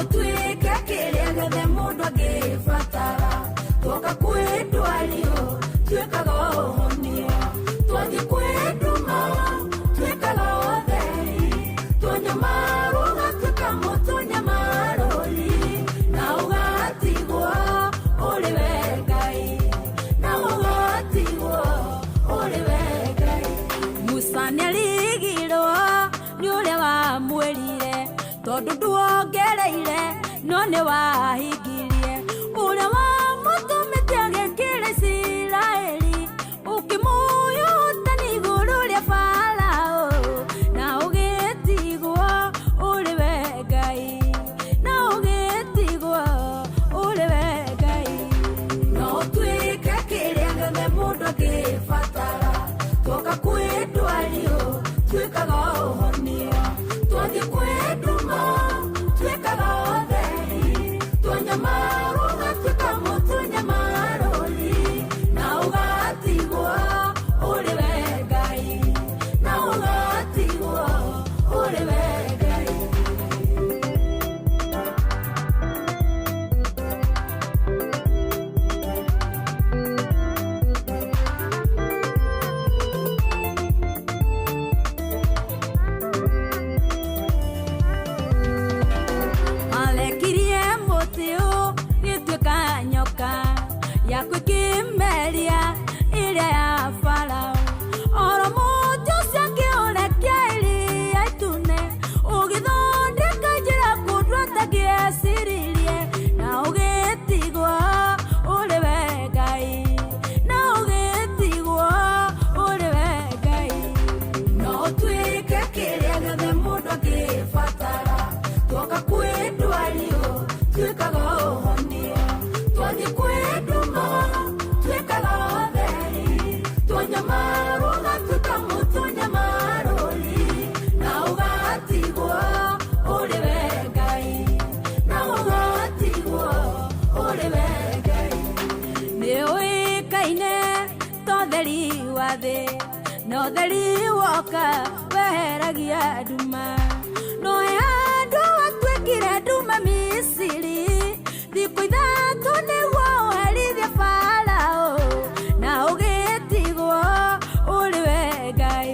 Ũtuĩke kĩrĩa gĩothe mũndũ angĩbatara. Tuoka kwĩ ndwario, tuĩkaga ũhonio. Twathiĩ kwĩ nduma, tuĩkaga ũtheri. Twanyamarwo ũgatuĩka mũtũnyamarũri. Na ũgatigwo ũrĩ we Ngai. Na ũgatigwo ũrĩ we Ngai. Musa nĩarigirwo nĩ ũrĩa wamwĩrire, tondũ nduongereire no nĩ wahingirie. Ũrĩa wamũtũmĩte agĩkĩra Isiraeli, ũkĩmũhe ũhotani igũrũ rĩa Farao, na ũgĩtigwo ũrĩ we Ngai, na ũgĩtigwo ũrĩ we Ngai. No ũtuĩke kĩrĩa gĩothe mũndũ angĩbatara. Tuoka kwĩ ndwario, tuĩkaga ũhonio. Twathiĩ kwĩ nduma, tuĩkaga ũtheri. Twanyamarwo ũgatuĩka mũtũnyamarũri. Na ũgatigwo ũrĩ we Ngai. Na ũgatigwo ũrĩ we Ngai. Arekirie mũtĩ ũgĩtuĩka nyoka yaku ĩkĩmeria ĩrĩa ya Farao. Oro mũtĩ ũcio akĩũrekia iria itune, ũgĩthondeka njĩra kũndũ atangĩeciririe, na ũgĩtigwo ũrĩ we Ngai, na ũgĩtigwo ũrĩ we Ngai. No ũtuĩke kĩrĩa gĩothe mũndũ angĩbatara. Tuoka kwĩ ndwario, tuĩkaga ũhonio. Twathiĩ kwĩ nduma, tuĩkaga ũtheri. Twanyamarwo ũgatuĩka mũtũnyamarũri. Na ũgatigwo ũrĩ we Ngai. Na ũgatigwo ũrĩ we Ngai. Nĩũĩkaine ta ũtheri wa thĩ, na ũtheri woka weheragia nduma. No he handũ watuĩkire nduma Misiri, thikũ 3 nĩguo ũherithie Farao, na ũgĩtigwo ũrĩ we Ngai,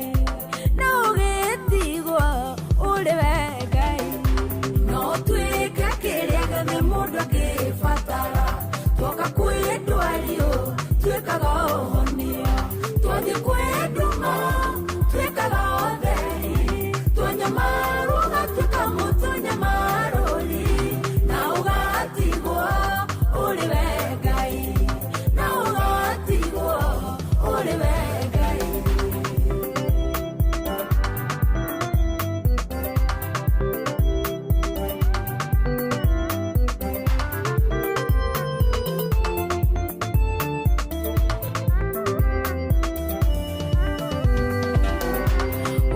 na ũgĩtigwo ũrĩ we Ngai. No ũtuĩke kĩrĩa gĩothe mũndũ angĩbatara. Tuoka kwĩ ndwario, tuĩkaga ũhonio. Twathiĩ kwĩ nduma, tuĩkaga ũtheri. Twanyamarwo ũgatuĩka mũtũnyamarũri. Na ũgatigwo ũrĩ we Ngai. Na ũgatigwo ũrĩ we Ngai.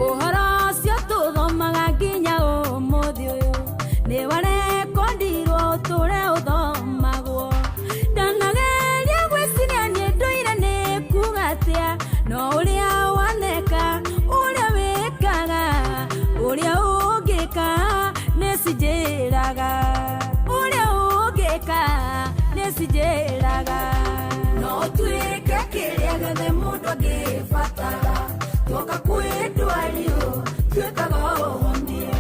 Ũhoro ũcio tũthomaga nginya ũmũthĩ ũyũ, nĩ warekondirwo ũtũre ũthomagwo. Ndanageria gwĩciria niĩ ndũire nĩ kuga atĩa, no ũrĩa waneka, ũrĩa wĩkaga, ũrĩa ũngĩka nĩ cinjĩraga. Ũrĩa ũngĩka nĩ cinjĩraga. No ũtuĩke kĩrĩa gĩothe mũndũ angĩbatara. Tuoka kwĩ ndwario, tuĩkaga ũhonio.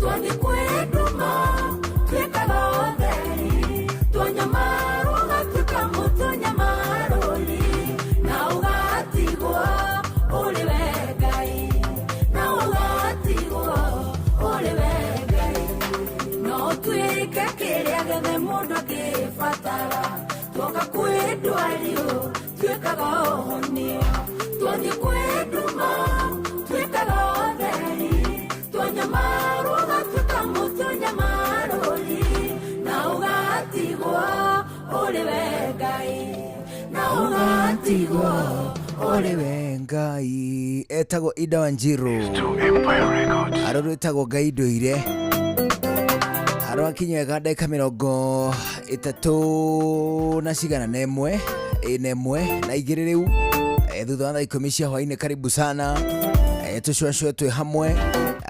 Twathiĩ kwĩ nduma, tuĩkaga ũtheri. Twanyamarwo ũgatuĩka mũtũnyamarũri. Na ũgatigwo ũrĩ we Ngai. Na ũgatigwo ũrĩ we Ngai. No ũtuĩke kĩrĩa gĩothe mũndũ angĩbatara. Tuoka kwĩ ndwario, tuĩkaga ũhonio. Twathiĩ kwĩ nduma, tuĩkaga ũtheri. Twanyamarwo ũgatuĩka mũtũnyamarũri. Na ũgatigwo ũrĩ we Ngai. Na ũgatigwo ũrĩ we Ngai. Etagwo Ida Wanjiru, arå rwĩtagwo Ngai ndũire. Arwakinyega ndagĩka 31 na cigana na ĩmwe ĩ na ĩmwe na igĩrĩ rĩu, thutha wa thaa 10 cia hwainĩ. Karibu sana, tũcwacwe twĩ hamwe.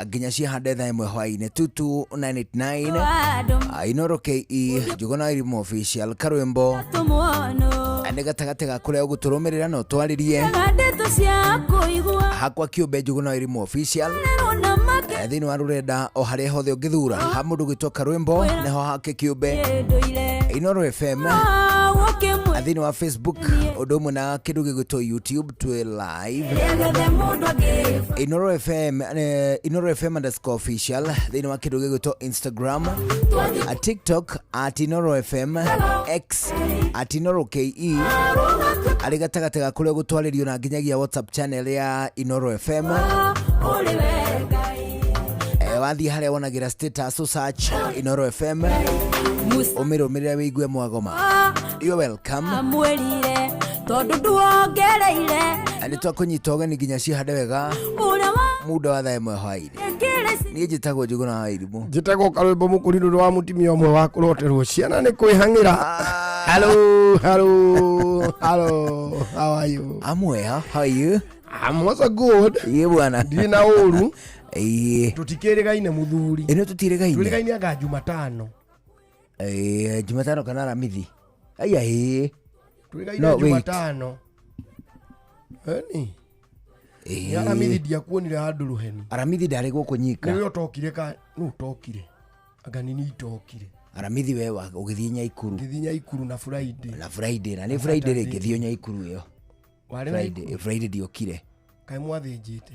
Nginya ciahande thaa 1 hwaĩ-inĩ. 22989. Andũ Inoro ke Njuguna Irimũ Official Karwĩmbo. Tũmuono. Nĩ gatagatĩ ga kũrĩa ũgũtũrũmĩrĩra na ũtwarĩrie. Ndeto cia kũigua. Hakwa kĩũmbe Njuguna Irimũ Official. Rĩrwo na make. Thĩinĩ wa rũrenda o harĩa hothe ũngĩthura ha mũndũ gwĩtwo Karwĩmbo nĩho hake kĩũmbe. Ndũire. Inoro FM. Ũkĩmwĩ. Thĩinĩ wa Facebook ũndũ ũmwe na kĩndũ gĩgwĩtwo YouTube twĩ live. Rĩagethe mũndũ angĩ. Inoro FM, Inoro FM underscore official thĩinĩ wa kĩndũ gĩgwĩtwo Instagram, TikTok at Inoro FM, X at Inoro KE, arĩ gatagatĩ ga kũrĩa gũtwarĩrio na nginyagia WhatsApp channel ya Inoro FM. Ũrĩ we Ngai. Wathiĩ harĩa wonagĩra status search Inoro FM. Musa ũmĩrũmĩrĩre wĩigue mwagoma. You're welcome. Amwĩrire tondũ nduongereire. Nĩ twakũnyita ũgeni nginya cihande wega ũrĩa wa muda wa thaa 1 hwaĩ-inĩ. kĩrĩ. Niĩ njĩtagwo Njuguna wa Irimũ. Njĩtagwo Karwĩmbo Mũkũrinũ wa mũtumia ũmwe wa kũroterwo ciana nĩ kwĩhang'ĩra. Hello, hello, hello, how are you? I'm well, how are you? I'm also good. Iye bwana. Ndirĩ na ũru. Iye. Tũtikĩrĩgaine mũthuri. Ĩno tũtirĩgaine. Twĩrĩgaine anga Jumatano. Jumatano kana Aramithi. Aya ĩ. Twĩrĩgaine No, wait. Jumatano. Eni. Nĩ Aramithi ndiakuonire handũ rũheni. Aramithi ndarĩ gũkũ nyika. Nĩwe ũtokire ka nũ ũtokire? Anga nini itokire. Aramithi we wa ũgĩthiĩ Nyaikuru. Ngĩthiĩ Nyaikuru na Friday. Na Friday na nĩ Friday rĩ ngĩthiĩ Nyaikuru ĩyo. Warĩ na Friday, Friday ndiokire. Kaĩ mwathĩnjĩte?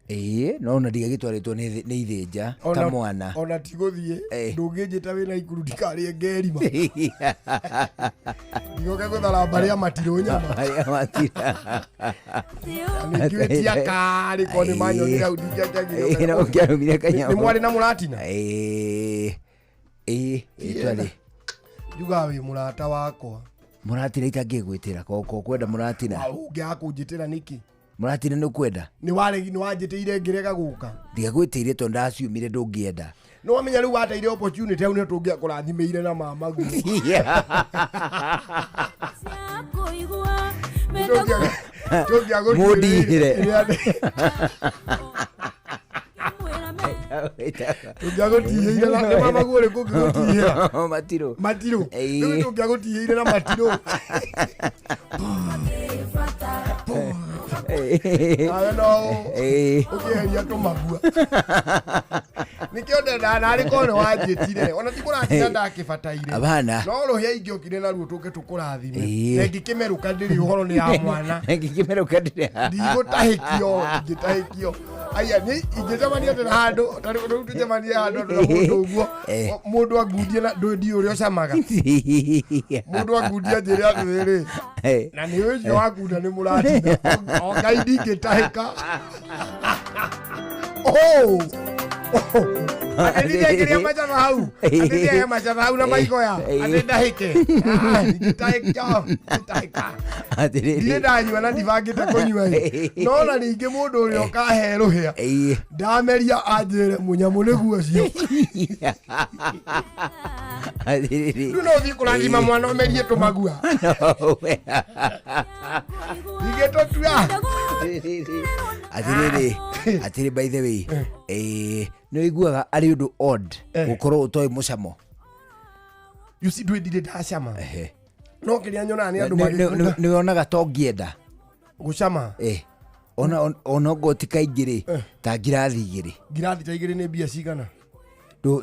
Ĩĩ, no ona ndigagĩtwarĩtwo nĩ ithĩnja ta mwana. Ona ti gũthiĩ. Ndũngĩnjĩta wĩna ikuru ndikarĩe ngerima. Ndigoke gũthara mbarĩ ya matirũ nyama. Arĩa matira. Nĩngĩwĩtia karĩ ko nĩ manyonire hau Ĩĩ, na ũngĩarumire kanyamũ. Nĩ mwarĩ na mũratina? Ĩĩ. Ĩĩ, twarĩ. Njugaga wĩ mũrata wakwa. Mũratina itangĩgwĩtĩra ko kwenda mũratina. Ũngĩaga kũnjĩtĩra nĩkĩ? Mũratina nĩ ũkwenda? Nĩ waregi, nĩ wanjĩtĩire ngĩrega gũka. Ndigagwĩtĩire tondũ ndaciumire ndũngĩenda. Nĩ wamenya rĩu wateire opportunity hau nĩ tũngĩakũrathimĩire na mama guo. Kũigua. Mũndihĩre. Tũngĩagũtihĩire na nĩ mama guo ũrĩkũ ũngĩgũtihĩra? Matirũ. Matirũ. Ĩĩ. Rĩu tũngĩagũtihĩire na matirũ. Nawe no ũkĩeheria tũmagua. Nĩkĩo ndendaga narĩ korwo nĩ wanjĩtire. Ona ti kũrathima ndakĩbataire. Abana. No rũhĩa ingĩokire naruo tũke tũkũrathime. Ĩĩ. Na ingĩkĩmerũka ndĩrĩ ũhoro nĩ ya mwana. Ngĩkĩmerũka ndĩrĩ. Ndigũtahĩkio, ingĩtahĩkio. Aya, nĩ ingĩcemania atĩ na handũ, ta rĩu rĩu tũcemanie handũ andũ na mũndũ ũguo. Mũndũ angundie na ndũĩ ndiũĩ ũrĩa ũcamaga. Mũndũ angundie anjĩre atĩrĩrĩ. Na nĩ ũcio wakunda nĩ mũratina. O Ngai ndingĩtahĩka. Oh! Atĩ ndingĩkĩria macaba hau. Atĩ ndĩage macaba hau na maigoya. Atĩ ndahĩke. Ah, ndingĩtahĩka. Ndingĩtahĩka. Atĩrĩrĩ. Ndirĩ ndanyua na ndibangĩte kũnyua ĩ. No na ningĩ mũndũ ũrĩa ũkahe rũhĩa. Ndameria anjĩre mũnyamũ nĩguo ũcio. Atĩrĩrĩ. Rĩu no ũthiĩ kũrathima mwana ũmerie tũmagua. Ingĩtũtua. Atĩrĩrĩ, atĩrĩ by the way, nĩ ũiguaga arĩ ũndũ odd gũkorwo ũtoĩ mũcamo? You see, ndũĩ ndirĩ ndacama. No kĩrĩa nyonaga nĩ andũ magĩkunda. Nĩ wonaga ta ũngĩenda gũcama? Ona okorwo ti kaingĩ rĩ, ta ngirathi igĩrĩ. Ngirathi ta igĩrĩ nĩ mbia cigana?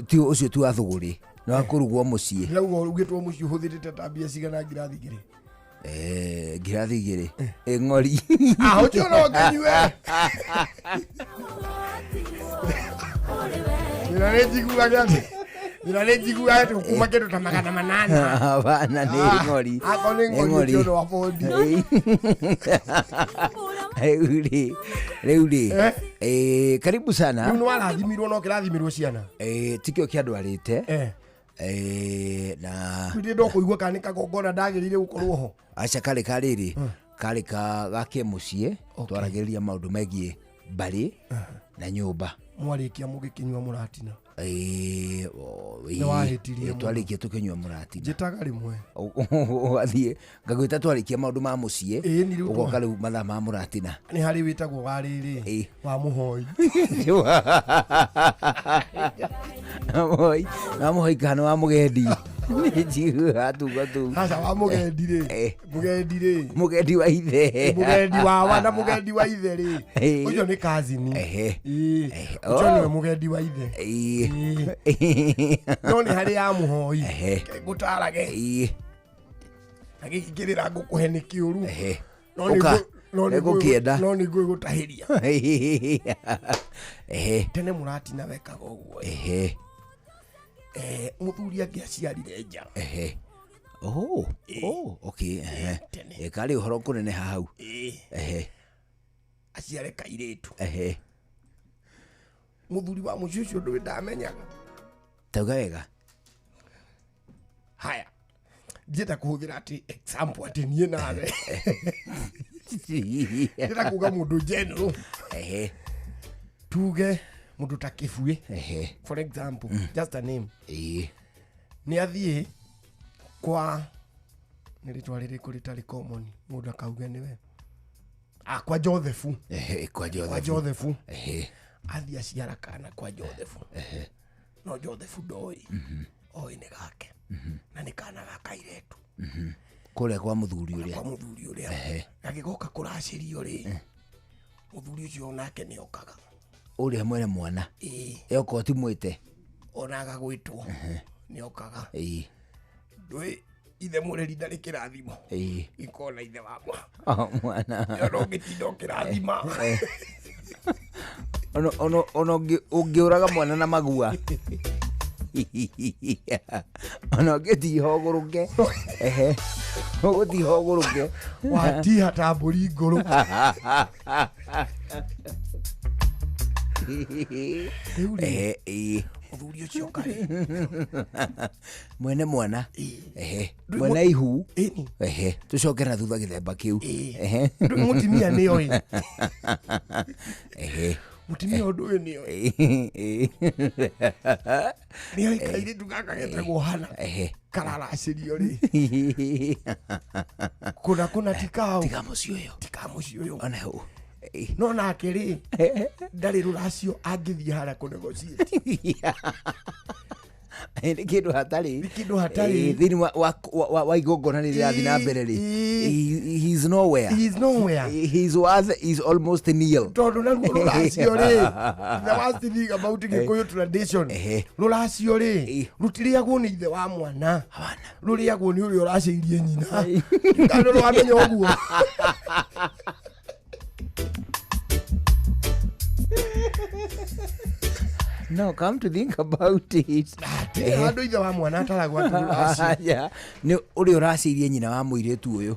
Ti ũcio ti wa thũgũrĩ, nĩ wa kũrugwo mũciĩ. Ndĩrauga ũrugĩtwo mũciĩ ũhũthĩrĩte ta mbia cigana ngirathi igĩrĩ? Ngirathi igĩrĩ. Ng'ori. Ah, ũcio no ngĩnyue. Thĩna nĩ njiguaga atĩ, thĩna nĩ njiguaga atĩ ũkuma kĩndũ ta 800. Hapana, nĩ ng'ori. Akorwo nĩ Nĩ ng'ori, ũcio nĩ wa bondi. Rĩu rĩ, rĩu rĩ. Karibu sana. Rĩu nĩ warathimirwo no kĩrathimirwo ciana? Tikĩo kĩandwarĩte. Na Rĩu ndĩ ndokũigua kana nĩ kagongona ndagĩrĩire gũkorwo ho. Aca karĩ ka rĩrĩ, karĩ ka gake mũciĩ, twaragĩrĩria maũndũ megiĩ mbarĩ na nyũmba. Mwarĩkia mũgĩkĩnyua mũratina? Nĩ wahĩtirie mũno. Twarĩkia tũkĩnyua mũratina. Njĩtaga rĩmwe. Ũgathiĩ ngagwĩta twarĩkia maũndũ ma mũciĩ. Ĩĩ, ni rĩu Ũgoka rĩu mathaa ma mũratina. Nĩ harĩ wĩtagwo wa rĩrĩ Ĩĩ. wa mũhoi. Mũhoi wa mũhoi kana wa mũgendi? Nĩ tuga tu. Aca, wa mũgendi rĩ, Eh. mũgendi rĩ, Mũgendi wa ithe. Mũgendi wawa na mũgendi wa ithe rĩ, Eh. ũcio nĩ kazini. Ehe. Ĩĩ. Eh, Ũcio oh. nĩwe mũgendi wa ithe. Ĩĩ. No nĩ harĩ ya mũhoi. Ehe. Ngũtarage. Ĩĩ. Na gĩkĩ kĩrĩra ngũkũhe nĩ kĩũru. Ehe. No nĩ Ũka. no nĩ Nĩngũkĩenda. No nĩ ngũgũtahĩria. Ehe. Tene mũratina wekaga ũguo. Ehe. Mũthuri angĩaciarire nja. Ehe. Oh, okay. Ehe. Tene. Eh, karĩ ũhoro kũneneha hau. Ĩĩ. Ehe. Aciare kairĩtu. Ehe. Mũthuri wa mũciĩ ũcio ndũĩ ndamenyaga. Tauga wega. Haya, ndienda kũhũthĩra atĩ example atĩ niĩ nawe, ndĩrenda kuga mũndũ general. Ehe. Tuge mũndũ ta Kĩbuĩ, Ehe. for example, just a name. Ĩĩ. Nĩ athiĩ kwa, nĩ rĩtwa rĩrĩkũ rĩtarĩ common mũndũ akauge nĩwe? Ah, kwa Joseph. Ehe, kwa Kwa Joseph. Joseph. Ehe. Athiĩ aciara kana kwa Joseph, no Joseph ndoĩ, oĩ nĩ gake na nĩ kana ga kairĩtu. Kũrĩa kwa mũthuri ũrĩa. Kwa mũthuri ũrĩa. Gagĩgoka kũracĩrio rĩ, mũthuri ũcio onake nĩ okaga. Ũrĩa mwene mwana. Ĩĩ. Okorwo ti mwĩte. Ona agagwĩtwo nĩ okaga. Ĩĩ. Ndũĩ ithe mũreri ndarĩ kĩrathimo. Ĩĩ. Gĩkorwo na ithe wa mwana. Oh, mwana. Ona ũngĩtinda ũkĩrathima. Ona ũngĩũraga mwana na magua, ona ũngĩtiha ũgũrũke. Ehe. Ũgũtiha ũgũrũke. Watiha ta mbũri ngũrũ. Rĩu rĩ, Ehe, ĩĩ. Mũthuri ũcio karĩ Mwene mwana. Ĩĩ. Ehe. Ndũĩ Mwene ihu. Ĩni. Ehe. Tũcoke na thutha gĩthemba kĩu. Ĩĩ. Ehe. Ndũĩ mũtumia nĩoĩ. Ehe. Mũtumia ũndũ ũyũ nĩoĩ. Ĩĩ. Nĩoĩ kairĩtu gaka getagwo hana Ehe. kararacĩrio rĩ, kũna kũna ti kao. Tiga mũciĩ ũyũ. Ti ka mũciĩ ũyũ. Ona hau. Ĩĩ. No nake rĩ, ndarĩ rũracio angĩthiĩ harĩa kũnegotiate. Nĩ kĩndũ hatarĩ. Nĩ kĩndũ hatarĩ. Ĩĩ, thĩinĩ wa igongona rĩrĩ rĩrathiĩ na mbere rĩ, Ĩĩ. he is nowhere. He is nowhere. He is worth is almost nil. Tondũ naruo rũracio rĩ, the worst thing about Gĩkũyũ tradition, Ehe. rũracio rĩ, Ĩĩ. rũtirĩagwo nĩ ithe wa mwana. Hapana. Rũrĩagwo nĩ ũrĩa ũracĩirie nyina. Kana nĩwamenya ũguo? No, come to think about it, Hatirĩ handũ ithe wa mwana ataragwo atĩ rũracio. Aya, nĩ ũrĩa ũracĩirie nyina wa mũirĩtu ũyũ.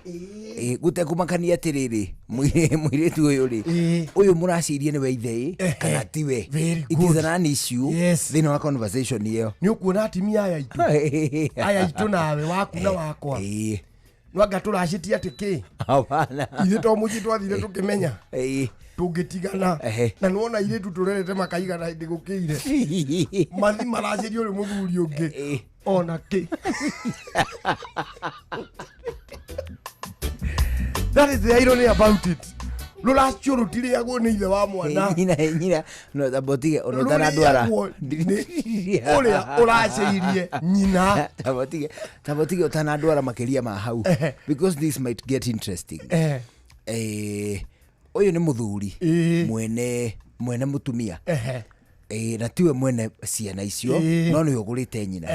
Ĩĩ, gũtekũmakania atĩrĩrĩ, mũirĩtu ũyũ rĩ, Ĩĩ. ũyũ mũracĩirie nĩwe ithe ĩ kana tiwe. Very It is good. an issue Yes. thĩinĩ wa conversation ĩyo. Nĩ ũkuona atimia aya aitũ, aya aitũ nawe waku na wakwa, Ĩĩ. nwanga tũracĩtie atĩ kĩ? Hapana. Ithuĩ to mũciĩ twathire tũkĩmenya Ĩĩ. tũngĩtigana. Ehe. Na nĩwona airĩtu tũrerete makaigana hĩndĩ gũkĩire mathi maracĩrio ũrĩ mũthuri ũngĩ. Ĩĩ. Ona kĩ? That is the irony about it. Rũracio rũtirĩagwo nĩ ithe wa mwana. Nyina no tambotige ona ũtanandwara. Rũrĩagwo nĩ ũrĩa ũracĩirie nyina. Tambotige ũtanandwara makĩria ma hau, Ehe. because this might get interesting. Eh. Eh, ũyũ nĩ mũthuri, Ĩĩ. mwene mũtumia. Ehe. Ĩĩ, na tiwe mwene ciana icio. Ĩĩ. No nĩwe ũgũrĩte nyina,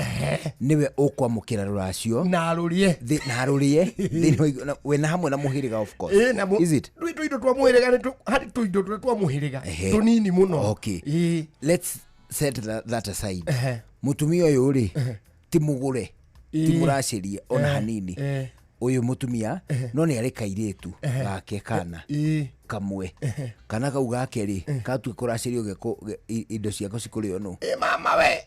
nĩwe ũkwamũkĩra rũracio Na rũrĩe. Na rũrĩe thĩinĩ wa wena hamwe na mũhĩrĩga, of course. Ĩĩ, na Is it? rwĩ tũindo twa mũhĩrĩga harĩ tũindo tũrĩa twa mũhĩrĩga Ehe. tũnini mũno. Okay. Ĩĩ. Let's set that aside. Ehe. Mũtumia ũyũ rĩ, ti mũgũre, ti Ĩĩ. mũracĩrie ona hanini. Eh. Ũyũ mũtumia no nĩ arĩ kairĩtu gake kana Ĩĩ. kamwe, kana kau gake rĩ, katue kũracĩrio indo ciako cikũrĩo nũ? Ĩ mama we,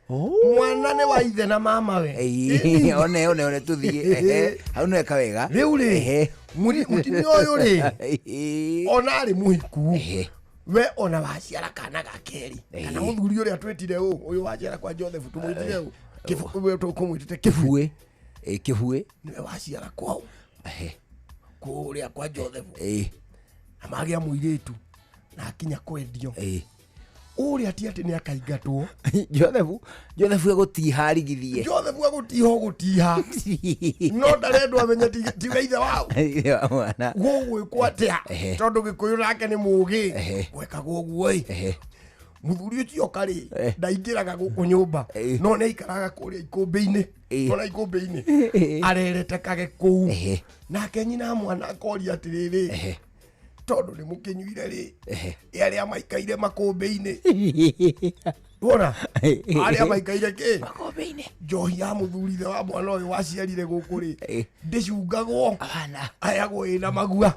mwana nĩ wa ithe na mama we. Ĩĩ, one tũthiĩ. Ehe, hau nĩweka wega. Rĩu rĩ, Ehe. mũtumia ũyũ rĩ, Ĩĩ. ona arĩ mũhiku, Ehe. We ona waciara kana ga kerĩ, kana mũthuri ũrĩa twĩtire ũ, ũyũ waciara kwa Joseph tũmwĩtire ũ, we tũkũmwĩtĩte Kĩbue. Kĩbue. Kĩbue. Nĩwe waciara kwao kũrĩa kwa Joseph, na magĩa mũirĩtu na akinya kwendio, ũrĩa ti atĩ nĩ akaingatwo. Joseph egũtiha arigithie. Joseph agũtiha ũgũtiha, no ndarendwo amenye tiwe ithe wao. Mwana. Gũgwĩkwo atĩa? Tondũ Gĩkũyũ nake nĩ mũgĩ, gwekagwo ũguo ĩ, mũthuri ũcio karĩ ndaingĩraga gũkũ nyũmba, no nĩ aikaraga kũrĩa ikũmbĩ-inĩ. Ona ikũmbĩ-inĩ areretekage kũu. Nake nyina mwana akoria atĩrĩrĩ, tondũ nĩ mũkĩnyuire rĩ, ĩ arĩa maikaire makũmbĩ-inĩ, wona arĩa maikaire kĩ Makũmbĩ-inĩ. Njohi ya mũthuri ithe wa mwana ũyũ waciarire gũkũ rĩ, ndĩcungagwo, Abana. ayagwo ĩna magua.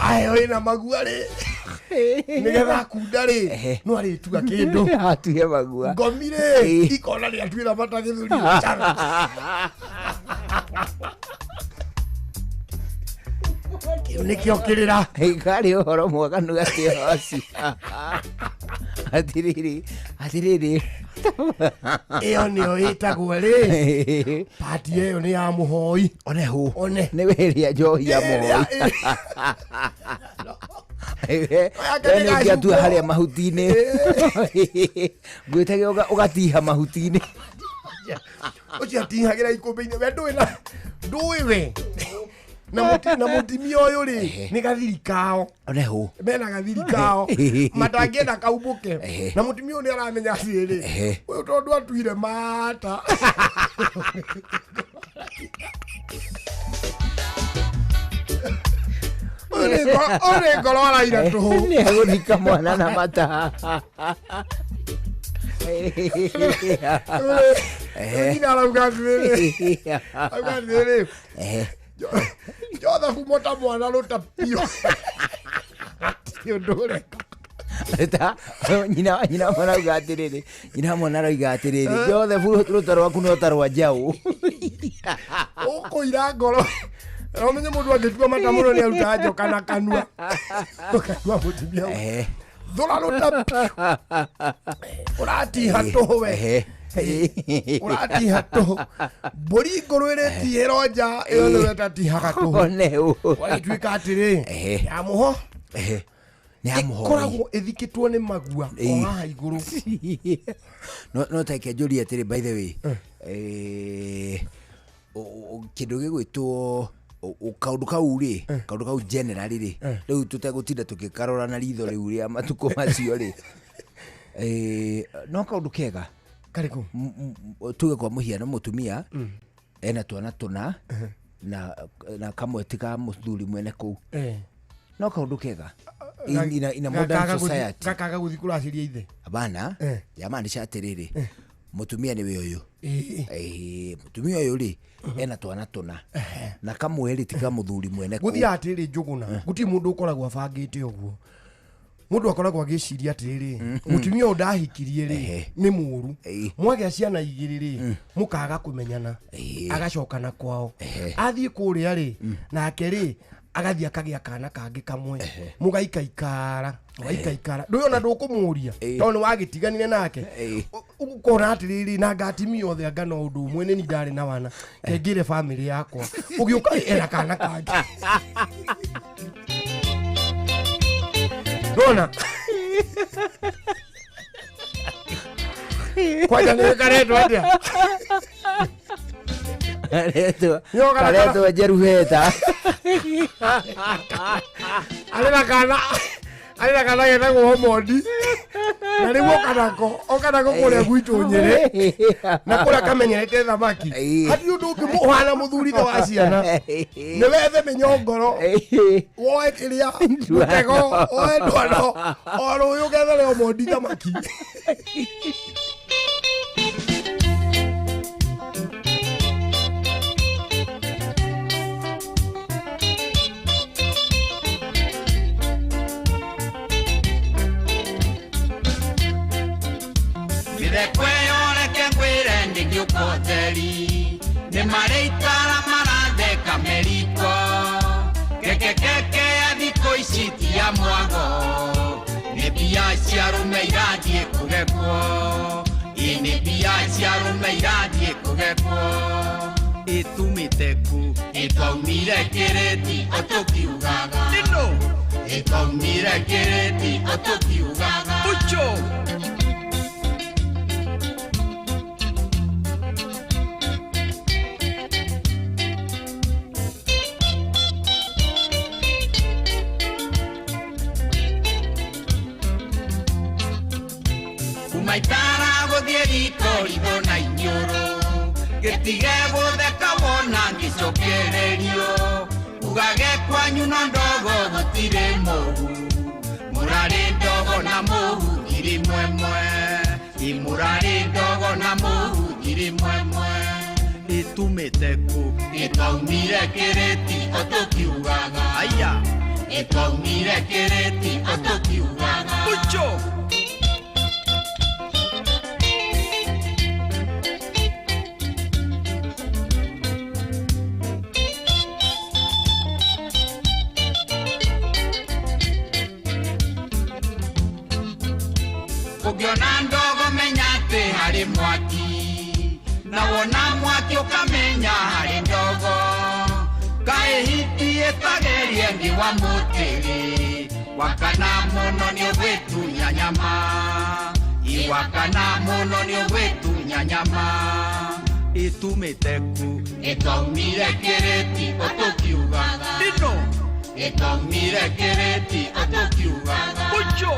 Ayo ĩna magua rĩ, nĩgetha akunda rĩ, no arĩtua kĩndũ. Atuie magua. Ngomi rĩ, ikona nĩ atuĩra mata gĩthũri cara. Kĩu nĩkĩo kĩrĩra. Karĩ ũhoro mwaganu atĩ hoci atirĩrĩ atirĩrĩ. Ĩyo nĩyo ĩtagwo rĩ, pati ĩyo nĩ ya mũhoi. One hũ. One. Nĩ wĩrĩa njohi ya mũhoi. Ĩrĩa- Nĩ harĩa mahuti-inĩ ngwĩtage ũgatiha mahuti-inĩ. Ũcio atihagĩra ikũmbĩ-inĩ, we ndũĩ na ndũĩ we na na mũtimia ũyũ rĩ, nĩ gathiri kao. One hũ. Mena gathiri kao matangĩenda kaumbũke. Na mũtimia ũyũ nĩ aramenya atĩrĩrĩ, ũyũ tondũ atuire mata. Ũyũ nĩ ngoro araira tũhũ. Nĩ egũthika mwana na mata. Nyina arauga atĩrĩrĩ, arauga atĩrĩrĩ, Joseph mota mwana rũta piũ, hatirĩ ũndũ ũreka. Ta nyina mwana auga atĩrĩrĩ, nyina mwana arauga atĩrĩrĩ, Joseph, rũta rwaku no ta rwa njaũ. Ũkũira ngoro na ũmenye mũndũ angĩtua mata mũno nĩ aruta njoka na kanua, ũkaigua mũtumia ũyũ, thũra rũta piũ, ũratiha tũhũ we. Ũratiha tũhũ, mbũri ngũrũ ĩrĩtihĩrwo nja, ĩyo nĩwe ĩtatihaga tũhũ. One hũ. Wagĩtuĩka atĩrĩ, ya mũho Nĩ ya mũhoi. Ĩkoragwo ĩthikĩtwo nĩ magua o haha igũrũ. No take njũrie atĩrĩ, by the way, kĩndũ gĩgwĩtwo kaũndũ kau rĩ, kaũndũ kau generally rĩ, rĩu tũtegũtinda tũgĩkarora na ritho rĩu rĩa matukũ macio rĩ, no kaũndũ kega. Karĩkũ? Tuge kwa mũhiano mũtumia ena twana tũna na kamwe ti ka mũthuri mwene kũu, no kaũndũ kega in a modern society. Gakaga gũthiĩ kũracĩria ithe. Abana. Yamaanisha atĩrĩrĩ, mũtumia nĩwe ũyũ. Mũtumia ũyũ rĩ, ena twana tũna na kamwe rĩ ti ka mũthuri mwene kũu. Gũthiaga atĩrĩrĩ, Njũgũna, gũtirĩ mũndũ ũkoragwo abangĩte ũguo. Mũndũ akoragwo agĩciria atĩrĩrĩ, mũtumia ũyũ ndahikirie rĩ, nĩ mũũru. Mwagĩa ciana igĩrĩ rĩ, mũkaga kũmenyana, agacoka na kwao. Athiĩ kũrĩa rĩ, nake rĩ agathiĩ akagĩa kana kangĩ kamwe, mũgaikaikara mũgaikaikara, ndũĩ ona ndũkũmũria tondũ nĩ wagĩtiganire nake. Ũkona atĩrĩrĩ, na ngatimia othe anga no ũndũ ũmwe, nĩ ni ndarĩ na wana kengĩre bamĩrĩ yakwa, ũgĩũka ena kana kangĩ, ndona kwanja nĩ karetwo atĩa? Karetwo Nĩo kana- karetwo Jeruheta. Arĩ na kana, arĩ na kana getagwo Homondi, na rĩu okanako okanako kũrĩa gwitũ Nyĩrĩ na kũrĩa kamenyerete thamaki. Hatirĩ ũndũ ũngĩ ũhana mũthuri ta wa ciana, nĩ wethe mĩnyongoro, woe kĩrĩa mũtego, woe ndwano, o rũĩ ũgethere Omondi thamaki. Mĩtheko ĩyo reke ngwĩre ndĩngĩũka ũtheri, nĩ marĩ itara maratheka meriko. Kekekeke ya thikũ ici ti ya mwago, nĩ mbia cia arũme irathiĩ kũgekwo. Ĩ nĩ mbia cia arũme irathiĩ kũgekwo. Ĩtumĩte kũ? Ĩtwaumire kĩrĩti o tũkiugaga. Ĩno ĩtwaumire kĩrĩti o tũkiugaga. Pucho. Kumaitara gũthiĩ riko ritho na iniũrũ, gĩtige gũtheka wona ngĩcokererio. Ugage kwanyu na ndogo gũtirĩ mũhu, mũrarĩ ndogo na mũhu ngiri mwemwe. Ĩ mũrarĩ ndogo na mũhu ngiri mwemwe. Ĩtumĩte kũ? Ĩtwaumire kĩrĩti o tũkiugaga. Aya. Ĩtwaumire kĩrĩti o tũkiugaga. Pucho. Ũngĩona ndogo menya atĩ harĩ mwaki, na wona mwaki ũkamenya harĩ ndogo. Kaĩ hiti ĩtagerie nĩ wa mũtĩrĩ, wakana mũno nĩ ũgwĩtunya nyama. Ĩ wakana mũno nĩ ũgwĩtunya nyama. Ĩtumĩte kũ? Ĩtwaumire kĩrĩti o tũkiugaga. Ĩno ĩtwaumire kĩrĩti o tũkiugaga. Pucho.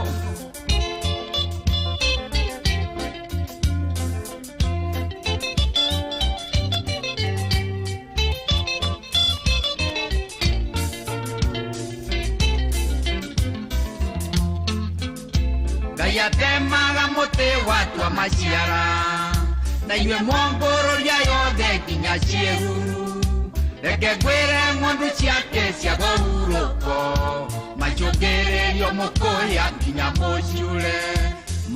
Ngai atemaga mũtĩ watua maciara, na inyuĩ mwongũrũria yothe nginya ciĩruru. Reke ngwĩre ng'ondu ciake cia kũhurũko, macũngĩrĩrio mũkũya nginya mũciure.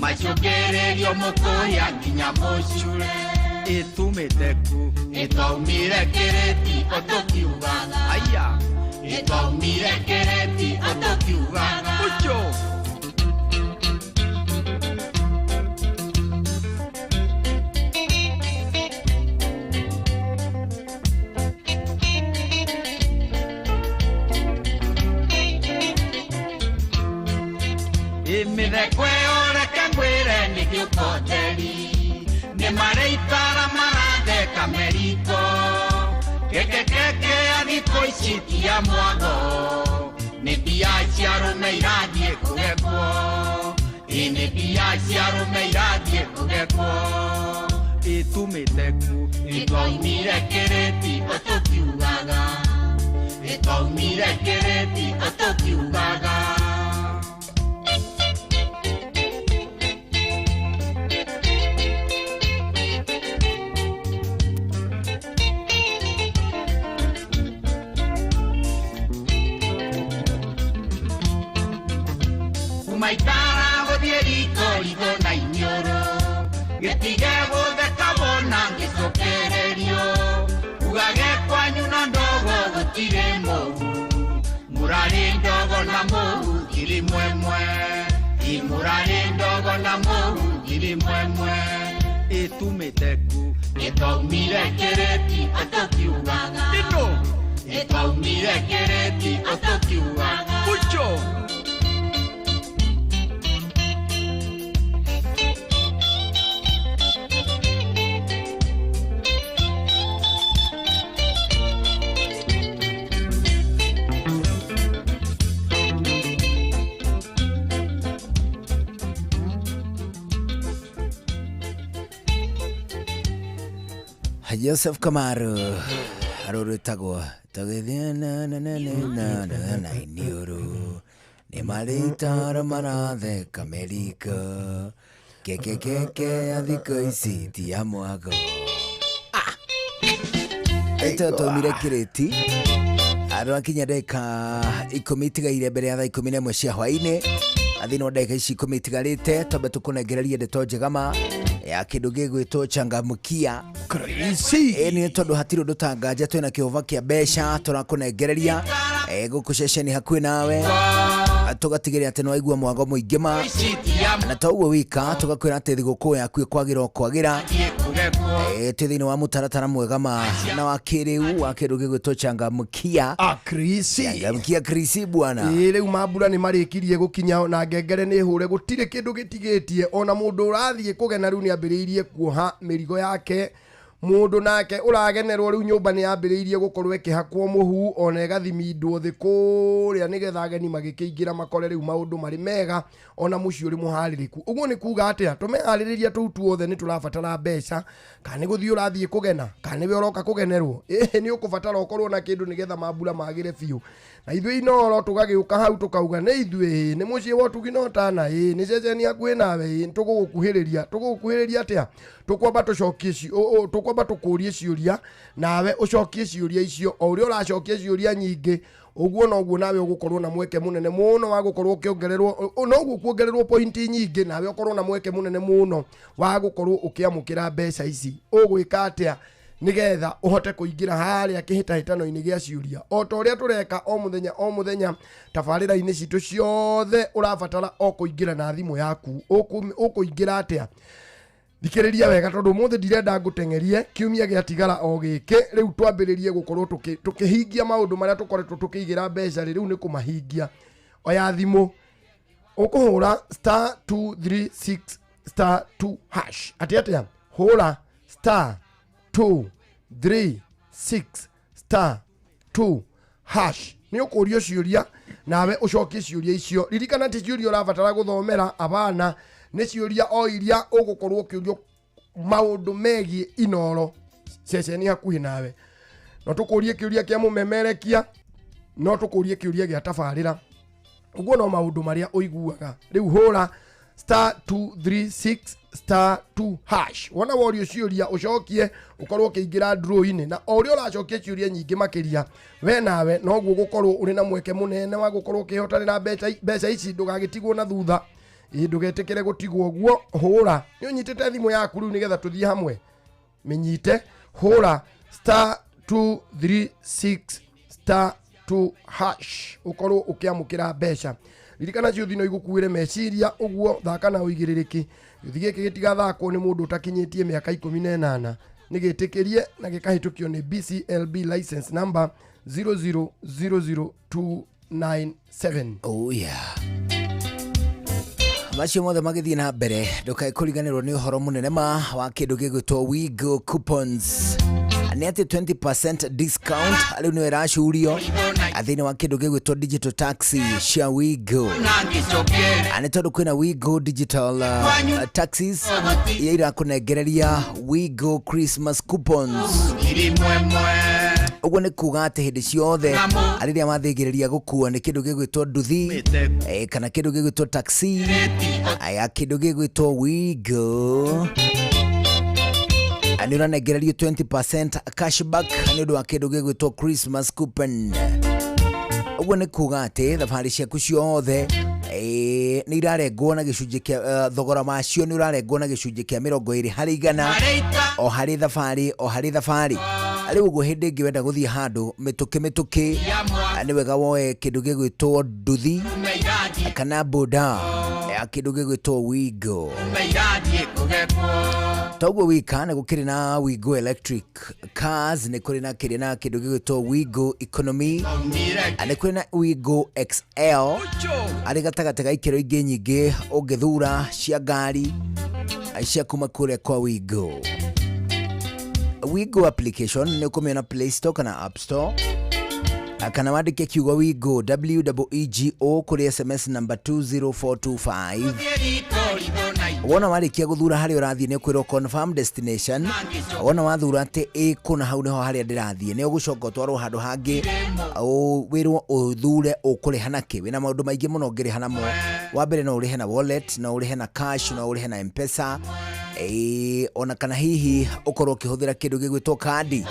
Macũngĩrĩrio mũkũya nginya mũciure. Ĩtumĩte kũ? Ĩtwaumire kĩrĩti o tũkiugaga. Aya. Ĩtwaumire kĩrĩti o tũkiugaga. Pucho. Mĩtheko ĩyo reke ngwĩre nĩ gĩũkonderi, nĩ marĩikara maratheka meriko. Kekekeke ya thikũ ici ti ya mwago, nĩ mbia cia arũme irathiĩ kũgekwo. Ĩ nĩ mbia cia arũme irathiĩ kũgekwo. Ĩtumĩte kũ? Ĩtwaumire kĩrĩti o tũkiugaga. Ĩtwaumire kĩrĩti o tũkiugaga. Maikara gũthiĩ riko ritho na iniũrũ, gĩtige gũtheka wona ngĩcokererio. Ugage kwanyu na ndogo gũtirĩ mũhu, mũrarĩ ndogo na mũhu ngiri mwemwe. Ĩ mũrarĩ ndogo na mũhu ngiri mwemwe. Ĩtumĩte kũ? Ĩtwaumire kĩrĩti o tũkiugaga. Ĩno ĩtwaumire kĩrĩti o tũkiugaga. Pucho. Joseph Kamaru arũrĩtagwo tũgĩthiĩ na na na na na na na iniũrũ nĩ marĩitara maratheka meriko kekekeke ya thikũ ici ti ya mwago. Ĩto twaumire kĩrĩti andũ akinya ndagĩka 10 itigaire mbere ya thaa 11 cia hwaĩ-inĩ. Thĩinĩ wa ndagĩka ici 10 itigarĩte twambe tũkũnengererie ndeto njega ma ya kĩndũ gĩgwĩtwo changamkia. Ĩĩ nĩ tondũ hatirĩ ũndũ ta nganja twĩna kĩhũba kĩa mbeca tũrakũnengereria. Gũkũ ceceni hakuhĩ nawe tũgatigĩrĩra atĩ nĩwaigua mwago mũingĩ ma na toguo wika tũgakwĩra atĩ thigũkũ yaku ĩkwagĩra o kwagĩra. Twĩ thĩinĩ wa mũtaratara mwega ma na wa kĩrĩu wa kĩndũ gĩgwĩtwo changamkia. Akrisi. Changamkia krisi bwana. Ĩĩ rĩu mambura nĩ marĩkirie gũkinya na ngengere nĩ hũre gũtirĩ kĩndũ gĩtigĩtie ona mũndũ ũrathiĩ kũgena rĩu nĩ ambĩrĩirie kuoha mĩrigo yake mũndũ nake ũragenerwo rĩu nyũmba nĩ yambĩrĩirie gũkorwo ĩkĩhakwo mũhu ona ĩgathimindwo thĩ kũrĩa nĩgetha ageni magĩkĩingĩra makore rĩu maũndũ marĩ mega ona mũciĩ ũrĩ mũharĩrĩku. Ũguo nĩ kuga atĩa tũmeharĩrĩria tũu tuothe nĩ tũrabatara mbeca kana nĩ gũthiĩ ũrathiĩ kũgena kana nĩwe ũroka kũgenerwo ĩhĩ nĩ ũkũbatara ũkorwo na kĩndũ nĩgetha mambura magĩre biũ na ithuĩ Inooro tũgagĩũka hau tũkauga nĩ ithuĩ nĩ mũciĩ wa ũtugi na ũtana ĩĩ nĩ ceceni hakuhĩ nawe ĩĩ tũgũgũkuhĩrĩria tũgũgũkuhĩrĩria atĩa tũkwamba tũcokie tũkwamba tũkũrie ciũria nawe ũcokie ciũria icio o ũrĩa ũracokia ciũria nyingĩ ũguo noguo nawe ũgũkorwo na mweke mũnene mũno wa gũkorwo ũkĩongererwo noguo kuongererwo pointi nyingĩ nawe ũkorwo na mweke mũnene mũno wa gũkorwo ũkĩamũkĩra mbeca ici. Ũgwĩka atĩa nĩgetha ũhote kũingĩra harĩa kĩhĩtahĩtano-inĩ gĩa ciũria o ta ũrĩa tũreka o mũthenya o mũthenya tabarĩra-inĩ citũ ciothe ũrabatara o kũingĩra na thimũ yaku. Ũkũingĩra atĩa? Thikĩrĩria wega tondũ ũmũthĩ ndirenda ngũteng'erie kiumia gĩatigara o gĩkĩ rĩu twambĩrĩrie gũkorwo tũkĩhingia maũndũ marĩa tũkoretwo tũkĩigĩra mbeca rĩ rĩu nĩ kũmahingia. Oya thimũ ũkũhũra star 236 star 2 hash atĩ atĩa hũra star 236 star 2 hash nĩ ũkũrio ciũria nawe ũcokie ciũria icio. Ririkana ti ciũria ũrabatara gũthomera abana nĩ ciũria o iria ũgũkorwo ũkĩũrio maũndũ megiĩ Inooro ceceni hakuhĩ nawe. No tũkũrie kĩũria kĩa mũmemerekia no tũkũrie kĩũria gĩa tabarĩra ũguo no maũndũ marĩa ũiguaga. Rĩu hũra star 236 star 2 hash wona worio ciũria ũcokie ũkorwo ũkĩingĩra draw-inĩ na o ũrĩa ũracokia ciũria nyingĩ makĩria we nawe noguo gũkorwo ũrĩ na mweke mũnene wa gũkorwo ũkĩhotanĩra mbeca ici ndũgagĩtigwo na thutha. Ĩĩ ndũgetĩkĩre gũtigwo ũguo. Hũra nĩ ũnyitĩte thimũ yaku rĩu nĩgetha tũthiĩ hamwe mĩnyite hũra star 236 star 2 hash ũkorwo ũkĩamũkĩra mbeca. Ririkana ciũthi no igũkuĩre meciria ũguo thaka na ũigĩrĩrĩki. Gĩũthi gĩkĩ gĩtigathakwo nĩ mũndũ ũtakinyĩtie mĩaka 18 nĩ gĩtĩkĩrie na gĩkahĩtũkio nĩ BCLB license number 0000297. Oh yeah. Macio mothe magĩthiĩ na mbere ndũkae kũriganĩrwo nĩ ũhoro mũnene ma wa kĩndũ gĩgwĩtwo Wigo coupons nĩ atĩ 20% discount rĩu nĩyo ĩracurio thĩinĩ wa kĩndũ gĩgwĩtwo digital taxi cia Wigo nĩ tondũ kwĩna Wigo digital taxis iria irakũnengereria Wigo Christmas coupons. Ũguo nĩ kuga atĩ hĩndĩ ciothe rĩrĩa wathĩgĩrĩria gũkua nĩ kĩndũ gĩgwĩtwo nduthi kana kĩndũ gĩgwĩtwo taxi ya kĩndũ gĩgwĩtwo Wigo nĩ ũranengererio 20% cashback nĩ ũndũ wa kĩndũ gĩgwĩtwo Christmas coupon. Ũguo nĩ kuga atĩ thabarĩ ciaku ciothe nĩ irarengwo na gĩcunjĩ kĩa thogora wacio nĩ ũrarengwo na gĩcunjĩ kĩa 20 harĩ igana o harĩ thabarĩ o harĩ thabarĩ. Rĩu ũguo hĩndĩ ĩngĩ wenda gũthiĩ handũ mĩtũkĩ mĩtũkĩ nĩ wega woe kĩndũ gĩgwĩtwo nduthi kana boda ya kĩndũ gĩgwĩtwo Wigo. Toguo wika nĩ gũkĩrĩ na Wigo electric cars nĩ kũrĩ na kĩrĩ na kĩndũ gĩgwĩtwo Wigo economy nĩ kũrĩ na Wigo XL arĩ gatagatĩ ga ikĩro ingĩ nyingĩ ũngĩthura cia ngari cia kuma kũrĩa kwa Wigo. Wigo application nĩ ũkũmĩona Play Store kana App Store kana wandĩke kiugo Wigo WEEGO kũrĩ SMS number 20425. Wona warĩkia gũthura harĩa ũrathiĩ nĩ ũkwĩrwo confirm destination. Wona wathura atĩ ĩ kũna hau nĩho harĩa ndĩrathiĩ nĩ ũgũcoka ũtwarwo handũ hangĩ wĩrwo ũthure ũkũrĩha nakĩ. Wĩna maũndũ maingĩ mũno ũngĩrĩha namo. Wa mbere no ũrĩhe na wallet no ũrĩhe na cash no ũrĩhe na M-Pesa ona kana hihi ũkorwo ũkĩhũthĩra kĩndũ gĩgwĩtwo kandi.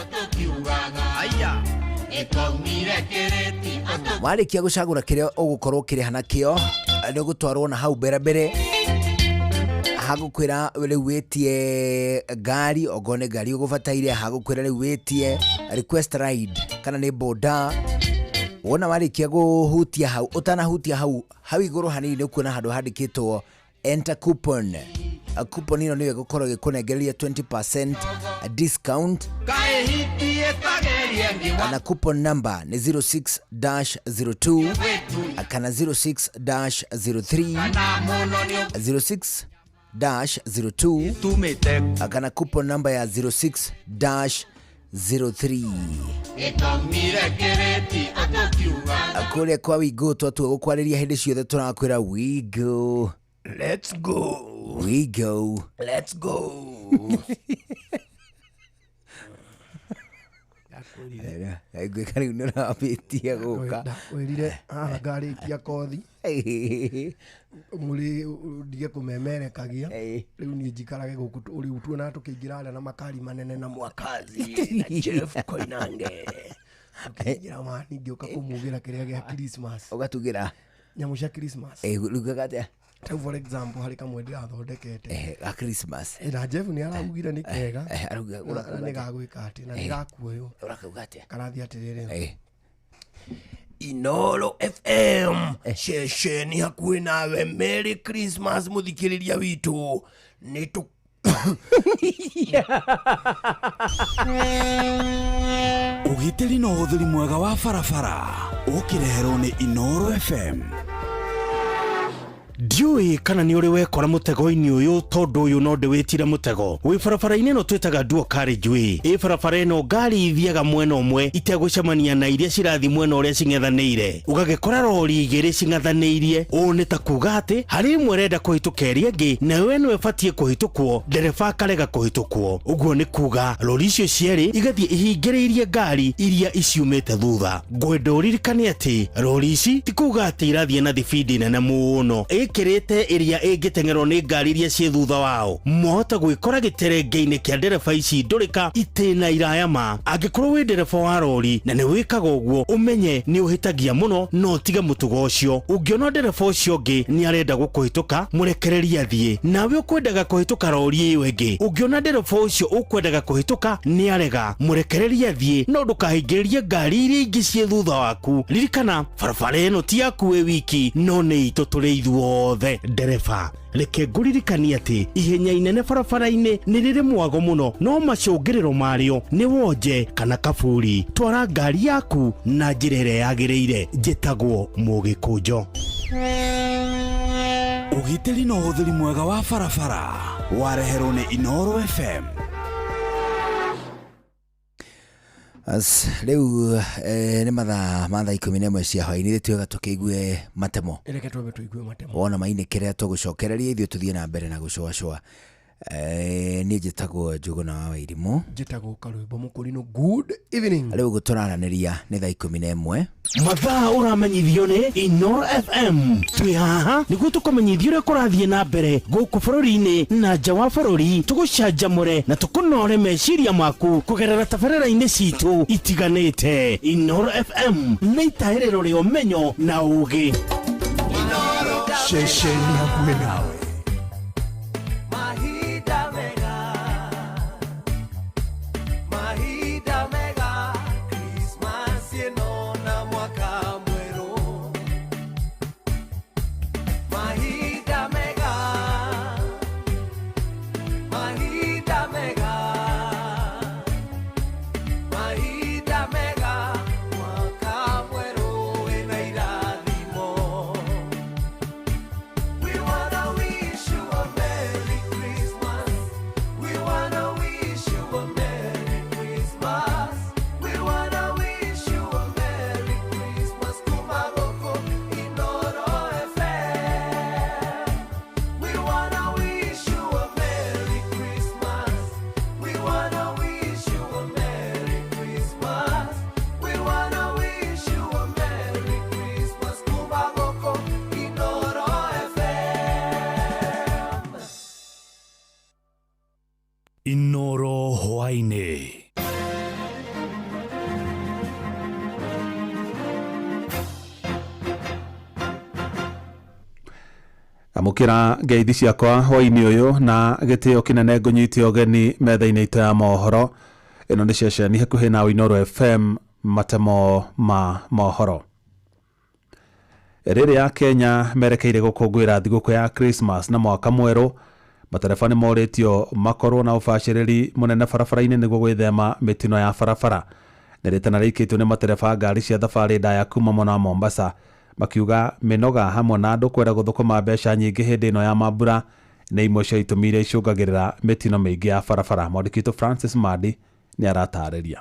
Warĩkia gũcagũra kĩrĩa ũgũkorwo ũkĩrĩha nakĩo nĩ ũgũtwarwo na hau mbere mbere hagũkwĩra rĩu wĩtie ngari okorwo nĩ ngari ũgũbataire hagũkwĩra rĩu wĩtie request ride kana nĩ boda Wona warĩkia kũhutia hau, ũtanahutia hau hau igũrũ hanini nĩ ũkuona handũ handĩkĩtwo enter coupon. Coupon ĩno nĩyo ĩgũkorwo ĩgĩkũnengereria 20% discount. Kaĩ hiti ĩtagerie ngiwa Na coupon number nĩ 06-02 kana 06-03, na mũno nĩ 06-02 tumĩte kana coupon number ya 06-03. Ĩtomire kĩrĩti ũtũkiuga. Kũrĩa kwa Wigo twatua gũkwarĩria hĩndĩ ciothe, tũrakwĩra Wigo. Let's go. Wigo. Let's go. Ngwĩka rĩu nĩ ũrambĩtie gũka. Ndakwĩrire haha ngarĩkia kothi mũrĩ ndige kũmemerekagia. Rĩu niĩ njikarage gũkũ, rĩu tuonaga tũkĩingĩra harĩa na makari manene na mwakazi na Jeff Koinange tũkĩingĩra mani, ngĩũka kũmugĩra kĩrĩa gĩa Christmas. Ũgatugĩra nyamũ cia Christmas. Rugaga atĩa? Rĩu for example harĩ kamwe ndĩrathondekete. Ga Christmas. Na Jeff nĩ araugire nĩ kega. Arauga Na ũrakauga nĩ atĩa? gagwĩka atĩ na nĩ gakuoywo. Ũrakauga atĩa? Karathiĩ atĩrĩrĩ: Inoro FM, ceceni hakuhĩ nawe. Merry Christmas mũthikĩrĩria witũ, nĩ tũ Ũgitĩri na ũhũthĩri mwega wa barabara ũkĩreherwo nĩ Inoro FM. Ndiũĩ kana nĩ ũrĩ wekora mũtego-inĩ ũyũ, tondũ ũyũ no ndĩwĩtire mũtego wĩ barabara-inĩ ĩno twĩtaga dual carriageway. Ĩ barabara ĩno ngari ithiaga mwena ũmwe itegũcemania na iria cirathiĩ mwena ũrĩa cing'ethanĩire. Ũgagĩkora rori igĩrĩ cing'ethanĩirie. Ũũ nĩ ta kuga atĩ harĩ ĩmwe ĩrenda kũhĩtũka ĩrĩa ĩngĩ, nayo ĩno ĩbatiĩ kũhĩtũkwo, ndereba akarega kũhĩtũkwo. Ũguo nĩ kuga rori icio cierĩ igathiĩ ihingĩrĩirie ngari iria iciumĩte thutha. Ngwenda ũririkane atĩ rori ici ti kuga atĩ irathiĩ na thibindi nene mũno ĩkĩrĩte ĩrĩa ĩngĩteng'erwo nĩ ngari iria ciĩ thutha wao. Mwahota gwĩkora gĩterenge-inĩ kĩa ndereba ici ndũrĩka itĩna iraya ma. Angĩkorwo wĩ ndereba wa rori na nĩ wĩkaga ũguo, ũmenye nĩ ũhĩtagia mũno, no ũtige mũtugo ũcio. Ũngĩona ndereba ũcio ũngĩ nĩ arenda gũkũhĩtũka, mũrekererie athiĩ. Nawe ũkwendaga kũhĩtũka rori ĩyo ĩngĩ, ũngĩona ndereba ũcio ũkwendaga kũhĩtũka nĩ arega, mũrekererie athiĩ, no ndũkahingĩrĩrie ngari iria ingĩ ciĩ thutha waku. Ririkana barabara ĩno ti yaku wĩ wiki, no nĩ itũ tũrĩ ithuothe. Ndereba, reke ngũririkanie atĩ ihenya inene barabara-inĩ nĩ rĩrĩ mwago mũno, no macũngĩrĩro marĩo nĩ wonje kana kaburi. Twara ngari yaku na njĩra ĩrĩa yagĩrĩire. Njĩtagwo Mũgĩkũnjo. Ũgitĩri na ũhũthĩri mwega wa barabara wareherwo nĩ Inoro FM. As rĩu nĩ mathaa ma thaa 11 cia hwaĩ-inĩ, twega tũkĩigue matemo. Reke twambe tũigue matemo. Wona mainĩ kĩrĩa tũgũcokereria ithuĩ tũthiĩ na mbere na gũcũacũa. Niĩ njĩtagwo Njũgũna wa Wairimũ. Njĩtagwo Karwĩmbo Mũkũrinũ, good evening. Rĩu ũguo tũraranĩria nĩ thaa 11. Mathaa ũramenyithio nĩ Inoro FM. Twĩ haha nĩguo tũkũmenyithia ũrĩa kũrathiĩ na mbere gũkũ bũrũri-inĩ na nja wa bũrũri, tũgũcanjamũre na tũkũnore meciria maku kũgerera tabarĩra-inĩ citũ itiganĩte. Inoro FM nĩ itahĩrĩro rĩa ũmenyo na ũũgĩ. Ceceni hakuhĩ nawe. Mahinda mega, mahinda mega, Christmas ĩno na mwaka mwerũ. Mahinda mega, mahinda mega, mahinda mega, mwaka mwerũ wĩna irathimo. We wanna wish you a Merry Christmas. We wanna wish you a Merry Christmas. We wanna wish you a Merry Christmas. Kumagoko Inoro FM. We wanna wish you a Merry Christmas. We wanna wish you a Merry Christmas. We wanna wish you a Merry Christmas. Kumagoko Inoro FM. Inoro hwaĩ-inĩ. Amũkĩra ngeithi ciakwa hwaĩ-inĩ ũyũ na gĩtĩo kĩnene, ngũnyite ũgeni metha-inĩ itũ ya mohoro. Ĩno nĩ ceceni hakuhĩ na Inooro FM, matemo ma mohoro. Rĩrĩa Kenya merekeire gũkũngũĩra thigũkũ ya Christmas na mwaka mwerũ, matereba nĩ morĩtio makorwo na ũbacĩrĩri mũnene barabara-inĩ nĩguo gwĩthema mĩtino ya barabara. Nĩ rĩtana rĩikĩtio nĩ matereba ngari cia thabarĩ ndaya kuma mwena wa Mombasa, makiuga mĩnoga hamwe na andũ kwenda gũthũkũma mbeca nyingĩ hĩndĩ ĩno ya mambura nĩ imwe cia itũmi iria icũngagĩrĩra mĩtino mĩingĩ ya barabara. Mwandĩki witũ Francis Mandi nĩ aratarĩria.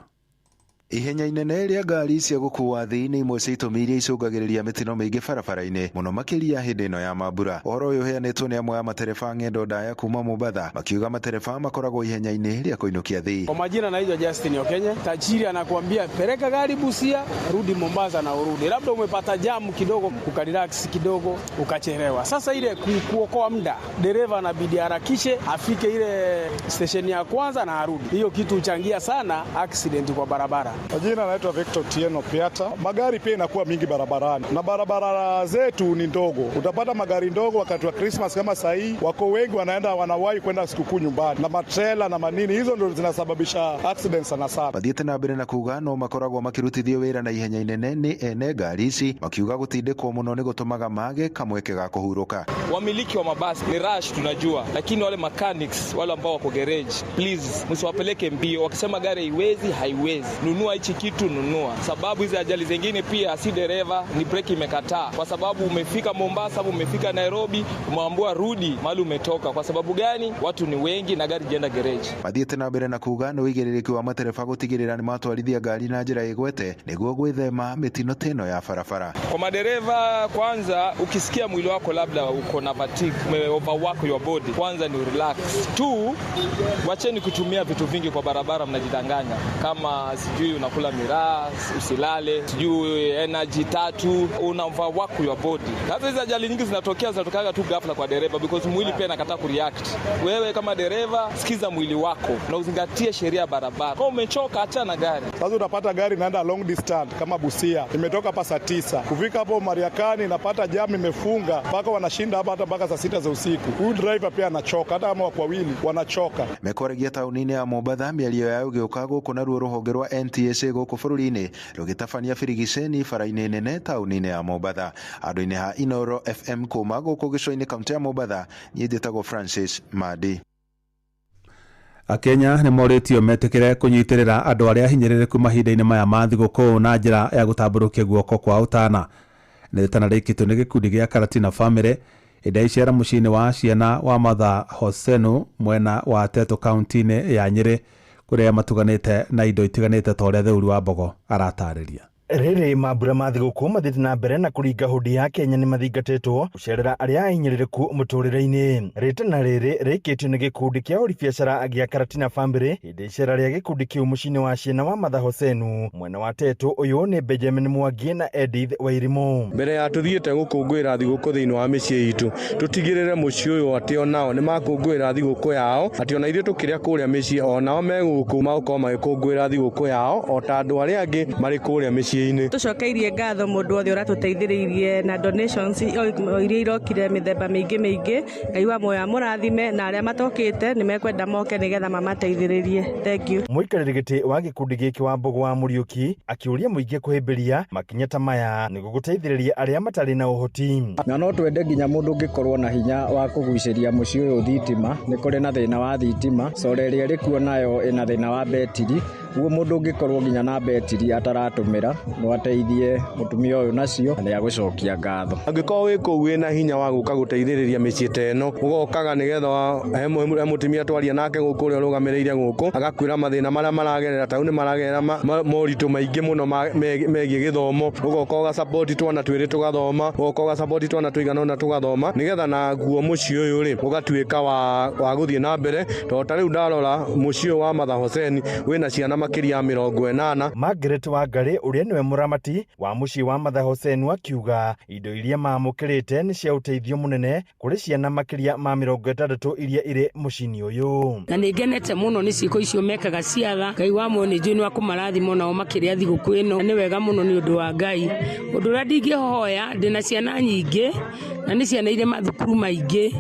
Ihenya inene rĩa ngari cia gũkua athii nĩ imwe cia itũmi iria icũngagĩrĩria mĩtino mĩingĩ barabara-inĩ mũno makĩria hĩndĩ ĩno ya mambura. Ũhoro ũyũ ũheanĩtwo nĩ amwe a matereba ng'endo ndaya kuma Mombatha, makiuga matereba makoragwo ihenya-inĩ rĩa kũinũkia athii. Kwa majina naitwa Justin Okenye. Tajiri anakuambia peleka gari Busia, rudi Mombasa na urudi. Labda umepata jamu kidogo, ukarelax kidogo, ukachelewa. Sasa ile kuokoa muda, dereva anabidi harakishe afike ile stesheni ya kwanza na arudi. Hiyo kitu huchangia sana accident kwa barabara. Kwa jina naitwa Victor Tieno Piata. Magari pia inakuwa mingi barabarani na barabara zetu ni ndogo. Utapata magari ndogo wakati wa Christmas kama saa hii, wako wengi wanaenda wanawahi kwenda sikukuu nyumbani na matrela na manini, hizo ndio zinasababisha accidents sana sana. Mathiĩte na mbere na kuga no makoragwo makĩrutithio wĩra na ihenya inene nĩ ene ngari ici, makiuga gũtindĩkwo mũno nĩ gũtũmaga mage kamweke ga kũhurũka. Wamiliki wa mabasi ni rush tunajua, lakini wale mechanics wale ambao wako garage, please msiwapeleke mbio. Wakisema gari haiwezi, haiwezi. Nunua hichi kitu, nunua. Sababu hizi ajali zingine pia si dereva, ni breki imekataa. Kwa sababu umefika Mombasa, umefika Nairobi, umeambiwa rudi mahali umetoka. Kwa sababu gani? Watu ni wengi na gari jenda garage. Mathiĩte na mbere na kuga nĩ ũigĩrĩrĩki wa matereba gũtigĩrĩra nĩ matwarithia ngari na njĩra ĩgwete nĩguo gwĩthema mĩtino ta ĩno ya barabara. Kwa madereva, kwanza ukisikia mwili wako labda uko na fatigue, ume overwork your body, kwanza ni relax. Two, wacheni kutumia vitu vingi kwa barabara, mnajidanganya. Kama sijui unakula miraa, usilale, sijui energy tatu, una overwork your body. Sasa hizi ajali nyingi zinatokea, zinatokaga tu ghafla kwa dereva because mwili pia inakataa kureact. Wewe kama dereva, sikiza mwili wako na uzingatie sheria ya barabara. Kama umechoka, acha na gari. Sasa utapata gari inaenda long distance kama Busia, imetoka hapa saa 9 kufika hapo Mariakani inapata jam imefunga mpaka wanashinda hapa hata mpaka saa 6 za usiku. Huyu driver pia anachoka, hata kama wako wawili wanachoka. Mekwaragia taũni-inĩ ya Mombatha mĩario yao ĩgĩũka gũkũ naruo rũhonge rwa NTSA gũkũ bũrũri-inĩ rũgĩtabania birigiceni bara-inĩ nene taũni-inĩ ya Mombatha. Andũ-inĩ ha Inoro FM kuma gũkũ gĩcũa-inĩ kaũntĩ ya Mombatha, niĩ njĩtagwo Francis Madi. Akenya nĩ morĩtio metĩkĩre kũnyitĩrĩra andũ arĩa ahinyĩrĩrĩku mahinda-inĩ maya ma thigũkũ na njĩra ya gũtambũrũkia guoko kwa ũtana. Nĩ rĩtana rĩikĩtio nĩ gĩkundi gĩa Karatina Family ĩrĩa icera mũciĩ-inĩ wa ciana wa Mother Hosenu mwena wa Teto kaunti-inĩ ya Nyĩrĩ kũrĩa matuganĩte na indo itiganĩte ta ũrĩa Theuri wa Mbogo aratarĩria. Rĩrĩ mambura ma thigũkũ mathiĩte na mbere na kũringa hũndi ya Kenya nĩ mathingatĩtwo gũcerera arĩa ahinyĩrĩrĩku mũtũrĩre-inĩ. Rĩtana rĩrĩ rĩikĩtio nĩ gĩkundi kĩa ahũri biacara gĩa Karatina Family hĩndĩ icera rĩa gĩkundi kĩu mũciĩ-inĩ wa ciana wa Mother Hosenu mwena wa Teto. Ũyũ nĩ Benjamin Mwangi na Edith Wairimu. Mbere ya tũthiĩte gũkũngũĩra thigũkũ thĩinĩ wa mĩciĩ itũ, tũtigĩrĩre mũciĩ ũyũ atĩ onao nĩ makũngũĩra thigũkũ yao, atĩ ona ithuĩ tũkĩrĩa kũrĩa mĩciĩ onao me gũkũ magũkorwo magĩkũngũĩra thigũkũ yao o ta andũ arĩa angĩ marĩ kũrĩa mĩciĩ. Tũcokeirie ngatho mũndũ wothe ũratũteithĩrĩirie na donations iria irokire mĩthemba mĩingĩ mĩingĩ. Ngai wa muoyo amũrathime, na arĩa matokĩte nĩ mekwenda moke nĩgetha mamateithĩrĩrie. Thank you. Mũikarĩri gĩtĩ wa gĩkundi gĩkĩ wa Mbogo wa Mũriũki akĩũria mũingĩ kũhĩmbĩria makinya ta maya nĩguo gũteithĩrĩria arĩa matarĩ na ũhoti. Na no twende nginya mũndũ ũngĩkorwo na hinya wa kũgucĩria mũciĩ ũyũ thitima, nĩ kũrĩ na thĩna wa thitima, cora ĩrĩa ĩrĩ kuo nayo ĩna thĩna wa betiri, ũguo mũndũ ũngĩkorwo nginya na betiri ataratũmĩra no ateithie mũtumia ũyũ nacio nĩ agũcokia ngatho. Angĩkorwo wĩ kũu wĩna hinya wa gũka gũteithĩrĩria mĩciĩ ta ĩno, ũgokaga nĩgetha he mũtumia twaria nake gũkũ ũrĩa ũrũgamĩrĩire gũkũ agakwĩra mathĩna marĩa maragerera, ta rĩu nĩ maragerera moritũ maingĩ mũno megiĩ gĩthomo, ũgoka ũgacapoti twana twĩrĩ tũgathoma, ũgoka ũgacapoti twana tũigana ũna tũgathoma, nĩgetha naguo mũciĩ ũyũ rĩ ũgatuĩka wa gũthiĩ na mbere, tondũ ta rĩu ndarora mũciĩ ũyũ wa Mother Hoseni wĩna ciana makĩria ya 80. Margaret Wangari ũrĩa nĩwe mũramati wa mũciĩ wa Mother Hosenu akiuga indo iria maamũkĩrĩte nĩ cia ũteithio mũnene kũrĩ ciana makĩria ma 60 iria irĩ mũciĩ-inĩ ũyũ. Na nĩ ngenete mũno nĩ ciĩko icio mekaga ciatha. Ngai wa muoyo nĩ njũĩ nĩ wakũmarathima nao makĩrĩa thigũkũ ĩno. Nĩ wega mũno nĩ ũndũ wa Ngai. Ũndũ ũrĩa ndingĩhoya, ndĩna ciana nyingĩ na nĩ ciana irĩ mathukuru maingĩ,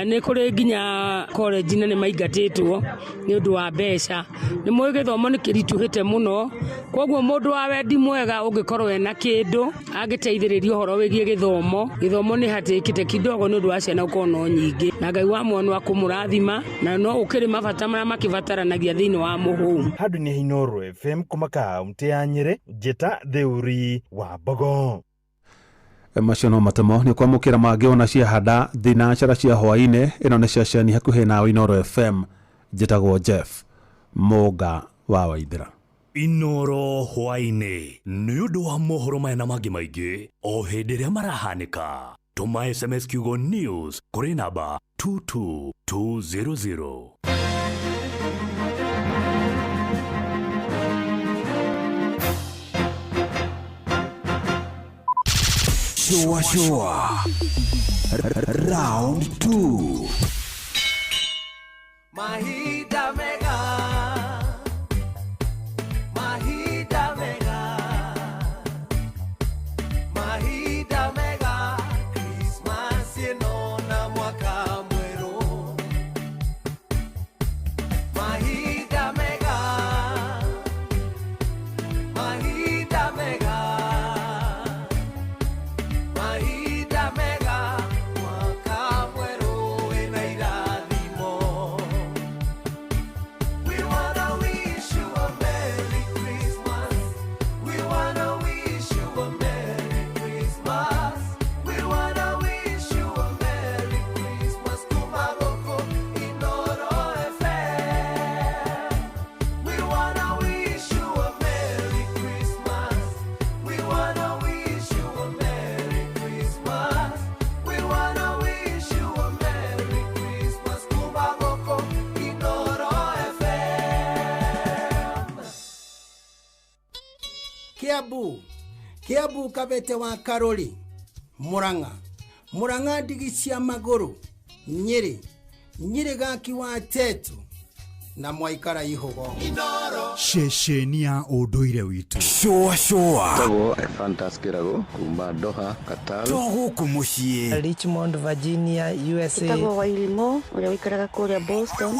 nĩ kũrĩ nginya college na nĩ maingatĩtwo nĩ ũndũ wa mbeca. Nĩ mũĩ gĩthomo Gĩthomo nĩ kĩritũhĩte mũno, koguo mũndũ wa wendi mwega ũngĩkorwo ena kĩndũ angĩteithĩrĩria ũhoro wĩgiĩ gĩthomo. Gĩthomo nĩ hatĩkĩte kidogo nĩ ũndũ wa ciana gũkorwo no nyingĩ, na Ngai wa muoyo nĩ akũmũrathima na no ũkĩrĩ mabata marĩa makĩbataranagia thĩinĩ wa mũhũmũ. Handũ-inĩ ha Inooro FM kuma kaunti ya Nyĩrĩ, Njĩta Theuri wa Mbogo. Macio no matemo nĩ kwamũkĩra mangĩ ona ciahanda thinacara cia hwaĩ-inĩ. Ĩno nĩ ceceni hakuhĩ nawe Inooro FM. Njĩtagwo Jeff Mũnga wa Waithĩra. Inooro hwaĩ-inĩ nĩ ũndũ wa mohoro maya na mangĩ maingĩ o hĩndĩ ĩrĩa marahanĩka. Tũma SMS kiugo news kũrĩ namba 22200. Shua shua round 2. Mahinda mega, mahinda mega, mahinda mega, Christmas ĩno na mwaka mwerũ. Mahinda mega, mahinda mega, mahinda mega, mwaka mwerũ wĩna irathimo. We wanna wish you a Merry Christmas. We wanna wish you a Merry Christmas. We wanna wish you a Merry Christmas. Kuma gũkũ Inooro FM. We wanna wish you a Merry Christmas. We wanna wish you a Merry Christmas. We wanna wish you a Merry Christmas. Kuma gũkũ Inooro FM. Kiambu, Kiambu Kabete wa Karori, Murang'a, Murang'a ndigi cia magũrũ, Nyĩrĩ, Nyĩrĩ gaki wa Tetu na mwaikara ihũgo. Ceceni ya ũndũire witũ. Shua shua Tagwo Ephantus Kĩrago kuma Doha, Qatar. To gũkũ mũciĩ. Richmond, Virginia, USA. Njĩtagwo Wairimũ ũrĩa ũikaraga kũrĩa Boston.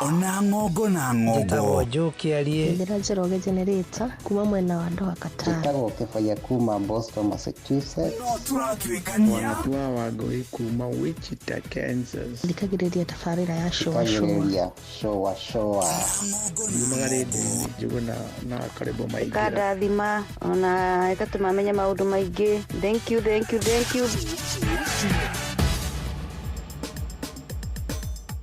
Ona ng'ongo na ng'ongo. Njĩtagwo Joe Kĩarie. Njĩra Njoroge Generator kuma mwena wa Doha Qatar. Njĩtagwo Kĩbaya kuma Boston, Massachusetts. No tũratuĩkania. Wanatua Wangũi kuma Wichita, Kansas. Thikagĩrĩria tabarĩra ya Shua Shua. Thikagĩrĩria Shua Shua. Yumaga rĩndiũ-inĩ Njũgũna na Karĩmbũ Maingĩra. Ĩkandathima ona ĩgatũma menye maũndũ maingĩ. Thank you, thank you, thank you.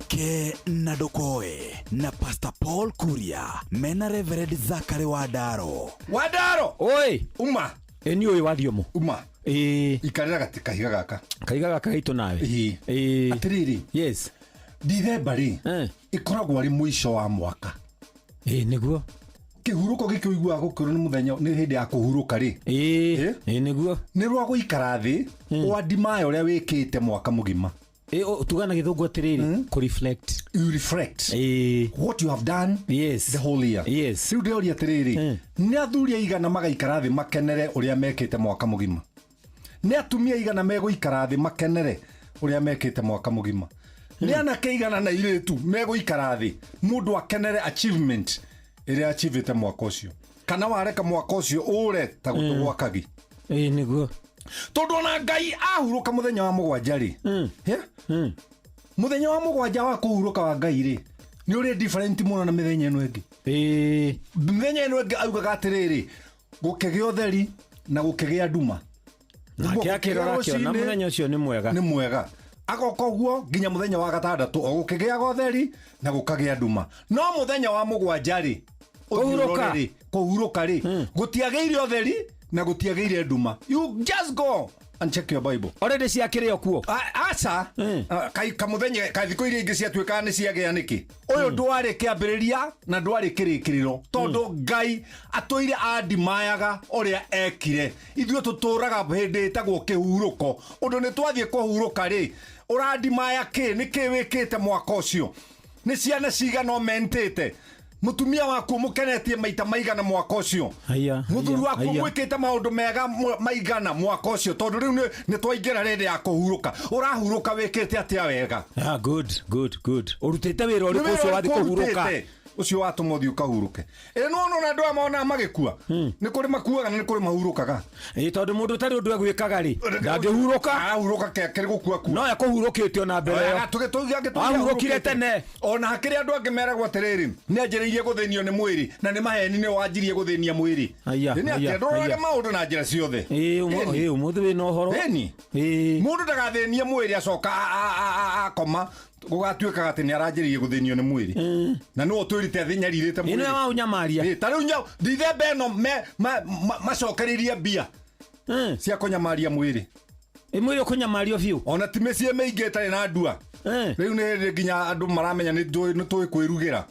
Ke na ndũkoe na Pastor Paul Kuria mena Reverend Zachary Wandaro. Wandaro. Oi. Uma. Ĩ niĩ ũyũ wathiomo. Uma. Ĩĩ. Ikarĩra gati kahiga gaka. Kahiga gaka gaitũ nawe. Ĩĩ. Ĩĩ. Atĩrĩrĩ. Yes. Dithemba rĩ. Ĩkoragwo arĩ mũico wa mwaka. Ĩĩ nĩguo. Kĩhurũko gĩkĩ ũiguaga gũkĩrwo nĩ mũthenya nĩ hĩndĩ ya kũhurũka rĩ. Ĩĩ. Ĩĩ nĩguo. Nĩ rwa gũikara thĩ ũandimaya ũrĩa wĩkĩte mwaka mũgima. Ĩ tuga na gĩthũngũ atĩrĩrĩ, kũ reflect. You reflect. Ĩĩ. What you have done. Yes. The whole year. Yes. Rĩu ndĩroria atĩrĩrĩ, nĩ athuri aigana magaikara thĩ makenere ũrĩa mekĩte mwaka mũgima? Nĩ atumia aigana megũikara thĩ makenere ũrĩa mekĩte mwaka mũgima? Nĩ anake aigana na airĩtu megũikara thĩ mũndũ akenere achievement ĩrĩa achievĩte mwaka ũcio? Kana wareka mwaka ũcio ũre ta gũtũ gwa kagi? Ĩĩ nĩguo. Tondũ ona Ngai ahurũka mũthenya wa mũgwanja rĩ, mũthenya wa mũgwanja wa kũhurũka wa Ngai rĩ, nĩ ũrĩ different mũno na mĩthenya ĩno ĩngĩ. Mĩthenya ĩno ĩngĩ augaga atĩrĩrĩ, gũkĩgĩa ũtheri na gũkĩgĩa nduma. Nake akĩrora akĩona mũthenya ũcio nĩ mwega. Nĩ mwega. Agoka ũguo nginya mũthenya wa gatandatũ o gũkĩgĩaga ũtheri na gũkagĩa nduma. No mũthenya wa mũgwanja rĩ, Kũhurũka. kũhurũka rĩ, gũtiagĩire ũtheri na gũtiagĩire nduma. You just go and check your Bible. Already ciakĩrĩ o kuo. Aca, kamũthenya ka thikũ iria ingĩ ciatuĩkaga nĩ ciagĩa nĩkĩ? Ũyũ ndwarĩ kĩambĩrĩria na ndwarĩ kĩrĩkĩrĩro, tondũ Ngai atũire andimayaga ũrĩa ekire. Ithuĩ tũtũraga hĩndĩ ĩtagwo kĩhurũko. Ũndũ nĩ twathiĩ kũhurũka rĩ, ũrandimaya kĩ? Nĩ kĩ wĩkĩte mwaka ũcio? Nĩ ciana cigana ũmentĩte? Mũtumia waku mũkenetie maita maigana mwaka ũcio? Mũthuri waku mwĩkĩte maũndũ mega maigana mwaka ũcio? Tondũ rĩu nĩ twaingĩra rĩndĩ ya kũhurũka. Ũrahurũka wĩkĩte atĩa wega? Good, good, good. Ũrutĩte wĩra ũrĩkũ ũcio wathiĩ kũhurũka? Ũcio watũma ũthiĩ ũkahurũke. Ĩ no no na andũ aya monaga magĩkua. Nĩ kũrĩ makuaga na nĩ kũrĩ mahurũkaga. Ĩ tondũ mũndũ ũtarĩ ũndũ egwĩkaga rĩ, ndangĩhurũka. Arahurũka kĩrĩ gũkua kua. No ekũhurũkĩte ona mbere ĩyo. Ahurũkire tene. Ona hakĩrĩ andũ angĩ meragwo atĩrĩrĩ, nĩ anjĩrĩirie gũthĩnio nĩ mwĩrĩ na nĩ maheni nĩ wanjirie gũthĩnia mwĩrĩ. Aya, Nĩ aya, atĩa ndũrorage aya. maũndũ na njĩra ciothe. Ĩ ũmũthĩ wĩna ũhoro. Ĩni. Mũndũ ndagathĩnie mwĩrĩ acoka akoma gũgatuĩkaga atĩ nĩ aranjĩrĩirie gũthĩnio nĩ mwĩrĩ. Na nĩwe ũtwĩrĩte athinyarirĩte mwĩrĩ. Ĩno ya ũnyamaria. Ĩ, ta rĩu Dithemba ĩno macokereirie mbia cia kũnyamaria mwĩrĩ. Ĩ mwĩrĩ ũkũnyamario biũ. Ona ti mĩciĩ mĩingĩ ĩtarĩ na ndua. Rĩu nĩ hĩndĩ nginya andũ maramenya nĩ tũĩ kwĩrugĩra.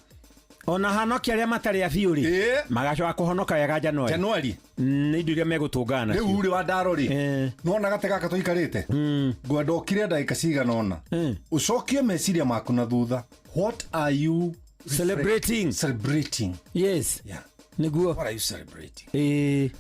Ona hanoki arĩa matarĩ a biũ rĩ, magacoka kũhonoka wega Januari. Januari. Nĩ indo iria megũtũngana nacio. Rĩu rĩ wa ndaro rĩ, nĩwona gatĩ gaka tũikarĩte, ngwenda ũkire ndagĩka cigana ũna, ũcokie meciria maku na thutha. What are you celebrating? Celebrating. Yes. Yeah. Nĩguo. What are you celebrating? Ĩĩ.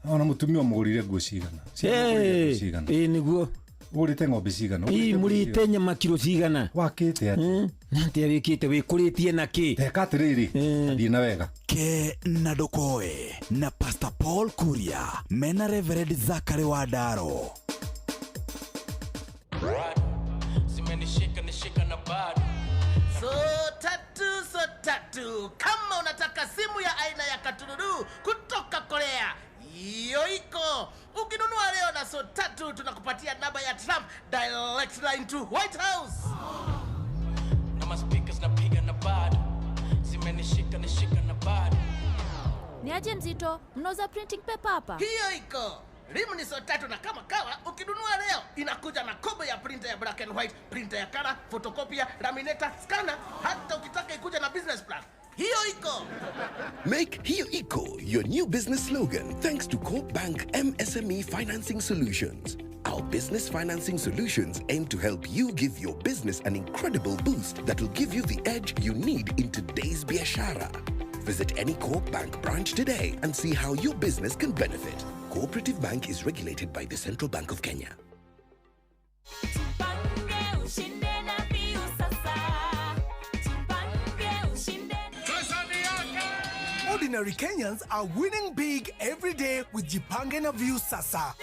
Ona mũtumia ũmũgũrĩire nguo cigana. Ciana ũmũgũrĩire nguo cigana. Ĩĩ nĩguo. Ũgũrĩte ng'ombe cigana. Ĩ mũrĩte nyama kiro cigana. Wakĩte atĩa? Na atĩa wĩkĩte wĩkũrĩtie na kĩ? Teka atĩrĩrĩ, thiĩ na wega. Ke na Ndokoe na Pastor Paul Kuria mena Reverend Zachary Wandaro. Zimenishika nishika na bado. So tatu. Kama unataka simu ya aina ya katululu kutoka Korea, hiyo iko. Ukinunua leo na so tatu tunakupatia namba ya Trump direct line to White House. Na ma speakers napiga na bado. Zimenishika nishika na bado. Ni aje mzito, mnauza printing paper hapa? Hiyo iko. Rimu ni so tatu na kama kawa ukinunua leo inakuja na kobo ya printer ya black and white, printer ya color, photocopier, laminator, scanner, hata ukitaka ikuja na business plan. Hiyo iko. Make Hiyo Iko your new business slogan thanks to Coop Bank MSME Financing Solutions. Our business financing solutions aim to help you give your business an incredible boost that will give you the edge you need in today's biashara. Visit any Coop Bank branch today and see how your business can benefit. Cooperative Bank is regulated by the Central Bank of Kenya. Ordinary Kenyans are winning big every day with Jipange na Viusasa.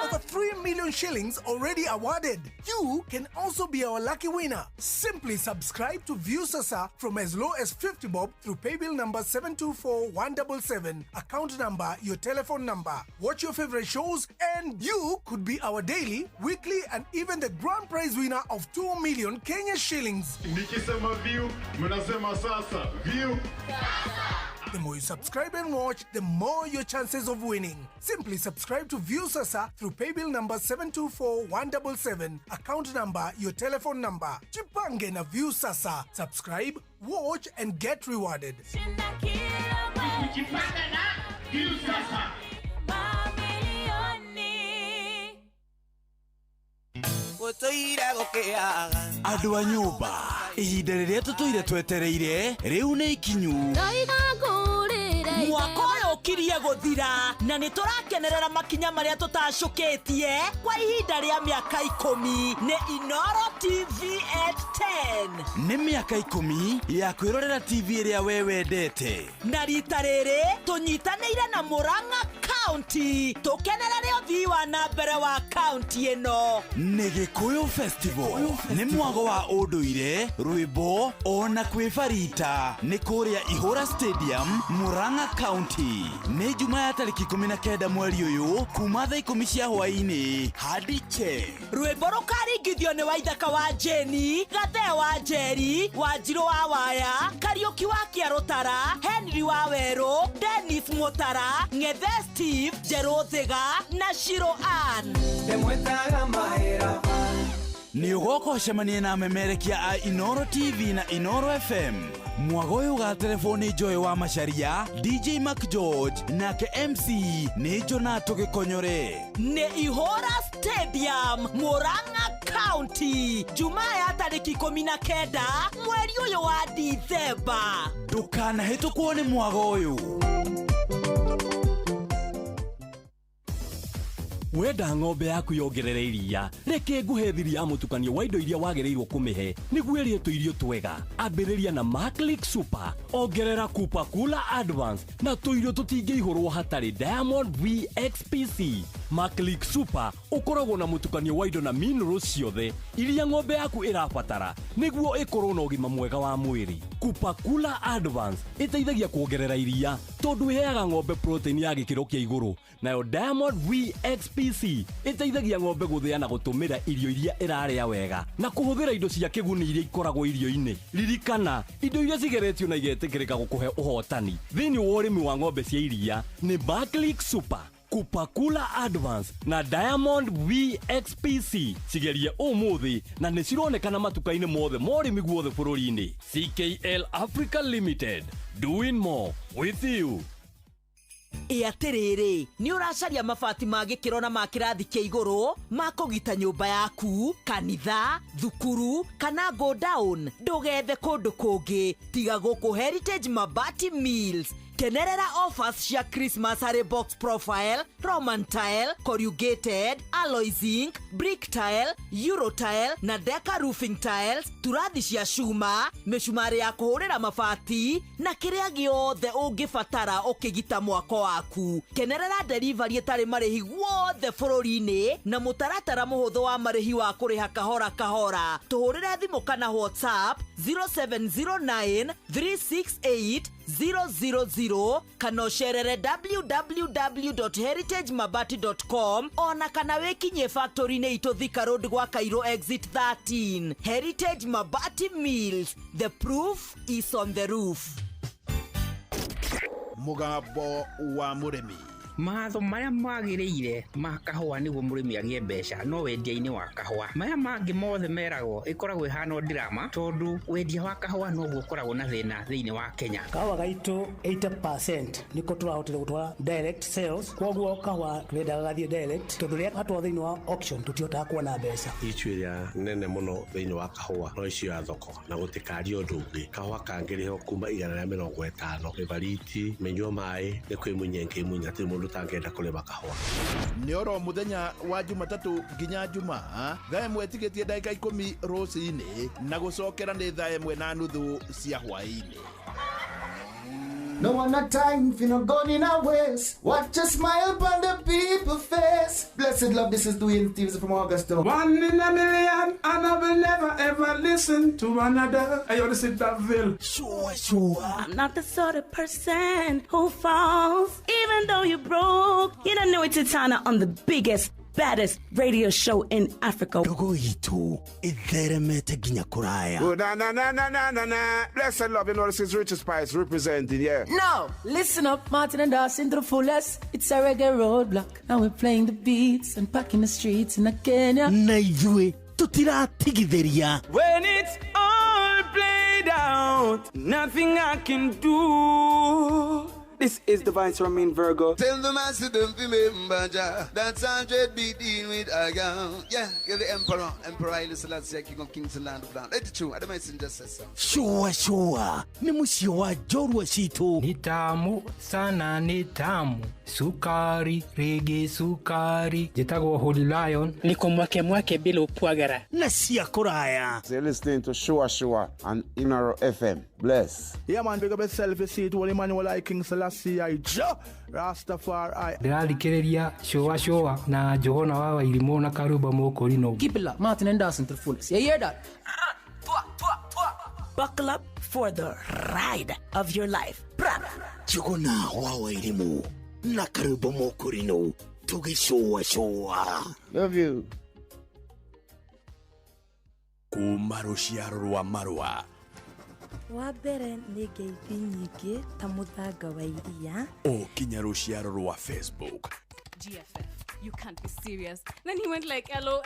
Over 3 million shillings already awarded. You can also be our lucky winner. Simply subscribe to Viusasa from as low as 50 bob through paybill number 724177, account number, your telephone number. Watch your favorite shows and you could be our daily, weekly and even the grand prize winner of 2 million Kenya shillings. Nikisema view, mnasema sasa. View. The more you subscribe and watch, the more your chances of winning. Simply subscribe to Viusasa through paybill number 724177, account number, your telephone number. Jipange na Viusasa. Subscribe, watch and get rewarded. Jipange na Viusasa. Andũ a nyũmba, ihinda rĩrĩa tũtũire twetereire rĩu nĩ ikinyu. Mwaka ũyũ ũkirie gũthira na nĩ tũrakenerera makinya marĩa tũtacũkĩtie kwa ihinda rĩa mĩaka 10 nĩ Inoro TV at 10. Nĩ mĩaka 10 ya kwĩrorera TV ĩrĩa we wendete. Na rita rĩrĩ tũnyitanĩire na Murang'a County tũkenerere ũthii wa na mbere wa county ĩno. Nĩ Gĩkũyũ Festival nĩ mwago wa ũndũire, rwĩmbo ona kwĩbarita nĩ kũrĩa Ihũra Stadium, Murang'a County. Nĩ Jumaa ya tarĩki 19 mweri ũyũ kuma thaa 10 cia hwaĩ-inĩ hadi che. Rwĩmbo rũkaringithio nĩ Waithaka wa Jeni, Gathee wa Njeri, Wanjirũ wa Waya, Kariũki wa Kĩarũtara, Henry wa Werũ, Dennis Mũtara, Ng'ethe Steve, Njerũ Thiga na Shiro Ann. Nĩ ũgoka ũcemanie na amemerekia a Inoro TV na Inoro FM. Mwago ũyũ ũgaterebwo nĩ Joy wa Macharia, DJ Mac George nake MC nĩ Jonato Gĩkonyore. Nĩ Ihũra Stadium, Murang'a County, Jumaa ya tarĩki 19 mweri ũyũ wa Dithemba. Ndũkanahĩtũkwo nĩ mwago ũyũ. Wenda ng'ombe yaku yongerere iria, reke nguhe thiri ya mũtukanio wa indo iria wagĩrĩirwo kũmĩhe nĩguo ĩrĩe tũirio twega. Ambĩrĩria na Maclick Super, ongerera Cooper Cooler Advance na tũirio tũtingĩihũrwo hatarĩ Diamond VXPC. Maclick Super ũkoragwo na mũtukanio wa indo na minerals ciothe iria ng'ombe yaku ĩrabatara nĩguo ĩkorwo na ũgima mwega wa mwĩrĩ. Cooper Cooler Advance ĩteithagia kuongerera iria tondũ ĩheaga ng'ombe protein ya gĩkĩro kĩa igũrũ, nayo Diamond VXPC ĩteithagia ng'ombe gũthĩa na gũtũmĩra irio iria ĩrarĩa wega na kũhũthĩra indo cia kĩguni iria ikoragwo irio-inĩ. Ririkana, indo iria cigeretio na igetĩkĩrĩka gũkũhe ũhotani thĩinĩ wa ũrĩmi wa ng'ombe cia iria nĩ Maclick Super, Cooper Cooler Advance na Diamond VXPC. Cigerie ũmũthĩ na nĩ cironekana matuka-inĩ mothe ma ũrĩmi guothe bũrũri-inĩ. CKL Africa Limited, doing more with you. Ĩ atĩrĩrĩ, nĩ ũracaria mabati ma gĩkĩro na ma kĩrathi kĩa igũrũ ma kũgita nyũmba yaku, kanitha, thukuru kana go down? Ndũgethe kũndũ kũngĩ tiga gũkũ Heritage Mabati Mills. Kenerera offers cia Christmas harĩ box profile, Roman tile, corrugated, alloy zinc, brick tile, euro tile na deca roofing tiles, turathi cia cuma, mĩcumarĩ ya kũhũrĩra mabati na kĩrĩa gĩothe ũngĩbatara ũkĩgita mwako waku. Kenerera delivery ĩtarĩ marĩhi guothe bũrũri-inĩ na mũtaratara mũhũthũ wa marĩhi wa kũrĩha kahora kahora. Tũhũrĩre thimũ kana WhatsApp 0709 368 000 kana ũcerere www.heritagemabati.com ona kana wĩkinyie factory-inĩ itũ Thika Road gwa Cairo exit 13. Heritage Mabati Mills, the proof is on the roof. Mũgambo wa mũrĩmi. Matho marĩa magĩrĩire ma kahũa nĩguo mũrĩmi agĩe mbeca no wendia-inĩ wa kahũa. Maya mangĩ mothe meragwo ĩkoragwo ĩhana drama tondũ wendia wa kahũa noguo ũkoragwo na thĩna thĩinĩ wa Kenya. Kahũa gaitũ 80% nĩko tũrahotire gũtwara direct sales, koguo kahũa tũrendaga gathiĩ direct tondũ rĩrĩa gatwarwo thĩinĩ wa auction tũtihotaga kuona mbeca. Issue ĩrĩa nene mũno thĩinĩ wa kahũa no issue ya thoko na gũtikaria ũndũ ũngĩ. Kahũa kangĩrĩhwo kuma 150 mĩbariti mĩnyua maĩ nĩ kwĩmunya ĩngĩmunya hatirĩ mũndũ tangĩenda kũrĩma kahũa. Nĩ oro mũthenya wa Jumatatũ nginya Jumaa thaa 1 tigĩtie ndagĩka 10 rũcinĩ na gũcokera nĩ thaa 1:30 cia hwaĩ-inĩ. No one a time for no gun in a waste. Watch a smile upon the people face. Blessed love, this is Dwayne Stevens from Augusta. One in a million, and I will never ever listen to another. I want to sit that veil. Sure, sure. I'm not the sort of person who falls, even though you're broke. You don't know it's Titana on the biggest, baddest radio show in Africa. Ndogo itu itheremete nginya kuraya. Oh, na na na na na na na. Blessed love, you know this is Richard Spice representing, yeah. No, listen up, Martin and Dawson to the fullest. It's a reggae roadblock, and we're playing the beats and packing the streets in Kenya. Na ithuĩ tutiratigithĩria. When it's all played out, nothing I can do. This is the Vice Romain Virgo. Tell the master don't remember Jah. That's 100 beat in with a gun. Yeah, you're the emperor. Emperor Haile Selassie, King of Kings and Land of Land. Let it true. I don't mind just say so. Shua shua. Ni mũciĩ wa njorua citũ. Ni tamu sana, ni tamu. Sukari, rege sukari. Njĩtagwo Holy Lion. Niko mwake mwake bila upwagara. Na cia kũraya. So you're listening to Shua Shua on Inoro FM. Bless. Yeah man, big up yourself. You see it, Holy Emmanuel I King Selassie I Jah Rastafari. Ndĩrathikĩrĩria Shua Shua na Johana wa Wairimũ na Karuba Mũkũrinũ. Keep it locked, Martin and Dawson to the fullest. You hear that? Buckle up for the ride of your life. Johana wa Wairimũ na Karuba Mũkũrinũ tũgĩcũa cũa. Love you. Kuma rũciaro rwa marũa wa mbere nĩ ngeithi nyingĩ ta mũthanga wa iria o kinya rũciaro rwa Facebook. GFF, you can't be serious. Then he went like LOL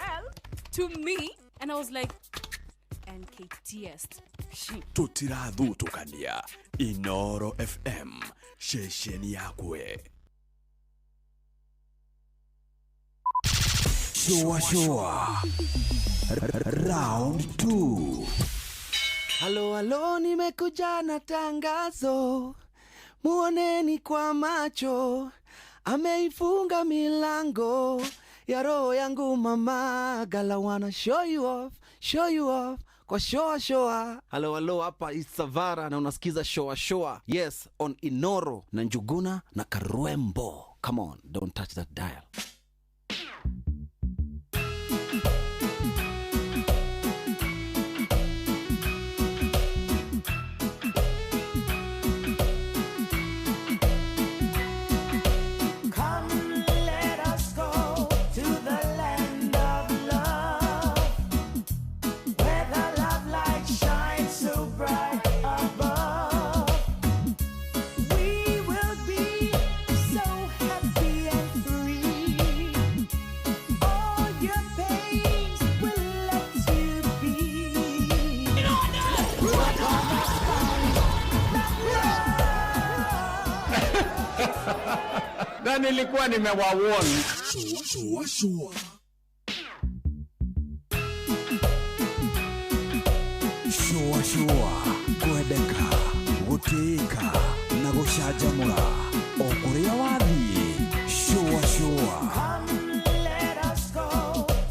to me and I was like NKTS. Tũtirathutũkania. Inoro FM, ceceni yakwe. Shua Shua Round 2. Halo halo, nimekuja na tangazo, muoneni kwa macho, ameifunga milango Ya roho yangu mama, gala wanna show you off, show you off kwa shoa shoa. Halo halo, hapa Isavara na unasikiza shoa shoa. Yes, on Inoro na Njuguna na Karwembo. Come on, don't touch that dial. Come, let us go to the land of love, where the love light shines so bright above. We will be so happy and free. All your pains will let you be. Na nilikuwa nimewawarn. Shua shua. Shua shua kwendeka gũtĩĩka na gũcanjamũra o kũrĩa wathiĩ shua shua. Come, let us go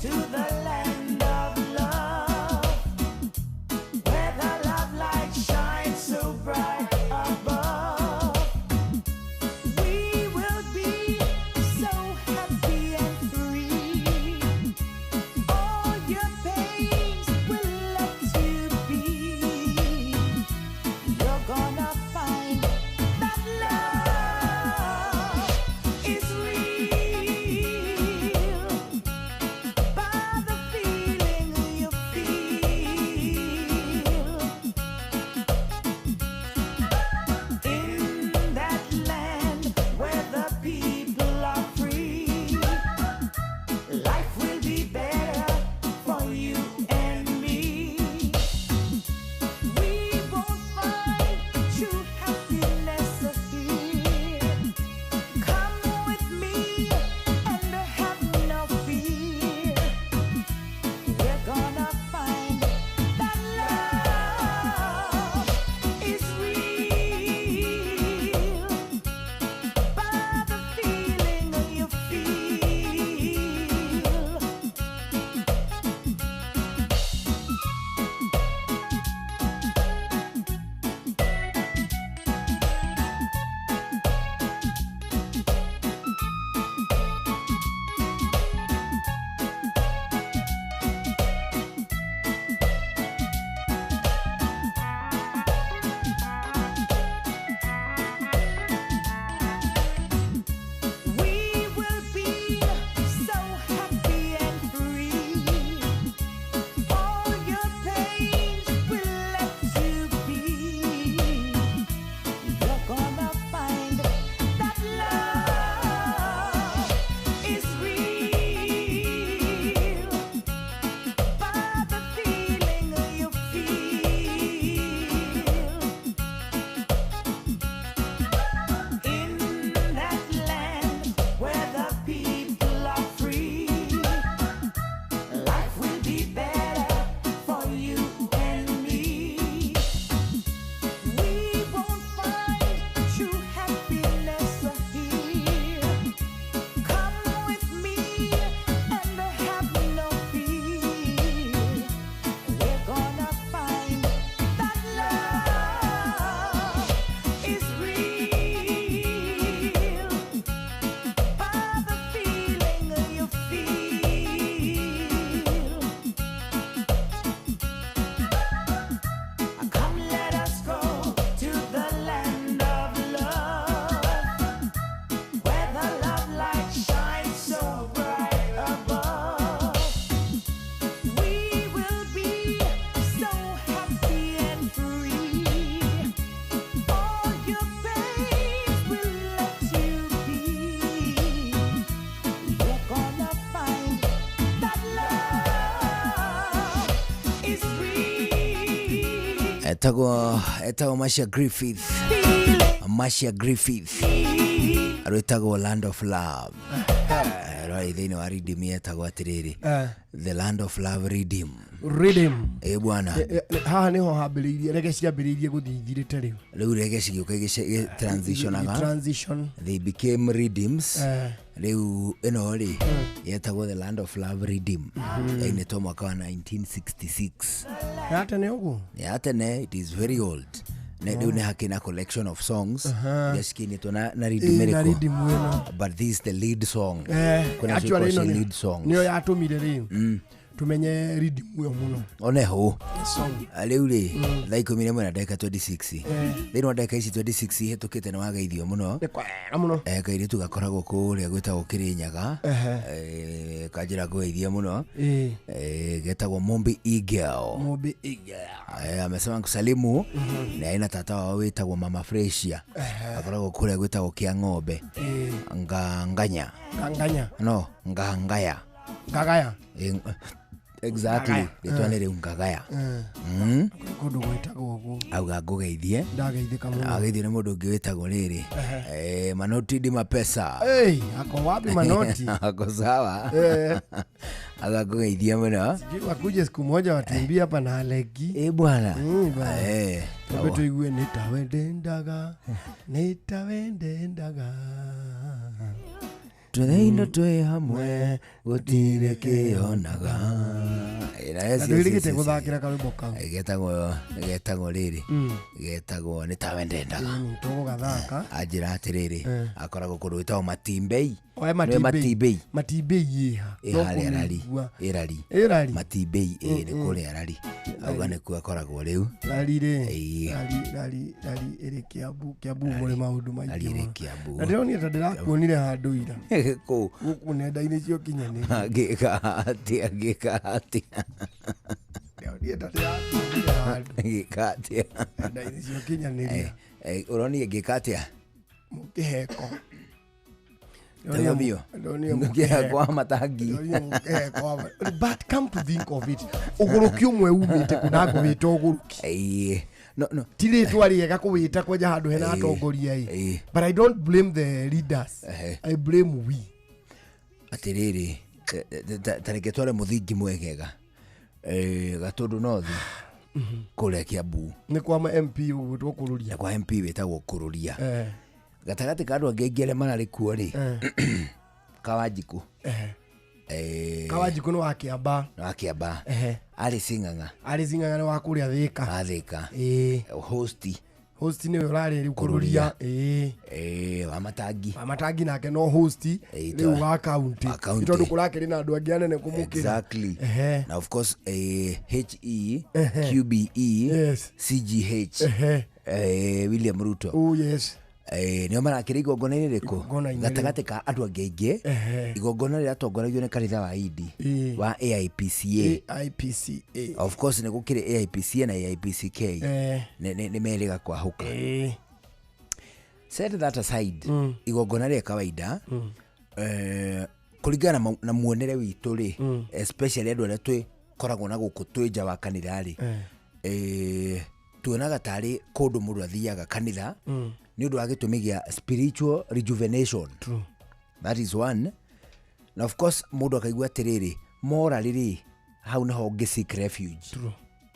to the land of love, where the love light shines so bright above. We will be so happy and free. All your pains will let you be. You're gonna find that love is real by the feeling you feel. In that land where the people are free, life will be better for you and me. We won't find true happiness here. Come with me and have no fear. We're gonna find that love is real by the feeling you feel. We will be so happy and free. All your pains will let you be. You're gonna find that love is real by the feeling you feel. In that land where the people are free, life will be better for you and me. We won't find true happiness here. Come with me and have no fear. We're gonna find that love is real by the feeling you feel. Come, let us go to the land of love, where the love light shines so bright above. We will be so happy and free. All your pains will let you be. You're gonna find that love is real. Etagwo etagwo Marcia Griffith, Marcia Griffith rwĩtagwo Land of Love. Tũrarĩ thĩinĩ wa redeem yetagwo atĩrĩrĩ Eh. The Land of Love Redeem. Rhythm. Ĩ bwana. Haha nĩho hambĩrĩirie rege ciambĩrĩirie gũthiĩ ithirĩte rĩu. Rĩu rege cigĩũka igĩtransitionaga. Transition. They became redeems. Eh. Rĩu ĩno rĩ yetagwo The Land of Love Redeem. Yainĩtwo mwaka wa 1966. Ya tene ũguo. Ya tene, it is very old. Rĩu nĩ hakĩ na collection of songs iria cikiinĩtwo na rhythm Ĩ, na ĩrĩkũ. rhythm ĩno. But this is the lead song. Eh, Kwĩna actually ciĩko ĩno cia nĩyo- lead songs. nĩyo yatũmire rĩ tumenye rhythm ĩyo mũno. Oneho Song. rĩu rĩ thaa 11 na ndagĩka 26. Eh. Thĩinĩ wa ndagĩka ici 26 ihĩtũkĩte nĩ wageithio mũno. Nĩ kwega mũno. Eh, kairĩtu gakoragwo kũrĩa gwĩtagwo Kĩrĩnyaga. Ehe. Eh, kanjĩra ngũgeithie mũno. Ĩ. Eh, getagwo Mumbi Eagle. Mumbi Eagle. Eh, amesema kusalimu na ina tata wao wĩtagwo Mama Fresia. Akoragwo kũrĩa gwĩtagwo Kĩa Ng'ombe. Ĩ. Nganganya. Nganganya. No, Ngangaya. Ngagaya. Eh, exactly. Ngagaya. Rĩtwa nĩ rĩu Ngagaya. Eh. Kũndũ gwĩtagwo ũguo. Auga ngũgeithie. Ndageithĩka mũno. Ageithio nĩ mũndũ ũngĩ wĩtagwo rĩrĩ. Eh, Manoti di mapesa. Hey, ako wapi Manoti? Ako sawa. Eh. Auga ngũgeithie mũno. Sijui wakuje siku moja watuimbie hapa na Alegi. Eh, bwana. Bwana. Eh. Twambe tuigue nĩ tawe ndendaga, nĩ tawe ndendaga. Twethe indo twĩ hamwe gũtirĩ kĩonaga. Eh, na Na yes, yes, ndwĩrĩgĩte yes, yes. gũthakĩra karwĩmbo kau. Eh, getagwo rĩrĩ getagwo nĩ tawe ndendaga. Ĩni, tũgũgathaka. Anjĩra atĩrĩrĩ Eh. akoragwo kũndũ gwĩtagwo Matimbei. Oe Nĩwe Matimbei. Matimbei. Matimbei ĩha. Ĩ No harĩa rari. kũmĩigua. Ĩrari. Ĩrari. Matimbei ĩ nĩ Mm, mm. kũrĩa rari. Auga nĩkuo akoragwo rĩu. Rari rĩ. Ĩĩ. Rari rari rari ĩrĩ Kiambu, Kiambu mũrĩ maũndũ maingĩ Rari ĩrĩ mũno. Kiambu. Na ndĩronire ta ndĩrakuonire handũ ira. Kũ? Gũkũ nenda-inĩ cia ũkinyanĩria. Angĩka atĩa angĩka atĩa. Ndĩronire ta ndĩrakuonire handũ Angĩka atĩa. nenda-inĩ cia ũkinyanĩria. Eh, ũronire ngĩka atĩa? Mũkĩheko. Tazamio. Ndonire Ngĩheko wa matangi. Ndonire mũkĩheko wa ma- But come to think of it, ũgũrũki ũmwe umĩte kũ na ngũwĩta ũgũrũki. Ĩĩ. No, no. Ti rĩtwa rĩega kũwĩta kwanja handũ hena Ĩĩ. atongoria ĩ. Ĩĩ. But I don't blame the leaders. Ehe. I blame we. Atĩrĩrĩ, ta reke tware mũthingi mwegega. Eh, Gatũndũ North kũrĩa Kiambu. Nĩ kwa ma MP ũgwĩtwo Kũrũria. Na kwa MP wĩtagwo Kũrũria. Eh. Gatagatĩ ka andũ angĩ aingĩ arĩa mararĩ kuo rĩ, Kawanjikũ. Ehe. Eh, Kawanjikũ nĩ wa Kĩamba. nĩ wa Kĩamba. Ehe. Arĩ Sing'ang'a. Arĩ Sing'ang'a nĩ wa kũrĩa Thĩka. Wa Thĩka. Ĩĩ. Host. Host nĩwe ũrarĩ rĩu Kũrũria. Ĩĩ. Eh, wa Matangi. Wa Matangi nake no host rĩu wa county. Wa county. Nĩ tondũ kũrakĩrĩ na andũ angĩ anene kũmũkĩra. Exactly. Ehe. Na of course eh, HE, Ehe. QBE, Yes. CGH, Ehe. eh, William Ruto. Oh yes. Eh, nĩo marakĩrĩ igongona-inĩ rĩkũ Igongona-inĩ gatagatĩ ka andũ angĩ aingĩ Ehe. igongona rĩratongoragio nĩ kanitha wa Indi Ĩĩ. wa AIPCA. AIPCA. Of course nĩ gũkĩrĩ AIPCA na AIPCK. Eh. Nĩ merĩga kwahũka. Set that aside, igongona rĩa kawaida eh, kũringana na muonere witũ rĩ, especially andũ arĩa twĩkoragwo na gũkũ twĩ nja wa kanitha rĩ, Eh. eh, tuonaga tarĩ kũndũ mũndũ athiaga kanitha nĩ ũndũ wa gĩtũmi gĩa spiritual rejuvenation. True. That is one. Na of course mũndũ akaigua atĩrĩrĩ morally rĩ hau nĩho ũngĩ seek refuge. True.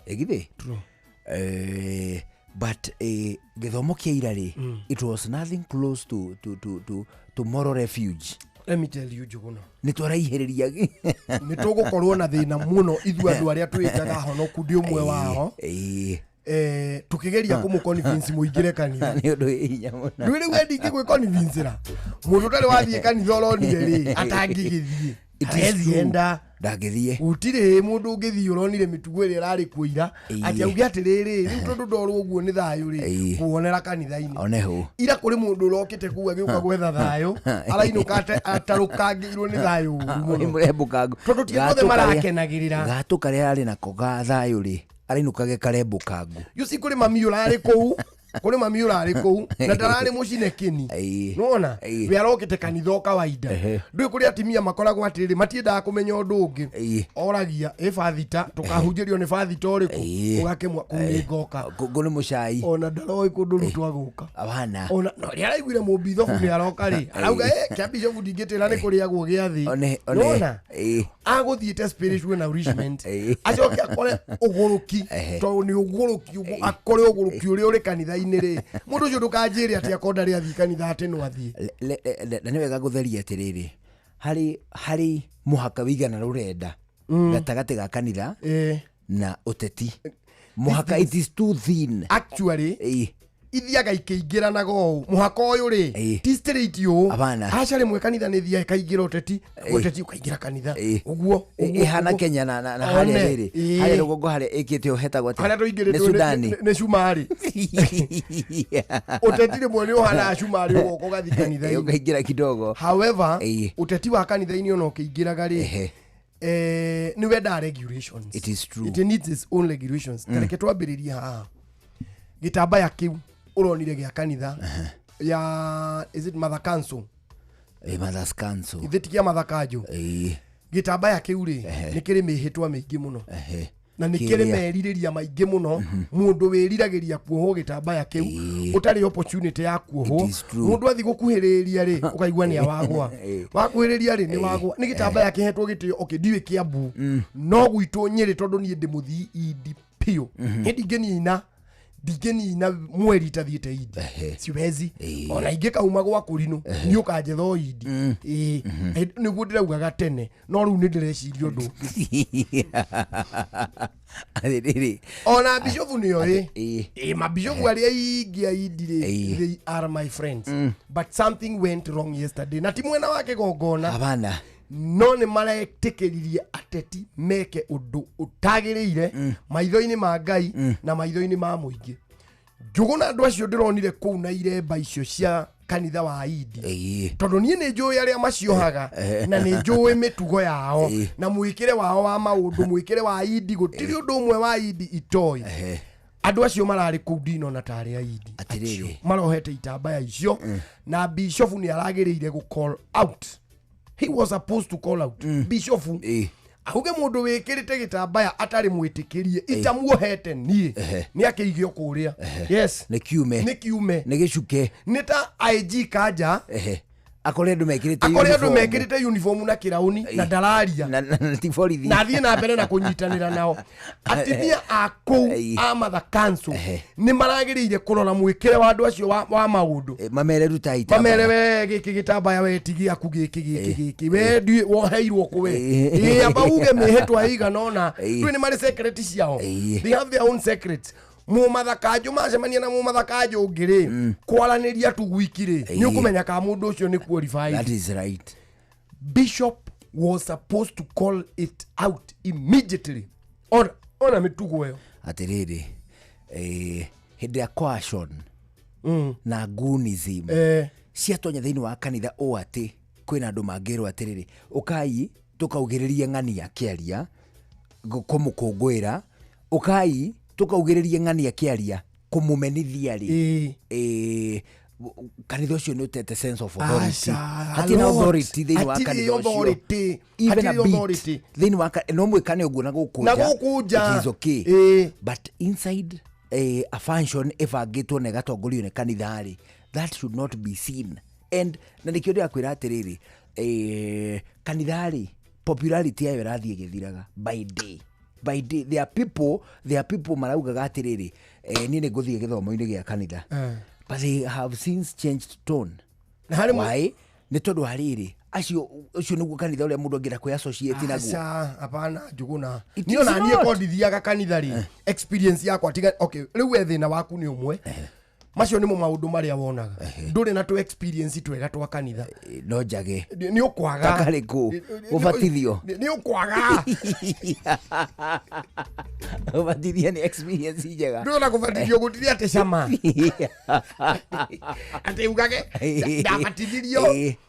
Ĩgithĩ? True. Eh, but eh, gĩthomo kĩa ira rĩ, it was nothing close to moral refuge. Let me tell you Njũgũna. Nĩ twaraihĩrĩria Nĩ tũgũkorwo na thĩna mũno ithuĩ andũ arĩa twĩtaga honoku ndĩ ũmwe wao. Ĩĩ. Eh, tũkĩgeria kũmũ convince mũingĩre kanitha. Nĩ ũndũ wĩ hinya mũno. Ndũĩ rĩu we ndingĩgwĩ convince-ra. Mũndũ ũtarĩ wathiĩ kanitha ũronire rĩ atangĩgĩthiĩ. It is true. Arethienda. Ndangĩthiĩ. Gũtirĩ mũndũ ũngĩthiĩ ũronire mĩtugo ĩrĩa ĩrarĩ kuo ira Ĩĩ. atĩ auge atĩrĩrĩ rĩu tondũ ndorwo ũguo nĩ thayũ rĩ Ĩĩ. kuonera kanitha-inĩ. One hũ. Ira kũrĩ mũndũ ũrokĩte kuu agĩũka gwetha thayũ arainũka atarũkangĩirwo nĩ thayũ ũru mũno. Mũrembũkangu. Tondũ ti andũ othe marakenagĩrĩra. Gatũ karĩa arĩ nako ga thayũ rĩ, arainũka ge karembũkangu. You see kũrĩ mami ũrarĩ kũu Kũrĩ mami ũrarĩ kũu na ndararĩ mũcine kĩni. Nĩwona we arokĩte kanitha o kawaida. Ndũĩ kũrĩ atimia makoragwo atĩrĩrĩ, matiendaga kũmenya ũndũ ũngĩ, oragia ĩ bathita tũkahunjĩrio nĩ bathita ũrĩkũ, ũgakĩmwa kũu nĩ ngoka. Kũ nĩ mũcai. Ona ndaroĩ kũndũ rutwo agũka. Abana. Ona no rĩrĩa araiguire mũmbithobu nĩ aroka rĩ, arauga ĩ kĩa bishofu ndingĩtĩra nĩ kũrĩagwo gĩathĩ. One one. Nĩwona agũthiĩte spiritual nourishment, acoke akore ũgũrũki, tondũ nĩ ũgũrũki ũguo, akore ũgũrũki ũrĩa ũrĩ kanitha-inĩ rĩ, mũndũ ũcio ndũkanjĩre atĩ akonda rĩ athiĩ kanitha atĩ no athiĩ. Na nĩ wega gũtheria atĩrĩrĩ, harĩ mũhaka wĩigana rũrenda gatagatĩ ga kanitha na ũteti. Mũhaka, it is too thin. Actually ithiaga ikĩingĩranaga ũũ, mũhaka ũyũ rĩ ti straight ũũ. Abana. Aca, rĩmwe kanitha nĩ thiaga ĩkaingĩra ũteti, ũteti ũkaingĩra kanitha ũguo. Ĩhana Ũguo. Kenya na harĩa One, rĩrĩ harĩa rũgongo harĩa ĩkĩte hetagwo atĩa? Harĩa tũingĩrĩtwo Nĩ Sudani. Nĩ cumarĩ. Ũteti rĩmwe nĩ ũhanaga cumarĩ, ũgoka ũgathiĩ kanitha-inĩ. Ũkaingĩra kidogo. However, ũteti wa kanitha-inĩ ona ũkĩingĩraga rĩ, nĩ wendaga regulations. It is true. It needs its own regulations. Ta reke twambĩrĩrie haha, gĩtambaya kĩu ũronire gĩa kanitha ya, is it Mother Council? Mothers Council. Ithe ti kĩa Mother Kanjũ? Gĩtambaya kĩu rĩ, nĩ kĩrĩ mĩhĩtwa mĩingĩ mũno na nĩ kĩrĩ Kĩrĩa. merirĩria maingĩ mũno. Mũndũ wĩriragĩria kuohwo gĩtambaya kĩu ũtarĩ opportunity ya kuohwo, It is true. mũndũ athiĩ gũkuhĩrĩria rĩ, ũkaigua nĩ awagwa. Wakuhĩrĩria rĩ, nĩ wagwa. Nĩ gĩtambaya kĩhetwo gĩtĩo. Okay, ndiũĩ Kĩambu, no gwitũ Nyĩrĩ, tondũ niĩ ndĩ mũthii indi biũ, niĩ ndingĩnina mweri itathiĩte indi, siwezi. Ona ingĩkauma gwa kũrinũ nĩ ũkanjetha o indi. Ĩĩ. Nĩguo ndĩraugaga tene, no rĩu nĩ ndĩreciria ũndũ ũngĩ. Atĩrĩrĩ. Ona bishofu nĩo ĩ mabishofu arĩa aingĩ a indi rĩ, they are my friends, but something went wrong yesterday, na ti mwena wa kĩgongona. Abana. No nĩ maretĩkĩririe ateti meke ũndũ ũtagĩrĩire maitho-inĩ ma Ngai na maitho-inĩ ma mũingĩ. Njũgũ na andũ acio ndĩronire kũu na iremba icio cia kanitha wa indi, tondũ niĩ nĩ njũĩ arĩa maciohaga na nĩ njũĩ mĩtugo yao na mwĩkĩre wao wa maũndũ, mwĩkĩre wa indi. Gũtirĩ ũndũ ũmwe wa indi itoĩ. Andũ acio mararĩ kũu ndinona tarĩ a indi. Atĩrĩrĩ. Marohete itambaya icio, na bishofu nĩ aragĩrĩire gũ call out. He was supposed to call out, bishofu auge mũndũ wĩkĩrĩte gĩtambaya atarĩ mwĩtĩkĩrie, itamuohete niĩ, nĩ akĩigio kũrĩa. Yes. Nĩ kiume. Nĩ kiume. Nĩ gĩcuke. Nĩ ta IG Kanja. Akore andũ mekĩrĩte akore andũ uniform. mekĩrĩte uniform na kĩrauni na ndararia na ti borithi. Na athiĩ na mbere na kũnyitanĩra nao. Atimia a kũu a Mother Council nĩ maragĩrĩire kũrora mwĩkĩre wa andũ acio wa maũndũ. Mamere ruta itambaya. Mamere, we gĩkĩ gĩtambaya we ti gĩaku, gĩkĩ gĩkĩ gĩkĩ we ndiũĩ woheirwo kũ we. Ĩ amba uge mĩhĩtwa ĩigana ũna. Ndũĩ nĩ marĩ secret ciao. They have their own secrets. Mũmathakanjũ macemania na mũmathakanjũ ũngĩ rĩ, kwaranĩria tu gwiki rĩ, nĩ ũkũmenya kana mũndũ ũcio nĩ qualified. That is right. Bishop was supposed to call it out immediately. Ona mĩtugo ĩyo. Atĩrĩrĩ, hĩndĩ ya coercion na goonism ciatonya thĩinĩ wa kanitha ũũ atĩ kwĩna andũ mangĩrwo atĩrĩrĩ, ũkai tũkaugĩrĩrie ng'ania kĩaria kũmũkũngũĩra, ũkai tũkaugĩrĩrie ng'ania kĩaria kũmũmenithia rĩ, kanitha ũcio nĩ ũtete sense of authority. Aca, Hatirĩ na a lot. authority thĩinĩ wa Hatirĩ kanitha ũcio. authority. Even a Hatirĩ bit. authority. Thĩinĩ wa no mwĩkane ũguo na gũkũ Na nja, gũkũ nja. it is okay. But inside a function ĩbangĩtwo na ĩgatongorio nĩ kanitha rĩ, that should not be seen. And na nĩkĩo ndĩrakwĩra atĩrĩrĩ, kanitha rĩ, popularity yayo ĩrathiĩ ĩgĩthiraga by day by day. There are people maraugaga atĩrĩrĩ, niĩ nĩ ngũthiĩ gĩthomo-inĩ gĩa kanitha, but they have since changed tone. Na harĩ Why? Nĩ tondũ wa rĩrĩ, acio ũcio nĩguo kanitha ũrĩa mũndũ angĩenda kwĩ associate naguo. Aca, hapana, Njũgũna. It Niĩ is ona niĩ not. ko ndithiaga kanitha rĩ, experience yakwa tiga okay, rĩu we thĩna waku nĩ ũmwe, macio nĩmo maũndũ marĩa wonaga. Ndũrĩ na tũ experience twega twa kanitha. No njage. Nĩ ũkwaga. Takarĩkũ? Gũbatithio. Nĩ ũkwaga. Gũbatithio nĩ experience njega. Ndũrona kũbatithio gũtirĩ atĩ cama atĩ ugage ndabatithirio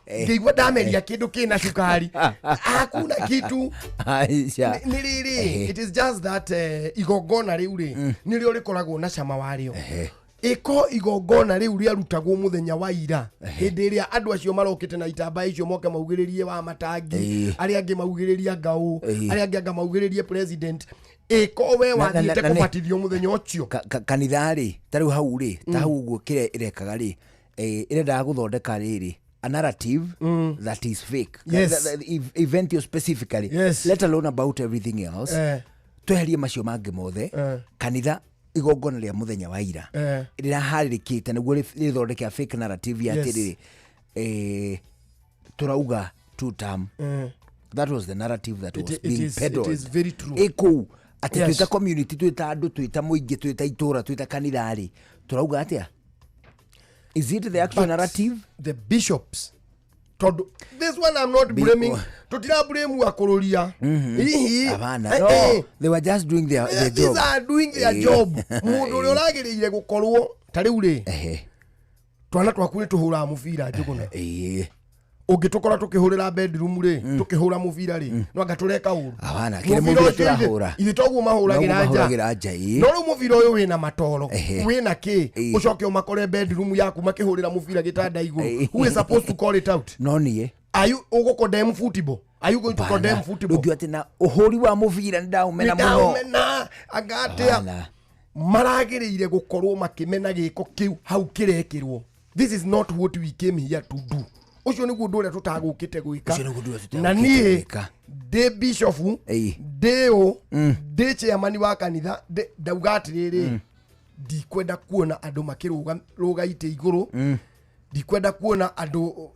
ngĩigua ndameria kĩndũ kĩna cukari, hakuna kitu. Aca. Nĩ rĩrĩ, it is just that igongona rĩu rĩ, nĩrĩo rĩkoragwo na cama warĩo. Ĩko igongona rĩu rĩarutagwo mũthenya wa ira, hĩndĩ ĩrĩa andũ acio marokĩte na itambaya icio moke maugĩrĩrie wa matangi, arĩa angĩ maugĩrĩria ngaũ, arĩa angĩ anga maugĩrĩrie president, ĩko we wathiĩte kũbatithio mũthenya ũcio. Kanitha rĩ, ta rĩu hau rĩ, ta hau ũguo, kĩrĩa ĩrekaga rĩ, ĩrendaga gũthondeka rĩrĩ a narrative that is fake. Event ĩyo specifically, let alone about everything else. Tweherie macio mangĩ mothe. Kanitha igongona rĩa mũthenya wa ira rĩraharĩrĩkĩte nĩguo rĩthondeke a fake narrative ya atĩrĩrĩ, tũrauga two term. That was the narrative that was being It peddled. is very true. Ĩ kũu atĩ twĩta community, twĩta andũ, twĩta mũingĩ, twĩta itũra, twĩta kanitha rĩ, tũrauga atĩa? Is it the actual But narrative? The bishops, tondu this one I'm not blaming, tutira blame akũrũria hihi. Hapana. No, they were just doing their These job. are doing their job. Mũndũ ũrĩa ũragĩrĩire gũkorwo ta rĩu rĩ, twana twaku nĩ tũhũraga mũbira, Njũgũna, ũngĩtũkora tũkĩhũrĩra bedroom rĩ, tũkĩhũra mũbira rĩ, no anga tũreka ũru? Hapana, kĩrĩa Mũbira mũbira ũcio tũrahũra. ithuĩ toguo mahũragĩra Noguo nja. mahũragĩra nja, ĩĩ. No rĩu mũbira ũyũ wĩna matoro, wĩna kĩ, ũcoke ũmakore bedroom yaku makĩhũrĩra mũbira gĩtanda igũrũ, who is supposed to call it out? No niĩ. Are you ũgũ condemn football? Are you going to condemn football? Ndũngiuga atĩ na ũhũri wa mũbira nĩ ndaũmena mũno. Nĩndaũmena anga atĩa? Hapana. Maragĩrĩire gũkorwo makĩmena gĩko kĩu hau kĩrekĩrwo. This is not what we came here to do. Ũcio nĩguo ũndũ ũrĩa tũtagũkĩte gwĩka. Ũcio nĩguo ũndũ ũrĩa Na tũtagũkĩte niĩ gwĩka. Ndĩ bishofu, ndĩ ũ, ndĩ chairman wa kanitha, ndauga atĩrĩrĩ, ndikwenda kuona andũ makĩrũga itĩ igũrũ, ndikwenda kuona andũ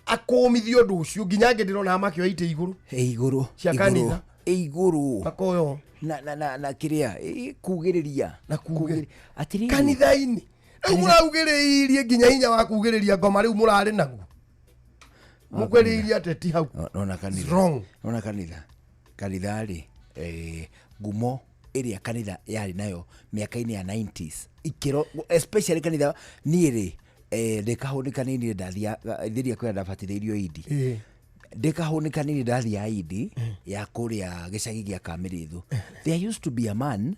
akũmithio ũndũ ũcio, nginya angĩ ndĩrona makĩoya itĩ igũrũ Ĩ igũrũ cia igũrũ. kanitha. Ĩ igũrũ makoyo na kĩrĩa, kugĩrĩria na kugĩrĩria atĩrĩrĩ kanitha-inĩ. Rĩu mũraugĩrĩirie nginya hinya wa kugĩrĩria ngoma rĩu mũrarĩ naguo, mũkwĩrĩirie ateti hau. Nona kanitha. Wrong. Nona kanitha rĩ, ngumo ĩrĩa kanitha yarĩ nayo mĩaka-inĩ ya 90s, ikĩro especially kanitha, niĩ rĩ, ndĩ kahũni kanini ndathiaga kwĩra ndabatithĩirio indi. Ndĩ kahũni kanini ndathiaga indi ya kũrĩa gĩcagi gĩa Kamĩrĩthũ. There used to be a man,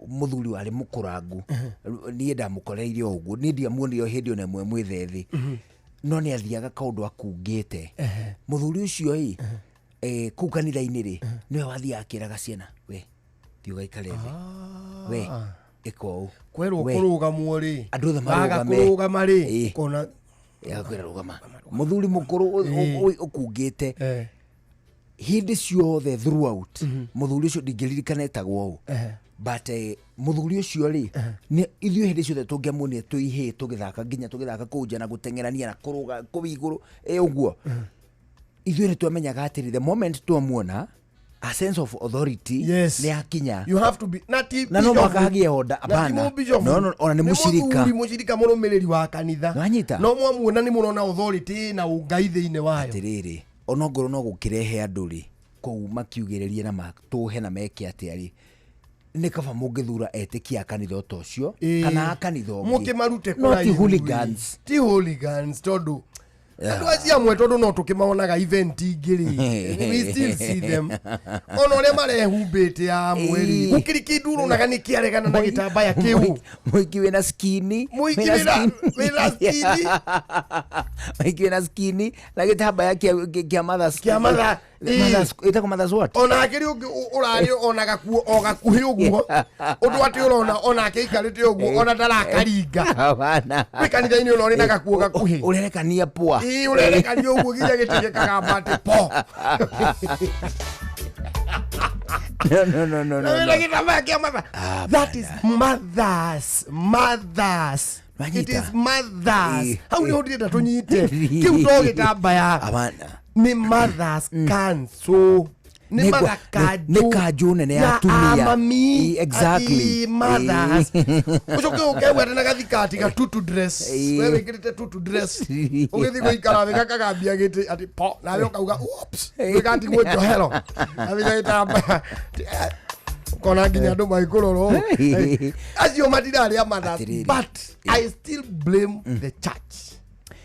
mũthuri warĩ mũkũrangu. Niĩ ndamũkoreire o ũguo, niĩ ndiamuonire o hĩndĩ ona ĩmwe mwĩthĩ thĩ, no nĩ athiaga kaũndũ akungĩte. Mũthuri ũcio ĩ, kũu kanitha-inĩ rĩ, nĩwe wathiaga akĩraga ciana, "We thiĩ ũgaikare thĩ, we ĩka ũũ." Kwerwo We. kũrũgamwo rĩ, Andũ othe waga marũgame. kũrũgama rĩ, ũkona Agakwĩra rũgama. Mũthuri mũkũrũ ũkungĩte hĩndĩ ciothe throughout. Mũthuri ũcio ndingĩririkana etagwo ũũ, but mũthuri ũcio rĩ, nĩ ithuĩ hĩndĩ ciothe tũngĩamuonire twĩ ihĩĩ tũgĩthaka, nginya tũgĩthaka kũu nja na gũteng'erania na kũrũga kũu igũrũ, ĩ ũguo, ithuĩ nĩ twamenyaga atĩrĩ, the moment twamuona, a sense of authority nĩ akinya. You have to be na ti Na no bishop. mũhaka hagĩe order, Na ti hapana. mũbishop. No, ona nĩ mũcirika. Mũthuri mũcirika mũrũmĩrĩri wa kanitha. Nĩwanyita? No mwamuona nĩ mũrona authority na ũngai thĩinĩ wayo. Atĩrĩrĩ, onongorwo no gũkĩrehe andũ rĩ kũu makiugĩrĩrie na matũhe na meke atĩa rĩ, nĩ kaba mũngĩthura etĩkia a kanitha ota ũcio kana a kanitha ũngĩ. Mũkĩmarute No ti kũraihu. hooligans. Ti hooligans, tondũ andũ acio amwe, tondũ no tũkĩmaonaga event ingĩ rĩ, we still see them, ona ũrĩa marehumbĩte amwe rĩ, gũkĩrĩ kĩndũ ũronaga nĩ kĩaregana na gĩtambaya kĩu. Mũingĩ wĩna skini. Mũingĩ wĩna skini. Mũingĩ wĩna skini na gĩtambaya kĩa mothers. Kĩa mother, Ĩtagwo mothers what? Ona hakĩrĩ ũngĩ ũrarĩ ona gakuo o gakuhĩ ũguo, ũndũ atĩ ũrona onake aikarĩte ũguo, ona ndarakaringa. Hapana. Wĩ kanitha-inĩ ũna ũrĩ na gakuo gakuhĩ. Ũrerekania poa. Ĩĩ, ũrerekania ũguo nginya gĩtĩ gĩkagamba atĩ po. No. Na wĩna gĩtambaya kĩa mother. That is mothers, mothers. It is mothers. Hau nĩho ndĩrenda tũnyite. Kĩu to gĩtambaya. Hapana. Nĩ mothers council. Nĩ mother kanjũ. Nĩ kanjũ nene ya atumia. Amami. Ĩ, exactly. Ati mothers. Ũcoke ũkegwete na gathikati ga tutu dress. We wĩkĩrĩte tutu dress. Ũgĩthiĩ gũikara thĩ gakagambia gĩtĩ atĩ po, nawe ũkauga oops, gĩgatigwo njohero. Na wĩna gĩtambaya. Kona nginya andũ magĩkũrora ũũ. Acio matirarĩ a mothers, but I still blame the church.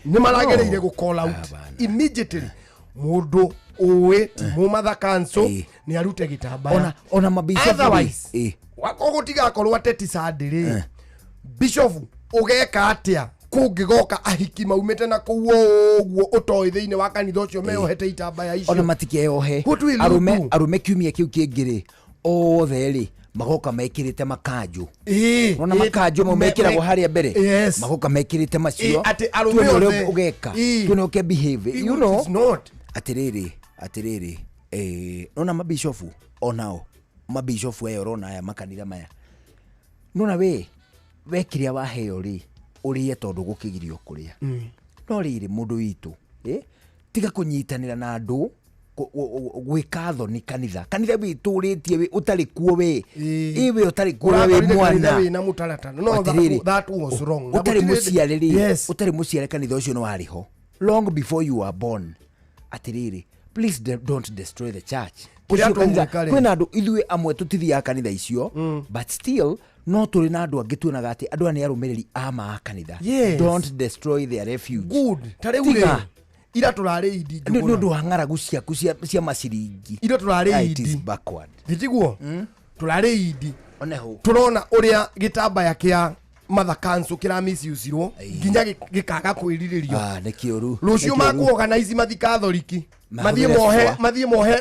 Nĩ maragereire gũ call out immediately. Mũndũ ũĩ ti mũmatha council nĩ arute gĩtambaya. Ona mabishop rĩ, Otherwise, wako gũtigakorwo ateti Sunday rĩ, bishop Ũgeka atĩa kũngĩgoka ahiki maumĩte na kũu ũguo ũtoĩ thĩinĩ wa kanitha ũcio meyohete itambaya Ona icio? matikeyohe. What will you Arume do? arume kiumia kĩu kĩngĩ rĩ, othe rĩ magoka mekĩrĩte makanjũ. Nona makanjũ mau mekĩragwo harĩa mbere. Yes. Magoka mekĩrĩte macio. Ĩ, atĩ arũme Tuone ũrĩa othe. ũgeka. Ĩ. Tuone ũke behave. You know. It's not. Atĩrĩrĩ, atĩrĩrĩ, nona mabishofu onao mabishofu aya ũrona aya makanitha maya, nona we kĩrĩa waheo rĩ ũrĩe tondũ gũkĩgirio kũrĩa. No rĩrĩ, mũndũ witũ, tiga kũnyitanĩra na andũ gwĩka thoni kanitha. Kanitha wĩtũrĩtie we ũtarĩ kuo we, ĩ we ũtarĩ kuo we wĩ Ũrakorire kanitha mwana wĩna mũtaratara. No, Atĩrĩrĩ, that was wrong. Na ũtarĩ gũtirĩ- mũciare rĩ, Yes. ũtarĩ mũciare kanitha ũcio nĩ warĩ ho long before you were born. Atĩrĩrĩ, please don't destroy the church. Kũrĩa Ũcio kanitha- tũgwĩka rĩ. Kwĩna andũ ithuĩ amwe tũtithiaga kanitha icio, but still no tũrĩ na andũ angĩ tuonaga atĩ andũ aya nĩ arũmĩrĩri a ma a kanitha. Yes. Don't destroy their refuge. Good. Ta rĩu Tiga. rĩ, ira tũrarĩ indi Nĩ Njũgũna. ũndũ wa ng'aragu ciaku cia maciringi. Ira tũrarĩ Ah, it is indi. backward. Thitiguo tũrarĩ indi. Oneho. Tũrona ũrĩa gĩtambaya kĩa Mother Council kĩramisiusirwo nginya gĩkaga kwĩrirĩrio. Ah, nĩ kĩũru. Rũciũ Nĩ kĩũru. makuorganize mathi Catholic, mathiĩ Mahũthĩre mohe cwa. mathiĩ mohe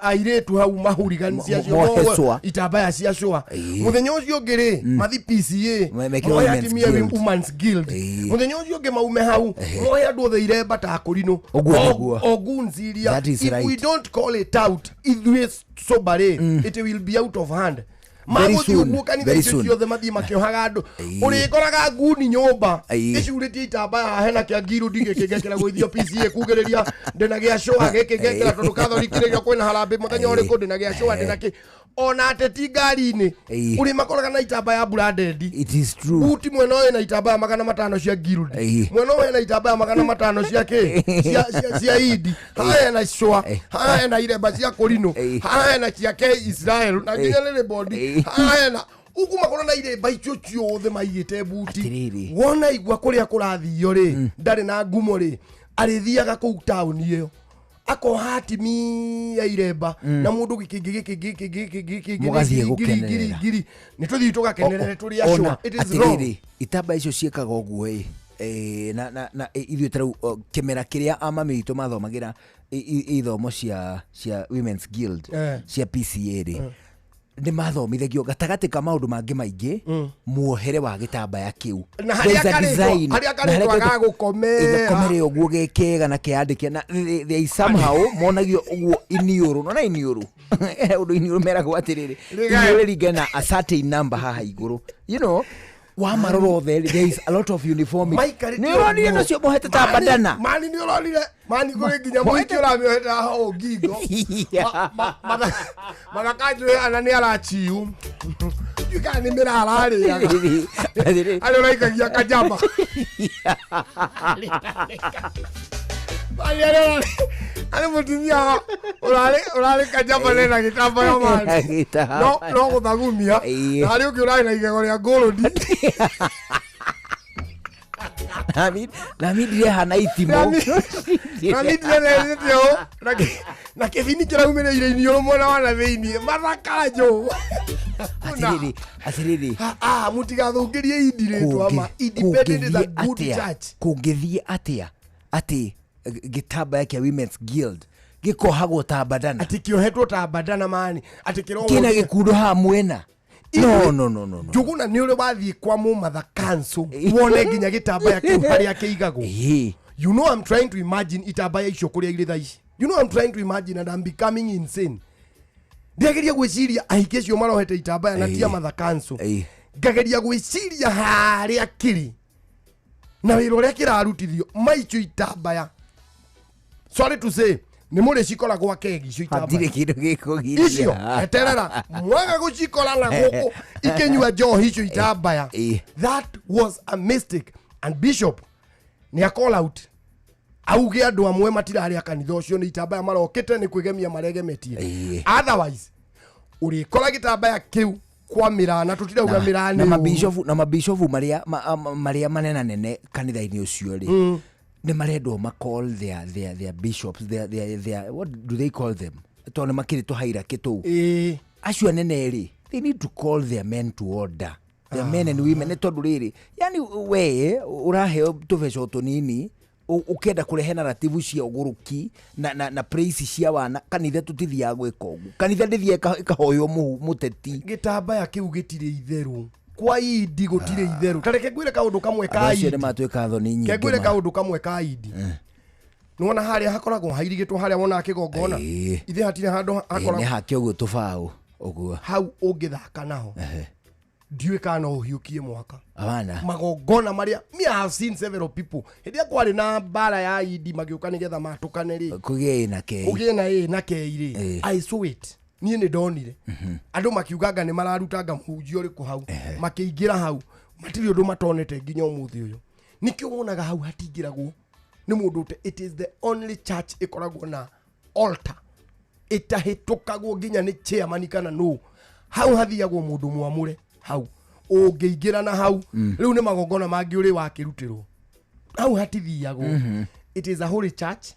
airĩtu hau mahurigani ciacio mohe moe cwa. itambaya cia cwa. Mũthenya ũcio ũngĩ rĩ, mathi PCA mekĩre mohe Women's atumia Guild. Women's Guild. Mũthenya ũcio ũngĩ maume hau mohe andũ othe iremba ta kũrinũ. Ũguo nĩguo. O goons iria. That is If right. we don't call it out ithuĩ sober rĩ, it will be out of hand. Very Magũthiĩ soon, ũguo kanitha very icio soon. ciothe mathiĩ makĩohaga andũ. Ũrĩkoraga nguni nyũmba Ĩĩ. ĩcurĩtie itambaya haha hena kĩa ngirundi gĩkĩ ngekĩra gwĩthio PCA kugĩrĩria ndĩna gĩa cũa gĩkĩ ngekĩra tondũ Catholic rĩrĩa kwĩna harambĩ mũthenya ũrĩkũ ndĩna gĩa cũa ndĩna kĩ ona ateti ngari-inĩ Ĩĩ. ũrĩ makoraga na itambaya branded. It is true. Buti mwena ũyũ na itambaya 500 cia ngirundi, Ĩĩ. mwena ũyũ hena itambaya 500 cia kĩ cia indi, haha hena cũa, haha hena iremba cia kũrinũ, haha hena cia ke Israel na nginya rĩrĩ bondi, haha hena ugu makorwo na iremba icio ciothe maigĩte buti. Atĩrĩrĩ. Wona igua kũrĩa kũrathio rĩ, ndarĩ na ngumo rĩ, arĩthiaga kũu taũni ĩyo akoha atimia iremba na mũndũ gĩkĩngĩ gĩkĩngĩ gĩkĩngĩ gĩkĩngĩ gĩkĩngĩ Mũgathiĩ ngiri, gũkenerera. ngiri ngiri nĩ tũthiĩ tũgakenerere tũrĩ Ona, acũa. It is wrong. atĩrĩrĩ, itambaya icio ciĩkaga ũguo ĩ, na ithuĩ ta rĩu kĩmera kĩrĩa amami witũ mathomagĩra ithomo cia Women's Guild, cia PCA rĩ, nĩ mathomithagio gatagatĩ ka maũndũ mangĩ maingĩ muohere wa gĩtambaya kĩu. Na There harĩa is a design. harĩa Na karĩtwa harĩa gagũkomera. gakomere ũguo gekega na keyandĩke na they somehow monagio ũguo iniũrũ nona iniũrũ ũndũ iniũrũ meragwo atĩrĩrĩ, Rĩgae. iniũrũ rĩringane na a certain number haha igũrũ, you know, wamarora othe rĩ, there is a lot of uniformity. Maikarĩte Nĩ ũronire ũguo. ũcio mohete ta bandana. Mani nĩ ũronire mani kũrĩ nginya mũhiki ũramĩohete haha ũũ ngingo. Mathakanjũ ana nĩ arachiu ndiũĩ kana nĩ mĩraa ararĩaga Atĩrĩrĩ. arĩa ũraikagia kajamba. Mani arĩ mũtumia ũrarĩ kajamba nena gĩtambaya mani Gĩtambaya. no gũthagumia, na harĩ ũngĩ ũrarĩ na igego rĩa ngũrũndi. Nami ndirehana itimũ. Nami ndirenerete ũũ na kĩbini kĩraumĩrĩire iniũrũ mwena wa na thĩiniĩ mathakanjũ. Atĩrĩrĩ, atĩrĩrĩ. Mũtigathũkĩrie indi rĩtwa ma Independent is a good church. Kũngĩthiĩ atĩa atĩ gĩtambaya kĩa Women's Guild gĩkohagwo ta bandana? Atĩ kĩohetwo ta bandana mani atĩ kĩrohwo kĩna gĩkundo haha mwena? No, no, no, no, no. Njũgũna nĩ ũrĩ wathiĩ kwa mũmatha council wone nginya gĩtambaya kĩu harĩa kĩigagwo? You know, I'm trying to imagine itambaya icio kũrĩa irĩ thaa ici. You know, I'm trying to imagine and I'm becoming insane. Ndĩrageria gwĩciria ahiki acio marohete itambaya na tia matha council, ngageria gwĩciria harĩa kĩrĩ na wĩra ũrĩa kĩrarutithio maicio itambaya. Sorry to say, nĩ mũrĩ cikora gwa kegi icio Hatirĩ itambaya kĩndũ gĩkũgiria. Icio eterera mwaga gũcikora na gũkũ ikĩnyua njohi icio itambaya. That was a mistake, and bishop nĩ a call out auge andũ amwe matirarĩ a kanitha ũcio nĩ itambaya marokĩte nĩ kwĩgemia maregemetie. Otherwise ũrĩkora gĩtambaya kĩu kwa mĩrana tũtirauga mĩrana Na nĩ ũũru. mabishofu na mabishofu marĩa marĩa manenanene kanitha-inĩ ũcio rĩ, nĩ marendwo ma call their bishops, their what do they call them, tondũ nĩ makĩrĩ tũhairaki tũu acio anene rĩ, they need to call their men to order. The men and women nĩ tondũ rĩrĩ, yani we ũraheo tũbeca o tũnini ũkĩenda kũrehe naratibu cia ũgũrũki na praise cia wana. Kanitha tũtithiaga gwĩka ũguo. Kanitha ndĩthiaga ĩkahoywo mũhu mũteti. Gĩtambaya kĩu gĩtirĩ itherũ kwa idi, gũtirĩ itherũ. Ta reke ngwĩre kaũndũ kamwe Andũ ka acio idi. nĩ matuĩka thoni Ke nyingĩ ngwĩre ma. kaũndũ kamwe ka idi. Nĩwona harĩa hakoragwo hairigĩtwo, harĩa wonaga kĩgongona ithe hatirĩ handũ Ĩĩ, nĩ hakoragwo hake ũguo tũbaũ ũguo. Hau ũngĩthaka naho, ndiũĩ kana no ũhiũkie mwaka. Abana. Magongona marĩa, me, I have seen several people hĩndĩ ĩrĩa kwarĩ na mbara ya idi magĩũka nĩgetha matũkane rĩ. Kũgĩe ĩ na kei. Kũgĩe na ĩ na kei rĩ. Ĩĩ. I saw it. Niĩ nĩ ndonire andũ makiuganga nĩ mararutanga mũhunjia ũrĩkũ hau, makĩingĩra hau matirĩ ũndũ matonete nginya ũmũthĩ ũyũ. Nĩkĩo wonaga hau hatingĩragwo nĩ mũndũ ũte. It is the only church ĩkoragwo na altar ĩtahĩtũkagwo nginya nĩ chairman kana no. Hau hathiagwo mũndũ mwamũre. Hau ũngĩingĩra na hau, rĩu nĩ magongona mangĩ ũrĩ wakĩrutĩrwo hau hatithiagwo. It is a holy church,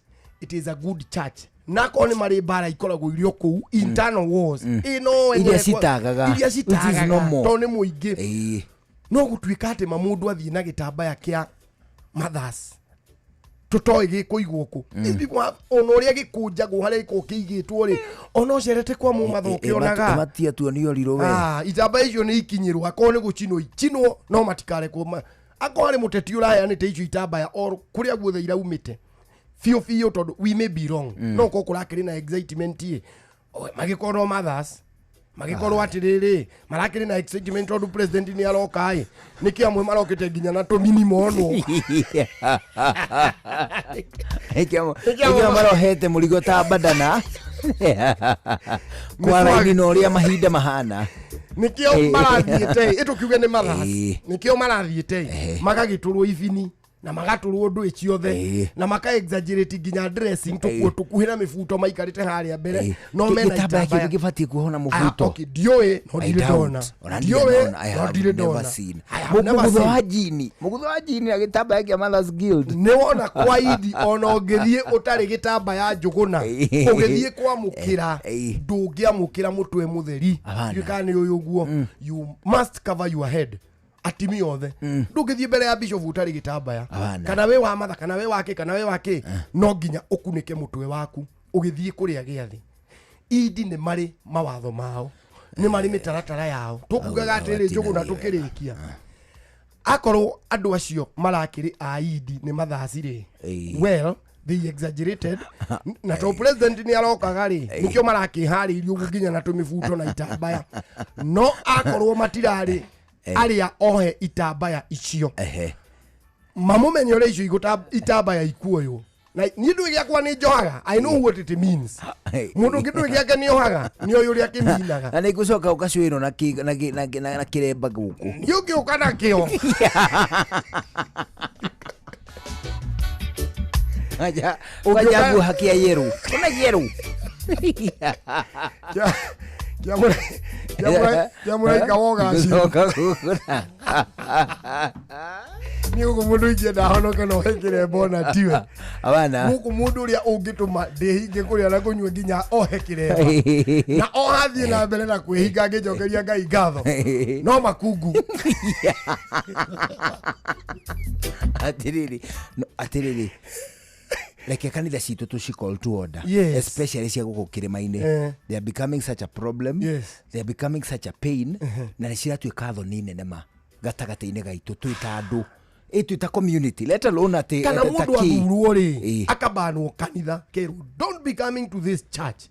it is a good church, nakorwo nĩ marĩ mbara ikoragwo irio kũu, internal wars. Ĩ no Iria ene- citagaga. iria Which is citagaga normal. tondũ nĩ mũingĩ. Ĩĩ. No gũtuĩka atĩ ma mũndũ athiĩ na gĩtambaya kĩa mathas tũtoĩ gĩkũigwo kũ. These people ona ũrĩa gĩkũnjagwo harĩa gĩkoragwo kĩigĩtwo rĩ, ona ũcerete kwa mũmatha ũkĩonaga. Matia tuonio rirũ we. Ah, itambaya icio nĩ ikinyĩrwo, akorwo nĩ gũcinwo icinwo, no matikarekwo akorwo harĩ mũteti ũraheanĩte icio itambaya or kũrĩa guothe iraumĩte biũ biũ, tondũ we may be wrong. No korwo kũrakĩrĩ na excitement ĩ, magĩkorwo no mothers magĩkorwo atĩrĩrĩ marakĩrĩ na excitement tondũ president nĩ aroka ĩ, nĩkĩo amwe marokĩte nginya na tũmini monwo. Ĩkĩo marohete mũrigo ta badana kwa raini na ũrĩa mahinda mahana. Nĩkĩo marathiĩte ĩ, tũkiuge nĩ mothers. Nĩkĩo marathiĩte ĩ, magagĩtũrwo ibini na magatũrwo ndũĩ ciothe na maka exaggerate nginya dressing, tũkuo tũkuhĩ na mĩbuto maikarĩte harĩa mbere no mena Gĩtambaya kĩu itambaya. gĩbatiĩ kuohwo na Ah, mũbuto. okay, ndiũĩ no I ndirĩ doubt. ndona. Ona Ndiũĩ ndirĩ ndona. I no have ndirĩ never ndona. seen. I have never Mũgutho seen. wa jini, mũgutho wa jini na gĩtambaya kĩa Mothers Guild. Nĩ wona kwa idi ona ũngĩthiĩ ũtarĩ gĩtambaya njũgũna, ũgĩthiĩ kwamũkĩra ndũngĩamũkĩra mũtwe mũtheri. Hapana. Ndiũĩ kana nĩ ũyũ ũguo. You must cover your head, atimi othe. Ndũngĩthiĩ mbere ya bishop ũtarĩ gĩtambaya. Hapana. Kana wĩ wa matha, kana wĩ wake, kana wĩ wake, no nginya ũkunĩke mũtwe waku ũgĩthiĩ kũrĩa gĩathĩ. Idi nĩ marĩ mawatho mao, nĩ marĩ mĩtaratara yao. Tũkugaga atĩrĩrĩ, njũgũna, tũkĩrĩkia, akorwo andũ acio marakĩrĩ a idi nĩ mathaci rĩ, well, they exaggerated na to president nĩ arokaga rĩ, nĩkĩo marakĩharĩirie ũguo nginya na tũmĩbuto na itambaya. No akorwo matirarĩ arĩa ohe itambaya icio, mamũmenye ũrĩa icio itambaya ikuoywo. Na niĩ ndũĩ gĩakwa nĩ njohaga. I know what it means. Mũndũ ũngĩ ndũĩ gĩake nĩ ohaga, nĩ oĩ ũrĩa kĩminaga. Na nĩ ngũcoka ũgacuĩrwo na na kĩremba gũkũ. Nĩ ũngĩũka nakĩo. Kwanja nguo hakia yerũ, kuna yerũ. Kĩa mũraika wa ũgacĩru. Gũcoka gũkũ na- Nĩ gũkũ mũndũ ingĩenda honoke no ohe kĩremba ona tiwe. Abana. Gũkũ mũndũ ũrĩa ũngĩtũma ndĩhinge kũrĩa na kũnyua nginya ohe kĩremba na ohathiĩ na mbere na kwĩhinga ngĩnjokeria Ngai ngatho no makungu. Atiriri, no, atiriri, reke kanitha citũ tũci call to order. Yes. Especially cia gũkũ kĩrĩma-inĩ. They are becoming such a problem. They are becoming such a pain, na nĩ ciratuĩka thoni nene ma gatagatĩ-inĩ gaitũ twĩ ta andũ, ĩ twĩ ta community, let alone atĩ Kana ta mũndũ kĩ. athurwo rĩ, akabanwo kanitha kerwo, "Don't be coming to this church."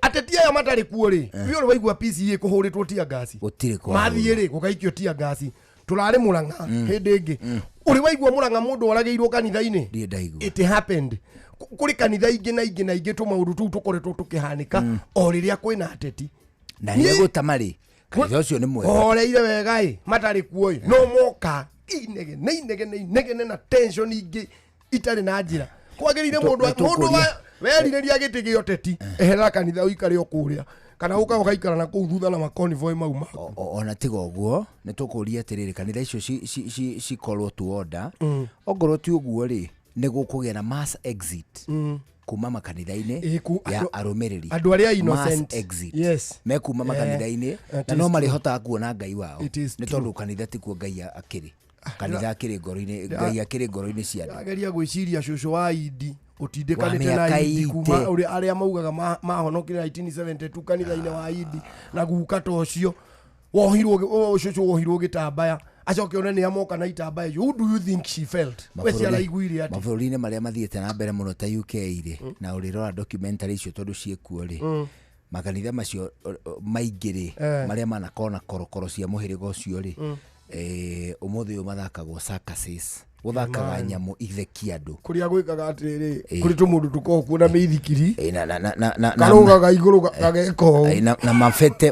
Ateti aya matarĩ kuo rĩ, wĩ ũrĩ waigua PCA kũhũrĩtwo tia ngasi? Gũtirĩ kwa. Mathiĩ rĩ, gũgaikio tia ngasi. Tũrarĩ Mũrang'a hĩndĩ ĩngĩ. Ũrĩ waigua Mũrang'a mũndũ oragĩirwo kanitha-inĩ? Ndirĩ ndaigua. It happened. Kũrĩ kanitha ingĩ na ingĩ na ingĩ tũmaũndũ tũu tũkoretwo tũkĩhanĩka o rĩrĩa kwĩna ateti. Na rĩrĩa gũtama rĩ, kanitha ũcio nĩ mwega. Horeire wega ĩ, matarĩ kuo ĩ, no moka inegene inegene inegene na tension ingĩ itarĩ na njĩra kwagĩrĩire. Mũndũ mũndũ werirĩria gĩtĩ gĩa ũteti, eherera kanitha ũikare o kũrĩa, kana ũka ũgaikara na kũu thutha na makonivoi mau maku. Ona tiga ũguo, nĩ tũkũria atĩrĩrĩ, kanitha icio cikorwo to order. Ongorwo ti ũguo rĩ, nĩ gũkũgĩa na mass exit. Kuma makanitha-inĩ Ĩ, ya arũmĩrĩri. Andũ arĩa Mass innocent. exit. Yes. Mekuma Eh, makanitha-inĩ it na no is true. marĩhotaga kuona ngai wao It is nĩ true. tondũ kanitha tikuo ngai akĩrĩ. Kanitha akĩrĩ ngoro-inĩ, ngai akĩrĩ ngoro-inĩ cia andũ. Ageria gwĩciria cũcũ wa Idi ũtindĩkanĩte Wa na mĩaka Idi kuma 80. ũrĩa arĩa maugaga mahonokire 1972 kanitha-inĩ wa Idi na guka ta ũcio wohirwo cũcũ wohirwo gĩtambaya, acoke one nĩ amoka na itambaya icio. Who do you think she felt? We ciaraiguire atĩ Mabũrũri-inĩ marĩa mathiĩte na mbere mũno ta UK rĩ, na ũrĩrora documentary icio tondũ ciĩkuo rĩ, makanitha macio maingĩ rĩ, marĩa manakorwo na korokoro cia mũhĩrĩga ũcio rĩ, ũmũthĩ ũyũ mathakagwo circuses, gũthakaga Man. nyamũ ithekia andũ. Kũrĩa gwĩkaga atĩrĩrĩ, Ĩ. kũrĩ tũmũndũ tũkoragwo kuo na mĩithikiri Na karũgaga igũrũ gageka ũũ. Na mabete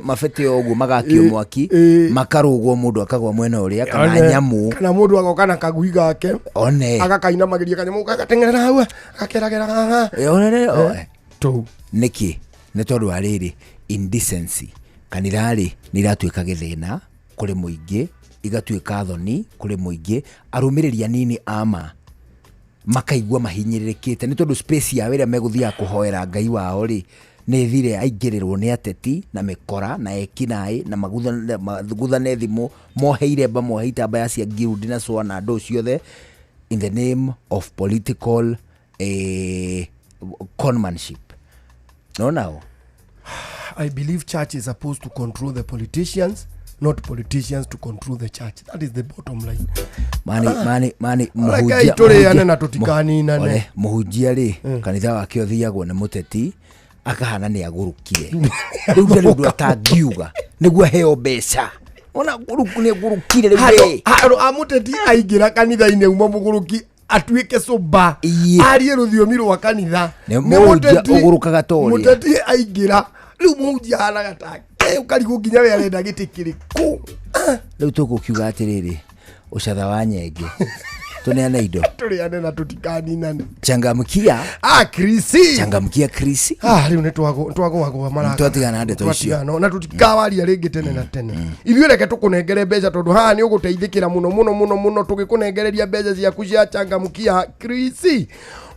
o ũguo magakio mwaki, makarũgwo, mũndũ akagwa mwena ũrĩa, kana One. nyamũ. Kana mũndũ agoka na kagui gake one agakainamagĩria kanyamũ gagateng'erera hau gakeragera haha. One. Tũu. Nĩkĩ? Nĩ tondũ wa rĩrĩ, indecency. Kanitha rĩ, nĩ iratuĩka gĩthĩna kũrĩ mũingĩ, igatuĩka thoni kũrĩ mũingĩ, arũmĩrĩri anini ama makaigua mahinyĩrĩrĩkĩte nĩ tondũ space yao ĩrĩa megũthiaga kũhoera ngai wao rĩ, nĩ thire aingĩrĩrwo nĩ ateti na mĩkora na ekinaĩ na maguthane thimũ, mohe iremba, mohe itambaya cia ngirundi na cwa na ndũ ciothe in the name of political conmanship. No nao. I believe church is supposed to control the politicians, not politicians to control the church. That is the bottom line. Mani mani mani. Rekei tũrĩane na tũtikaninane. Ole, mũhunjia rĩ, kanitha wake ũthiagwo nĩ mũteti akahana nĩ agũrũkire, rĩu ndarĩ ũndũ atangiuga nĩguo aheo mbeca. Ona nĩ agũrũkire rĩu Handũ we. handũ a mũteti aingĩra kanitha-inĩ auma mũgũrũki atuĩke cũmba arie rũthiomi rwa kanitha. Nĩ mũhunjia ũgũrũkaga ta ũrĩa. Mũteti aingĩra rĩu mũhunjia ahanaga take ũkarigwo nginya we arenda gĩtĩ kĩrĩkũ. Rĩu tũgũkiuga atĩrĩrĩ, ũcatha wa nyenge, tũneane indo. Tũrĩane na tũtikaninane. Changamkia. Ah, Krisi. Changamkia Krisi. Ah, rĩu nĩ twagũagũa maraka. Twatigana na ndeto icio. Twatigana, na tũtikawaria rĩngĩ tene na tene. Ithuĩ reke tũkũnengere mbeca tondũ haha nĩ ũgũteithĩkĩra mũno mũno mũno mũno tũgĩkũnengereria mbeca ciaku cia changamkia Krisi.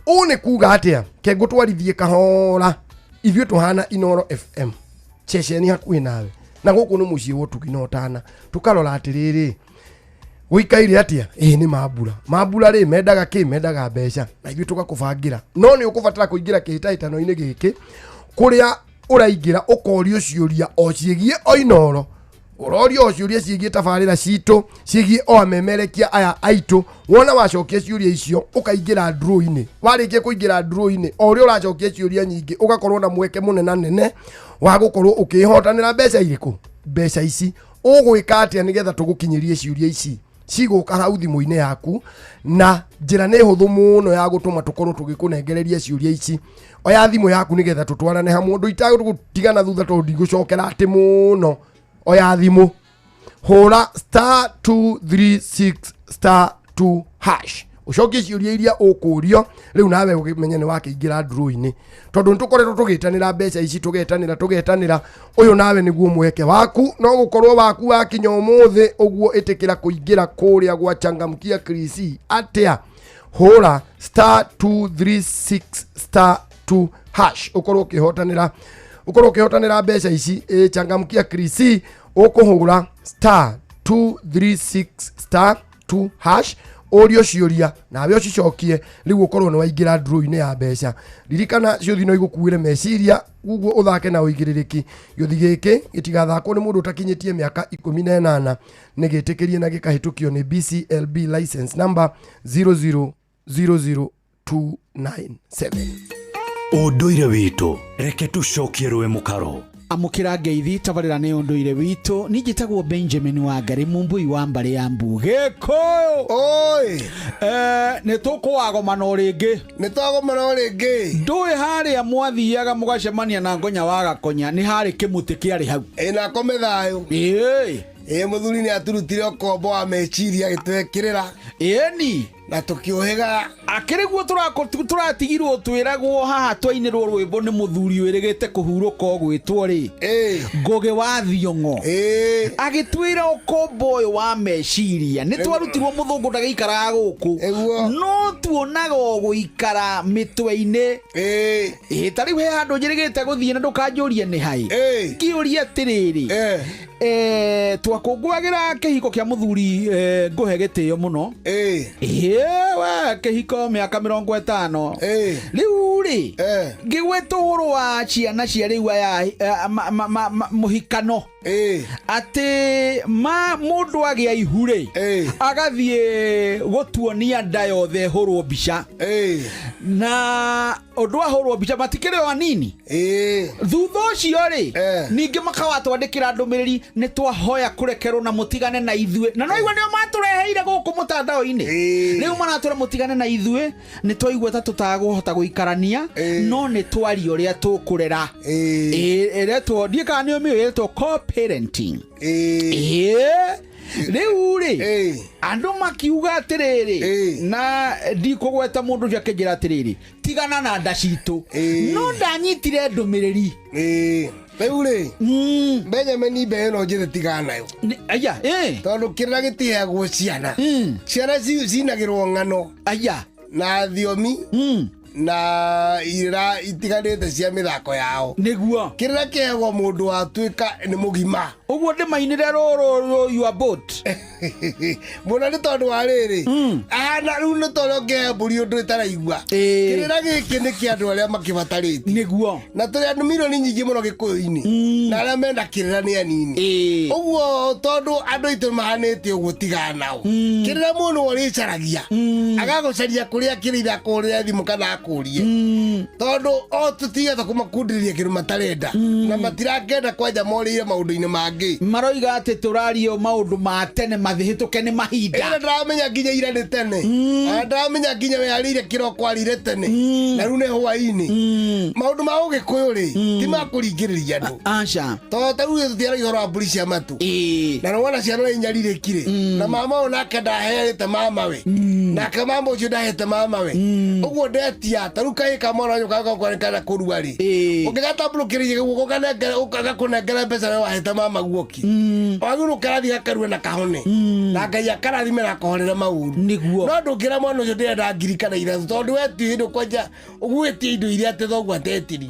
Ũũ nĩ kuga atĩa? Ke ngũtwarithie kahora. Ithuĩ tũhana Inoro FM ceceni hakuhĩ nawe, na gũkũ nĩ mũciĩ wa ũtugi na ũtana. Tũkarora atĩrĩrĩ, gũikaire atĩa? Ĩĩ nĩ mambura. Mambura rĩ, mendaga kĩ? Mendaga mbeca, na ithuĩ tũgakũbangĩra. No nĩ ũkũbatara kũingĩra kĩhĩtahĩtano-inĩ gĩkĩ, kũrĩa ũraingĩra ũkorio ciũria o ciĩgiĩ o Inoro, ũrorio o ciũria ciĩgiĩ tabarĩra citũ, ciĩgiĩ o amemerekia aya aitũ. Wona wacokia ciũria icio, ũkaingĩra draw-inĩ. Warĩkia kũingĩra draw-inĩ, o ũrĩa ũracokia ciũria nyingĩ, ũgakorwo na mweke mũnenanene wa gũkorwo ũkĩhotanĩra mbeca irĩkũ? Mbeca ici. Ũgwĩka atĩa nĩgetha tũgũkinyĩrie ciũria ici? Cigũka hau thimũ-inĩ yaku, na njĩra nĩ hũthũ mũno ya gũtũma tũkorwo tũgĩkũnengereria ciũria ici. Oya thimũ yaku nĩgetha tũtwarane hamwe, ũndũ itagũtigana thutha tondũ ndigũcokera atĩ mũno. Oya thimũ, hũra star 236 star 2 hash, ũcokie ciũria iria ũkũrio. Rĩu nawe ũmenye nĩ wakĩingĩra draw-inĩ, tondũ nĩ tũkoretwo tũgĩtanĩra mbeca ici, tũgetanĩra tũgetanĩra. Ũyũ nawe nĩguo mweke waku, no gũkorwo waku wakinya ũmũthĩ ũguo. Ĩtĩkĩra kũingĩra kũrĩa gwa changamkia Krisi. Atĩa? Hũra star 236 star 2 hash, ũkorwo ũkĩhotanĩra mbeca ici. Ĩ, changamkia Krisi, ũkũhũra star 236 star 2 hash, ũrio ciũria nawe ũcicokie, rĩu ũkorwo nĩ waingĩra draw-inĩ ya mbeca. Ririkana, ciũthi no igũkuĩre meciria, uguo ũthake na ũigĩrĩrĩki. Gĩũthi gĩkĩ gĩtigathakwo nĩ mũndũ ũtakinyĩtie mĩaka 18. Nĩ gĩtĩkĩrie na gĩkahĩtũkio nĩ BCLB license number 0000297. Ũndũire witũ, reke tũcokie rũĩ mũkaro. Amũkĩra ngeithi, tabarĩra nĩ ũndũire witũ. Niĩ njĩtagwo Benjamin Wangari, mumbui wa mbarĩ ya mbu gĩkũyũ. Oi. Nĩ tũkũwagomana o rĩngĩ. Nĩ twagomana o rĩngĩ. Ndũĩ harĩa mwathiaga mũgacemania na ngonya wa gakonya nĩ harĩ kĩmũtĩ kĩarĩ hau. Ĩ, na akome thayũ. Ĩĩ. Ĩ, mũthuri nĩ aturutire ũkombo wa meciria agĩtwekĩrĩra. Ĩni. Na tũkĩũhĩga. Akĩrĩ guo tũratigirwo twĩragwo haha twainĩrwo rwĩmbo nĩ mũthuri wĩrĩgĩte kũhurũka ũgwĩtwo rĩ Ngũgĩ wa Thiong'o agĩtwĩra ũkombo ũyũ wa meciria nĩ twarutirwo mũthũngũ ndagĩikaraga gũkũ no tuonaga o gũikara mĩtwe-inĩ. Ĩ ta rĩu he handũ njĩrĩgĩte gũthiĩ na ndũkanjũrie nĩ haĩ ngĩũria atĩrĩrĩ, twakũngũagĩra kĩhiko kĩa mũthuri, ngũhe gĩtĩo mũno. Ĩ we kĩhiko mĩaka 50 rĩu rĩ, ngĩgweta ũhoro wa ciana cia rĩu aya, mũhikano atĩ ma mũndũ agĩa ihu rĩ agathiĩ gũtuonia nda yothe hũrwo mbica, na ũndũ wa hũrwo mbica matikĩrĩ o anini. Thutha ũcio rĩ ningĩ makawatwandĩkĩra ndũmĩrĩri nĩ twahoya kũrekerwo na mũtigane na ithuĩ, na no igua nĩo matũreheire gũkũ mũtandao-inĩ. Rĩu maratwĩra mũtigane na ithuĩ, nĩ twaigua ta tũtagũhota gũikarania, no nĩ twaria ũrĩa tũkũrera. Ĩretwo ndiĩ kana nĩ ũmĩũĩ, ĩretwo co-parenting. Rĩu rĩ andũ makiuga atĩrĩrĩ, na ndikũgweta mũndũ ũcio akĩnjĩra atĩrĩrĩ, tigana na nda citũ, no ndanyitire ndũmĩrĩri. Rĩu rĩ Benjamin mbe ĩno njĩthĩ tigana nayo. Aya tondũ kĩrĩra gĩtiheagwo ciana, ciana cinagĩrwo ng'ano aya na thiomi na irĩra itiganĩte cia mĩthako yao. Nĩguo kĩrĩra kĩheagwo mũndũ watuĩka nĩ mũgima. Ũguo ndĩmainĩre rũrũ your boat. Mũno nĩ tondũ wa rĩrĩ ahana rĩu nĩ tondũ ũngĩhe mbũri ũndũ ĩtaraigua. Kĩrĩra gĩkĩ nĩ kĩa andũ arĩa makĩbatarĩte. Nĩguo na tũrĩ andũ milioni nyingĩ mũno gĩkũyũ-inĩ, na arĩa menda kĩrĩra nĩ anini. Ũguo tondũ andũ aitũ mahanĩte ũguo tigana nao. Kĩrĩra mũndũ ũrĩcaragia agagũcaria kũrĩa kĩrĩire akũhũrĩre thimũ kana akũrie, tondũ o tũtigata kũmakundĩrĩria kĩndũ matarenda na matirakenda kwanja morĩire maũndũ-inĩ mangĩ. Maroiga atĩ tũrario maũndũ ma tene mathĩhĩtũke nĩ mahinda. Ĩra ndĩramenya nginya ira nĩ tene. Ona ndĩramenya nginya we arĩire kĩroko arĩire tene na rĩu nĩ hwaĩ-inĩ. Maũndũ ma ũgĩkũyũ rĩ ti ma kũringĩrĩria andũ. Aca tondũ ta rĩu tũtiaragia ũhoro wa mbũri cia matũ, na nĩwona ciana ũrĩa inyarirĩkire, na mama ũyũ nake ndaheanĩte mamawe, nake mama ũcio ndahete mamawe, ũguo ndetia ta rĩu kahĩ ka mwana wanyu gakona kũrua rĩ, ũngĩgatambũrũkĩrĩria guoko gakũnengera mbeca we wahete mama guoki, wagĩrĩirwo ũkarathi gakarue na kahone, na Ngai akarathime na akohorere maũru. Nĩguo no ndũngĩra mwana ũcio ndĩrenda ngiri kana ithatũ, tondũ we ti hĩndĩ ũkwanja ũgwĩtia indo iria atĩ thoguo atetirie.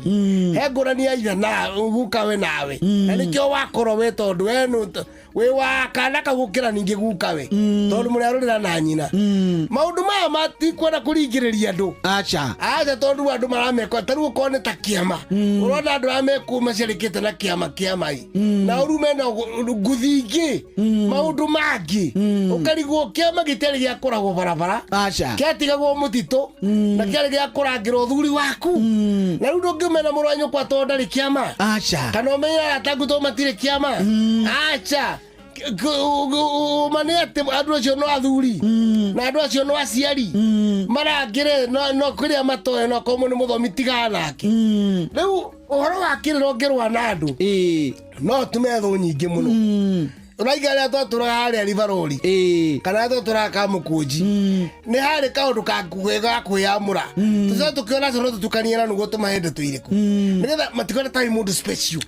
He ngũrani ya ithe na gukawe nawe, na nĩkĩo wakorwo we tondũ we nũ wĩ wa kana kau gũkĩra ningĩ gukawe, tondũ mũrĩ arũrĩra na nyina. Maũndũ maya matikwenda kũringĩrĩria andũ. Aca aca tondũ andũ marameka ta rĩu okorwo nĩ ta kĩama, ũrona andũ arĩa mekũu maciarĩkĩte na kĩama kĩama i na ũru mena nguthi ingĩ maũndũ mangĩ, ũkarigwo kĩama gĩtiarĩ gĩa kũragwo barabara. Aca kĩatigagwo mũtitũ na kĩarĩ gĩa kũrangĩra ũthuri waku, na rĩu ndũngĩmena mũrũ wa nyũkwa tondũ ndarĩ kĩama. Aca kana ũmenye arata aku tondũ matirĩ kĩama. Aca ma nĩ atĩ andũ acio no athuri na andũ acio no aciari marangĩre no kũrĩa matoe, no korwo nĩ mũthomi tigana nake. Rĩu ũhoro wa kĩrĩra ũngĩrũa na andũ no tume thũ nyingĩ mũno. Ũraiga rĩrĩa twatũraga harĩa Rivaroli kana rĩrĩa twatũraga Kamũkũnji, nĩ harĩ kaũndũ ga kwĩyamũra tũcoke tũkĩona acio no tũtukanie na nĩguo tũmahe ndeto irĩkũ nĩgetha matikone tarĩ mũndũ special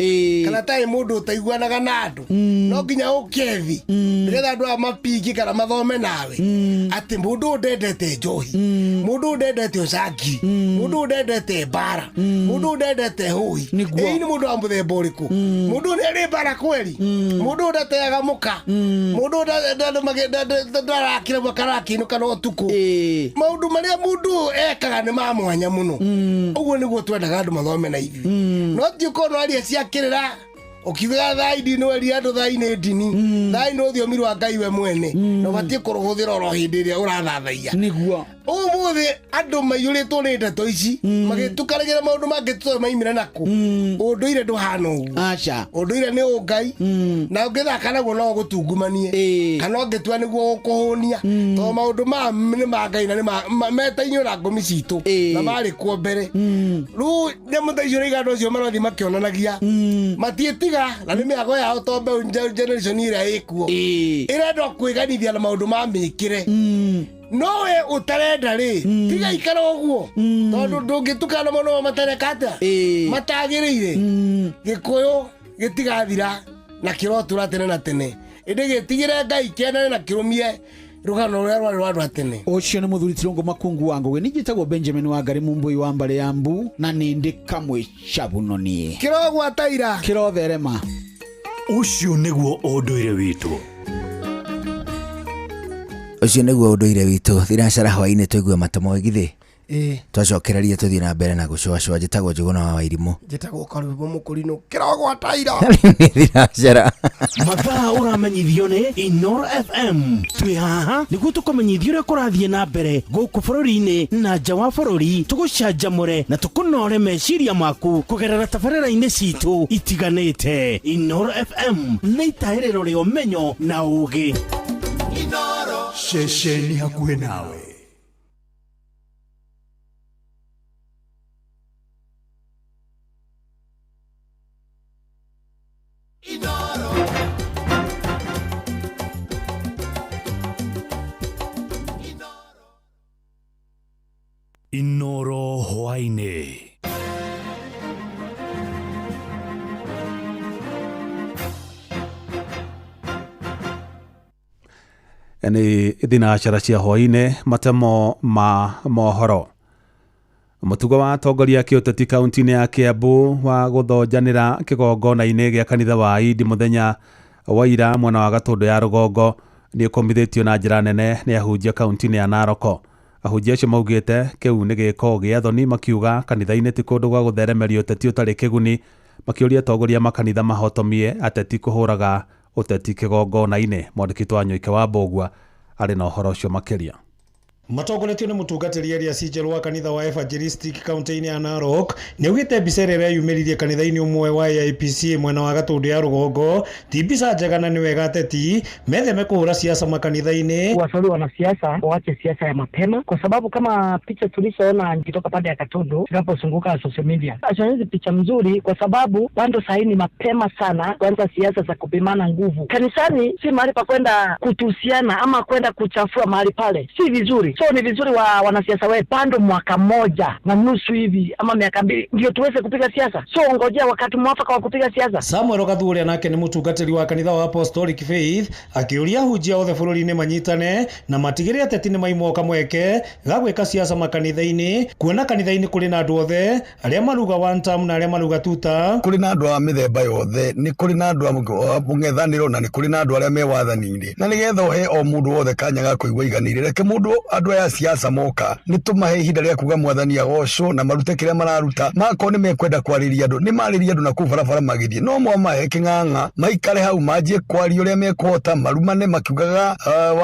kana tarĩ mũndũ ũtaiguanaga na andũ. No nginya ũke thĩ nĩgetha andũ aya mapingi kana mathome nawe atĩ mũndũ ũyũ ndendete njohi, mũndũ ũyũ ndendete ũcangiri, mũndũ ũyũ ndendete mbara, mũndũ ũyũ ndendete hũhi. Ĩĩ nĩ mũndũ wa mũthemba ũrĩkũ? Mũndũ ũyũ nĩ arĩ mbara kweri? Mũndũ ũyũ ndateaga mũka? Mũndũ ũyũ ndarakĩra mwaka arakĩinũka na ũtukũ? Maũndũ marĩa mũndũ ũyũ ekaga nĩ ma mwanya mũno. Ũguo nĩguo twendaga andũ mathome na ithuĩ, no ti ũkorwo no aria cia kĩrĩra ũkiugaga thai ndini weria andũ thai nĩ ndini, thai nĩ rũthiomi rwa Ngai we mwene, na ũbatiĩ kũrũhũthĩra oro hĩndĩ ĩrĩa ũrathathaia. Nĩguo Ũmũthĩ andũ maiyũrĩtwo nĩ ndeto ici magĩtukanagĩra maũndũ mangĩ tũtoĩ maimire nakũ. Ũndũire ndũhana ũguo. Aca ũndũire nĩ ũngai, na ũngĩthaka naguo no ũgũtungumanie kana ũngĩtua nĩguo ũkũhũnia, tondũ maũndũ maya nĩ ma Ngai na nĩ metainio na ngũmi citũ na marĩ kuo mbere. Rĩu nyamũ ta icio rĩiga andũ acio marathiĩ makĩonanagia matiĩtiga, na nĩ mĩago yao to mbeũ generation ĩrĩa ĩkuo ĩrenda kwĩganithia na maũndũ ma mĩkĩre. No we ũtarenda rĩ, tiga ikara ũguo, tondũ ndũngĩtukana mũno matareka atĩa matagĩrĩire. Gĩkũyũ gĩtigathira na kĩrotũra tene na tene, ĩndĩ gĩtigĩre Ngai kĩendane na kĩrũmie rũgano rũrĩa rwarĩ rwa andũ a tene. Ũcio nĩ mũthuri Tirũngũ Makungu wa Ngũgĩ. Ningĩ njĩtagwo Benjamin Wangari Mumbui wa mbarĩ ya Mbu, na nĩ ndĩ kamwe cabuno niĩ. Kĩrogwata ira. Kĩrotherema. Ũcio nĩguo ũndũire witũ. Ũcio nĩguo ũndũire witũ. Thinacara hwainĩ tũigue matemo githĩ. Ĩĩ. Twacokereria tũthiĩ na mbere na gũcũacũa. Njĩtagwo Njũgũna wa Wairimũ. Njĩtagwo Karwĩmbo Mũkũrinũ. Kĩrogwata ira. Nĩ thinacara. Mathaa ũramenyithio nĩ Inoro FM. Twĩ haha nĩguo tũkũmenyithia ũrĩa kũrathiĩ na mbere gũkũ bũrũri-inĩ na nja wa bũrũri, tũgũcanjamũre na tũkũnore meciria maku kũgerera tabarĩra-inĩ citũ itiganĩte. Inoro FM nĩ itahĩrĩro rĩa ũmenyo na ũũgĩ. Ceceni hakuhĩ nawe. Inoro hwainĩ. Nĩ thinacara cia hwainĩ, matemo ma mohoro. Mũtugo wa atongoria a kĩũteti kaunti-inĩ ya Kiambu wa gũthonjanĩra kĩgongona-inĩ gĩa kanitha wa Idi mũthenya wa ira mwena wa Gatũndũ ya rũgongo nĩ ũkomithĩtio na njĩra nene nĩ ahunjia kaunti-inĩ ya Narok. Ahunjia acio maugĩte kĩu nĩ gĩko gĩa thoni, makiuga kanitha-inĩ ti kũndũ gwa gũtheremeria ũteti ũtarĩ kĩguni, makĩũria atongoria makanitha mahotomie ateti kũhũraga ũteti kĩgongona-inĩ. Mwandĩki wa Nyoike wa Mbũgua arĩ na ũhoro ũcio makĩria. Matongoretio nĩ mũtungatĩri Elias Njerũ wa kanitha wa Evangelistic kaunti-inĩ ya Narok nĩ augĩte mbica ĩrĩa ĩreyumĩririe kanitha-inĩ ũmwe wa AIPCA mwena wa Gatũndũ ya rũgongo ti mbica njega na nĩ wega ateti metheme kũhũra siasa makanitha-inĩ. Washauri wanasiasa waache siasa ya mapema, kwa sababu kama picha tulishaona ikitoka pande ya Katundu tunapozunguka social media, hizi picha mzuri, kwa sababu bado sahii ni mapema sana kuanza siasa za kupimana nguvu. Kanisani si mahali pa kwenda kutusiana ama kwenda kuchafua mahali pale, si vizuri. So ni vizuri wa wanasiasa wetu bado mwaka 1.5 hivi ama miaka 2 ndio tuweze kupiga siasa. So ngojea wakati mwafaka wa kupiga siasa. Samuel Gathu ũrĩa nake nĩ mũtungatĩri wa kanitha wa Apostolic Faith akĩũria ahunjia othe bũrũri-inĩ manyitane na matigĩrĩre ateti nĩ maimwo kamweke ga gwĩka siasa makanitha-inĩ, kuona kanitha-inĩ kũrĩ na andũ othe arĩa maruga one term na arĩa maruga two term. Kũrĩ na andũ a mĩthemba yothe, nĩ kũrĩ na andũ a mũng'ethanĩro na nĩ kũrĩ na andũ arĩa me wathani-inĩ, na nĩgetha ũhe o mũndũ wothe kanya ga kũigua iganĩire, reke mũndũ andũ aya siasa moka nĩ tũmahe ihinda rĩa kuga mwathani agocwo na marute kĩrĩa mararuta. Makorwo nĩ mekwenda kwarĩria andũ nĩ marĩria andũ na kũu barabara magĩthiĩ, no mwamahe kĩng'ang'a maikare hau manjie kwaria ũrĩa mekũhota, marumane makiugaga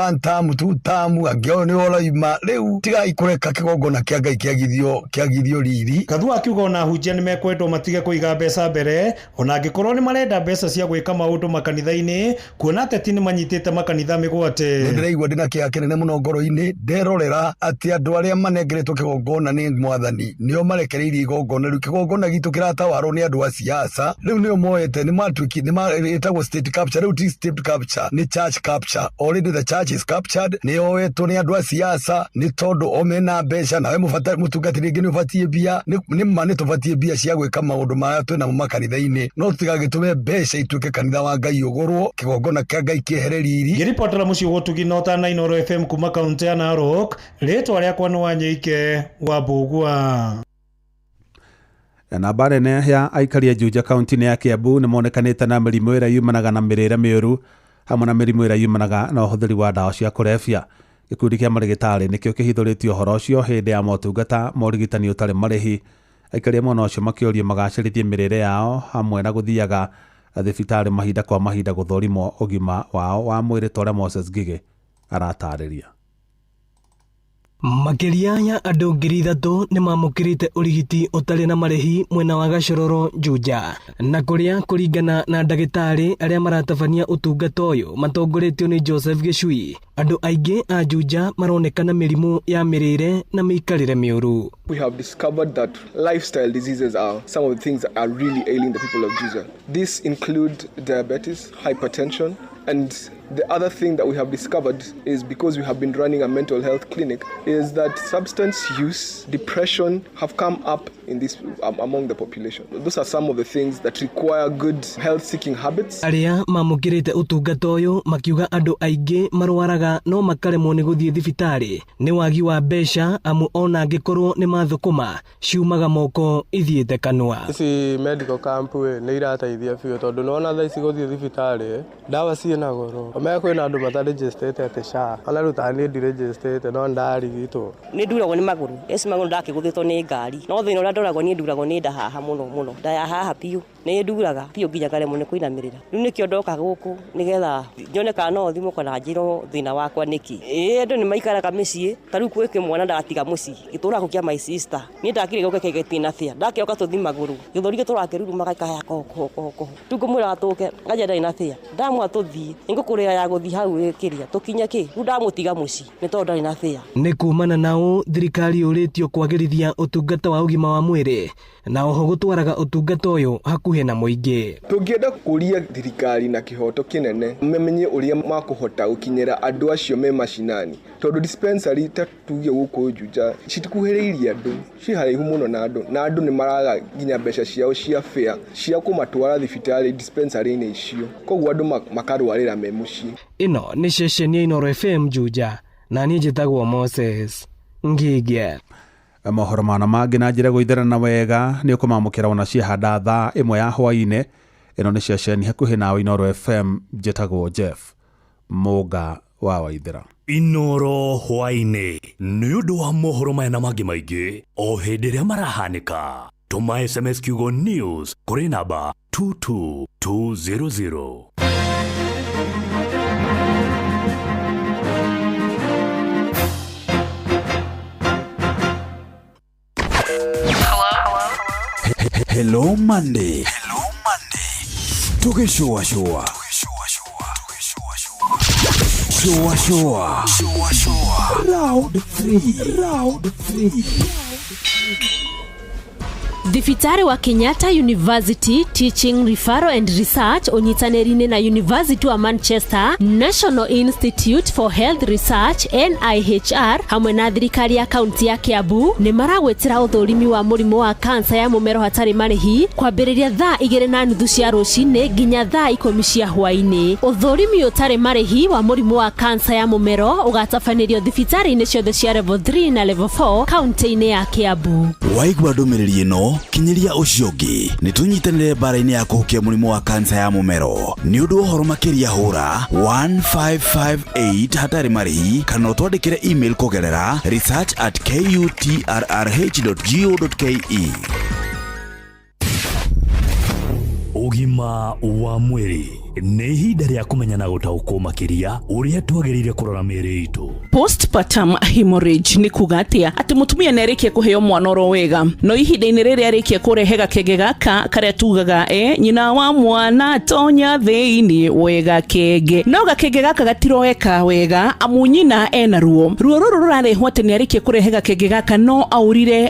one term two term, angĩ o nĩ ũroima. Rĩu tigai kũreka kĩgongona kĩa Ngai kĩagithio riri. Gathu akiuga ona ahunjia nĩ mekwendwo matige kũiga mbeca mbere ona angĩkorwo nĩ marenda mbeca cia gwĩka maũndũ makanitha-inĩ, kuona ateti nĩ manyitĩte makanitha mĩgwate. Nĩ ndĩraigua ndĩna kĩeha kĩnene mũno ngoro-inĩ nderorera atĩ andũ arĩa manengeretwo kĩgongona nĩ mwathani nĩo marekereirie igongona rĩu. Kĩgongona gitũ kĩratawarwo nĩ andũ a siasa, rĩu nĩo moete nĩ matuĩki nĩ ĩtagwo state capture. Rĩu ti state capture, nĩ church capture. Already the church is captured, nĩ yoetwo nĩ andũ a siasa nĩ tondũ o mena mbeca. Nawe mũtungatĩri rĩngĩ nĩ ũbatiĩ mbia, nĩ ma nĩ tũbatiĩ mbia cia gwĩka maũndũ marĩa twĩnamo makanitha-inĩ, no tũtigagĩtũme mbeca ituĩke kanitha wa Ngai ũgũrwo, kĩgongona kĩa Ngai kĩehere riri. Ngĩribotera mũciĩ Gũtugi Nota Inooro FM kuma kaunti ya Narok, rĩtwa rĩakwa nĩ Wanyoike wa Mbũgua. Namba nene ya aikari a Juja kaunti-inĩ ya Kiambu nĩ monekanĩte na mĩrimũ ĩrĩa yumanaga na mĩrĩre mĩũru hamwe na mĩrimũ ĩrĩa yumanaga na ũhũthĩri wa ndawa cia kũrebia. Gĩkundi kĩa marĩgĩtarĩ nĩkĩo kĩhithũrĩtie ũhoro ũcio hĩndĩ ya motungata ma ũrigitani ũtarĩ marĩhi. Aikari a mwena ũcio makĩũrio magacĩrithie mĩrĩre yao hamwe na gũthiaga thibitarĩ mahinda kwa mahinda gũthũrimwo ũgima wao wa mwĩrĩ ta ũrĩa Moses Ngigĩ aratarĩria. Makĩria ya andũ 3,000 nĩ mamũkĩrĩte ũrigiti ũtarĩ na marĩhi mwena wa Gachororo Juja, na kũrĩa kũringana na ndagĩtarĩ arĩa maratabania ũtungata ũyũ matongoretio nĩ Joseph Gĩcui, andũ aingĩ a Juja maronekana mĩrimũ ya mĩrĩre na mĩikarĩre mĩũru. We have discovered that lifestyle diseases are some of the things that are really ailing the people of Juja. These include diabetes, hypertension, and The other thing that we have discovered is, because we have been running a mental health clinic, is that substance use, depression have come up in this among the population. Those are some of the things that require good health-seeking habits. Arĩa mamũkĩrĩte ũtungata ũyũ makiuga andũ aingĩ marwaraga no makaremwo nĩ gũthiĩ thibitarĩ nĩ wagi wa mbeca, amu ona angĩkorwo nĩ mathũkũma ciumaga moko ithiĩte kanua. Ici medical camp ĩ nĩ irateithia biũ, tondũ nĩwona thaa ici gũthiĩ thibitarĩ ndawa ciĩna goro. Omenya kwĩna andũ matarĩnjĩstĩte atĩ SHA, ona rĩu ta niĩ ndirĩnjĩstĩte no ndarigitwo. Nĩ nduragwo nĩ magũrũ, eci magũrũ ndakĩgũthĩtwo nĩ ngari, no thĩna ũrĩa ndoragwo niĩ nduragwo nĩ nda haha mũno mũno, nda ya haha biũ nĩ nduraga biũ nginya ngaremwo nĩ kũinamĩrĩra. Rĩu nĩkĩo ndoka gũkũ nĩgetha nyone kana no thimũ kana njĩrwo thĩna wakwa nĩkĩ. Ĩĩ andũ nĩ maikaraga mĩciĩ, ta rĩu gwĩ kĩmwana ndatiga mũciĩ gĩtũraga kĩa my sister, niĩ ndakire gũke kĩgĩtina bĩa ndakĩoka tũthi magũrũ gĩthũri gĩtũrakĩrurumaga gĩkahaya koho koho koho koho, rĩu ngũmwĩraga tũke nganja ndarĩ na bĩa, ndamwa tũthiĩ nĩngũkũrĩra ya gũthiĩ hau ĩkĩrĩa tũkinye kĩ, rĩu ndamũtiga mũciĩ nĩ tondũ ndarĩ na bĩa. Nĩ kumana na ũũ thirikari yũrĩtio kwagĩrithia ũtungata wa ũgima wa mwĩrĩ na oho gũtwaraga ũtungata ũyũ hakuhĩ na mũingĩ. Tũngĩenda kũria thirikari na kĩhoto kĩnene mamenye ũrĩa makũhota gũkinyĩra andũ acio me macinani, tondũ dispensary ta tuge gũkũ Juja citikuhĩrĩirie andũ, ci haraihu mũno na andũ, na andũ nĩ maraga nginya mbeca ciao cia fare cia kũmatwara thibitarĩ dispensary-inĩ icio, koguo andũ makarwarĩra me mũciĩ. Ĩno nĩ ceceni ya Inooro FM Juja, na niĩ njĩtagwo Moses Ngigĩa. Mohoro mana mangĩ na njĩra gũitherana wega nĩ ũkũmamũkĩra ona ciahanda thaa 1 ya hwaĩ-inĩ. Ĩno nĩ ceceni hakuhĩ nawe Inooro FM, njĩtagwo Jeff Mũnga wa Waithera. Inooro hwaĩ-inĩ nĩ ũndũ wa mohoro maya na mangĩ maingĩ o hĩndĩ ĩrĩa marahanĩka. Tũma SMS kiugo news kũrĩ namba 22200. Hello Monday. Hello Monday. Tugishua shua. Shua shua. Shua shua. Round 3. Round 3. Thibitarĩ wa Kenyatta University Teaching Referral and Research ũnyitanĩri-inĩ na University wa Manchester, National Institute for Health Research NIHR hamwe na thirikari ya kaunti ya Kiambu nĩ maragwĩtĩra ũthũrimi wa mũrimũ wa kansa ya mũmero hatarĩ marĩhi kwambĩrĩria thaa 2:30 cia rũcinĩ nginya thaa 10 cia hwaĩ-inĩ. Ũthũrimi ũtarĩ marĩhi wa mũrimũ wa kansa ya mũmero ũgatabanĩrio thibitarĩ-inĩ ciothe cia level 3 na level 4 kaunti-inĩ ya Kiambu. Waigua ndũmĩrĩri ĩno kinyiria ũcio ũngĩ nĩ tũnyitanĩre mbara-inĩ ya kũhukia mũrimũ wa kansa ya mũmero. Nĩ ũndũ wa ũhoro makĩria hũra 1558 hatarĩ marĩhi kana ũtwandĩkĩre email kũgerera research@kutrrh.go.ke. Ũgima wa mwĩrĩ nĩ ihinda rĩa kũmenya na gũtaũkwo makĩria ũrĩa twagĩrĩire kũrora mĩĩrĩ itũ. Postpartum hemorrhage nĩ kuga atĩa? Atĩ mũtumia nĩ arĩkia kũheo mwana oro wega, no ihinda-inĩ rĩrĩa arĩkia kũrehe gakenge gaka karĩa tugaga nyina wa mwana tonya thĩinĩ wega kenge, no gakenge gaka gatiroeka wega amu nyina ena ruo. Ruo rũrũ rũrarehwo atĩ nĩ arĩkia kũrehe gakenge gaka no aurire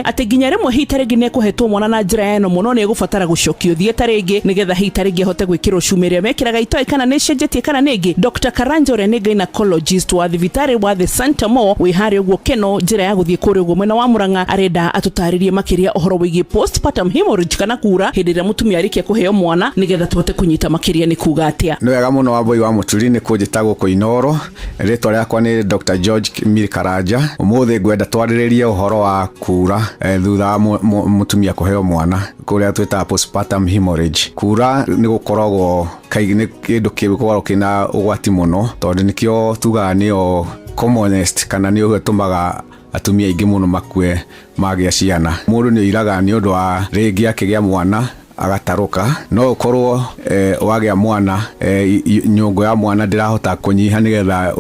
atĩ nginya rĩmwe hita rĩngĩ nĩ ekũhetwo mwana na njĩra ya ĩno mũno, nĩ egũbatara gũcokio thieta rĩngĩ nĩgetha hita rĩngĩ ahote gwĩkĩrwo cuma ĩrĩa mekĩraga itoĩ kana nĩ cenjetie kana nĩngĩ. Dr. Karanja ũrĩa nĩ gynecologist wa thibitarĩ wa The Santa Mo wĩ harĩa ũguo Keno njĩra ya gũthiĩ kũrĩa ũguo mwena wa Murang'a arenda atũtarĩrie makĩria ũhoro wĩgiĩ postpartum hemorrhage kana kura hĩndĩ ĩrĩa mũtumia arĩkia kũheo mwana nĩgetha tũhote kũnyita makĩria nĩ kuga atĩa. Nĩ wega mũno Wambui wa Mũturi nĩ kũnjĩta gũkũ Inooro. Rĩtwa rĩakwa nĩ Dr. George Miri Karanja. Ũmũthĩ ngwenda twarĩrĩrie ũhoro wa kura thutha wa mũtumia kũheo mwana kũrĩa twĩtaga postpartum hemorrhage. Kura nĩ gũkoragwo kaingĩ nĩ kĩndũ kĩgũkoragwo kĩna ũgwati mũno tondũ nĩkĩo tugaga nĩyo commonest kana nĩyo ĩtũmaga atumia aingĩ mũno makue magĩa ciana. Mũndũ nĩ oiraga nĩ ũndũ wa rĩngĩ akĩgĩa mwana agatarũka, no ũkorwo wagĩa mwana nyũngũ ya mwana ndĩrahota kũnyiha nĩgetha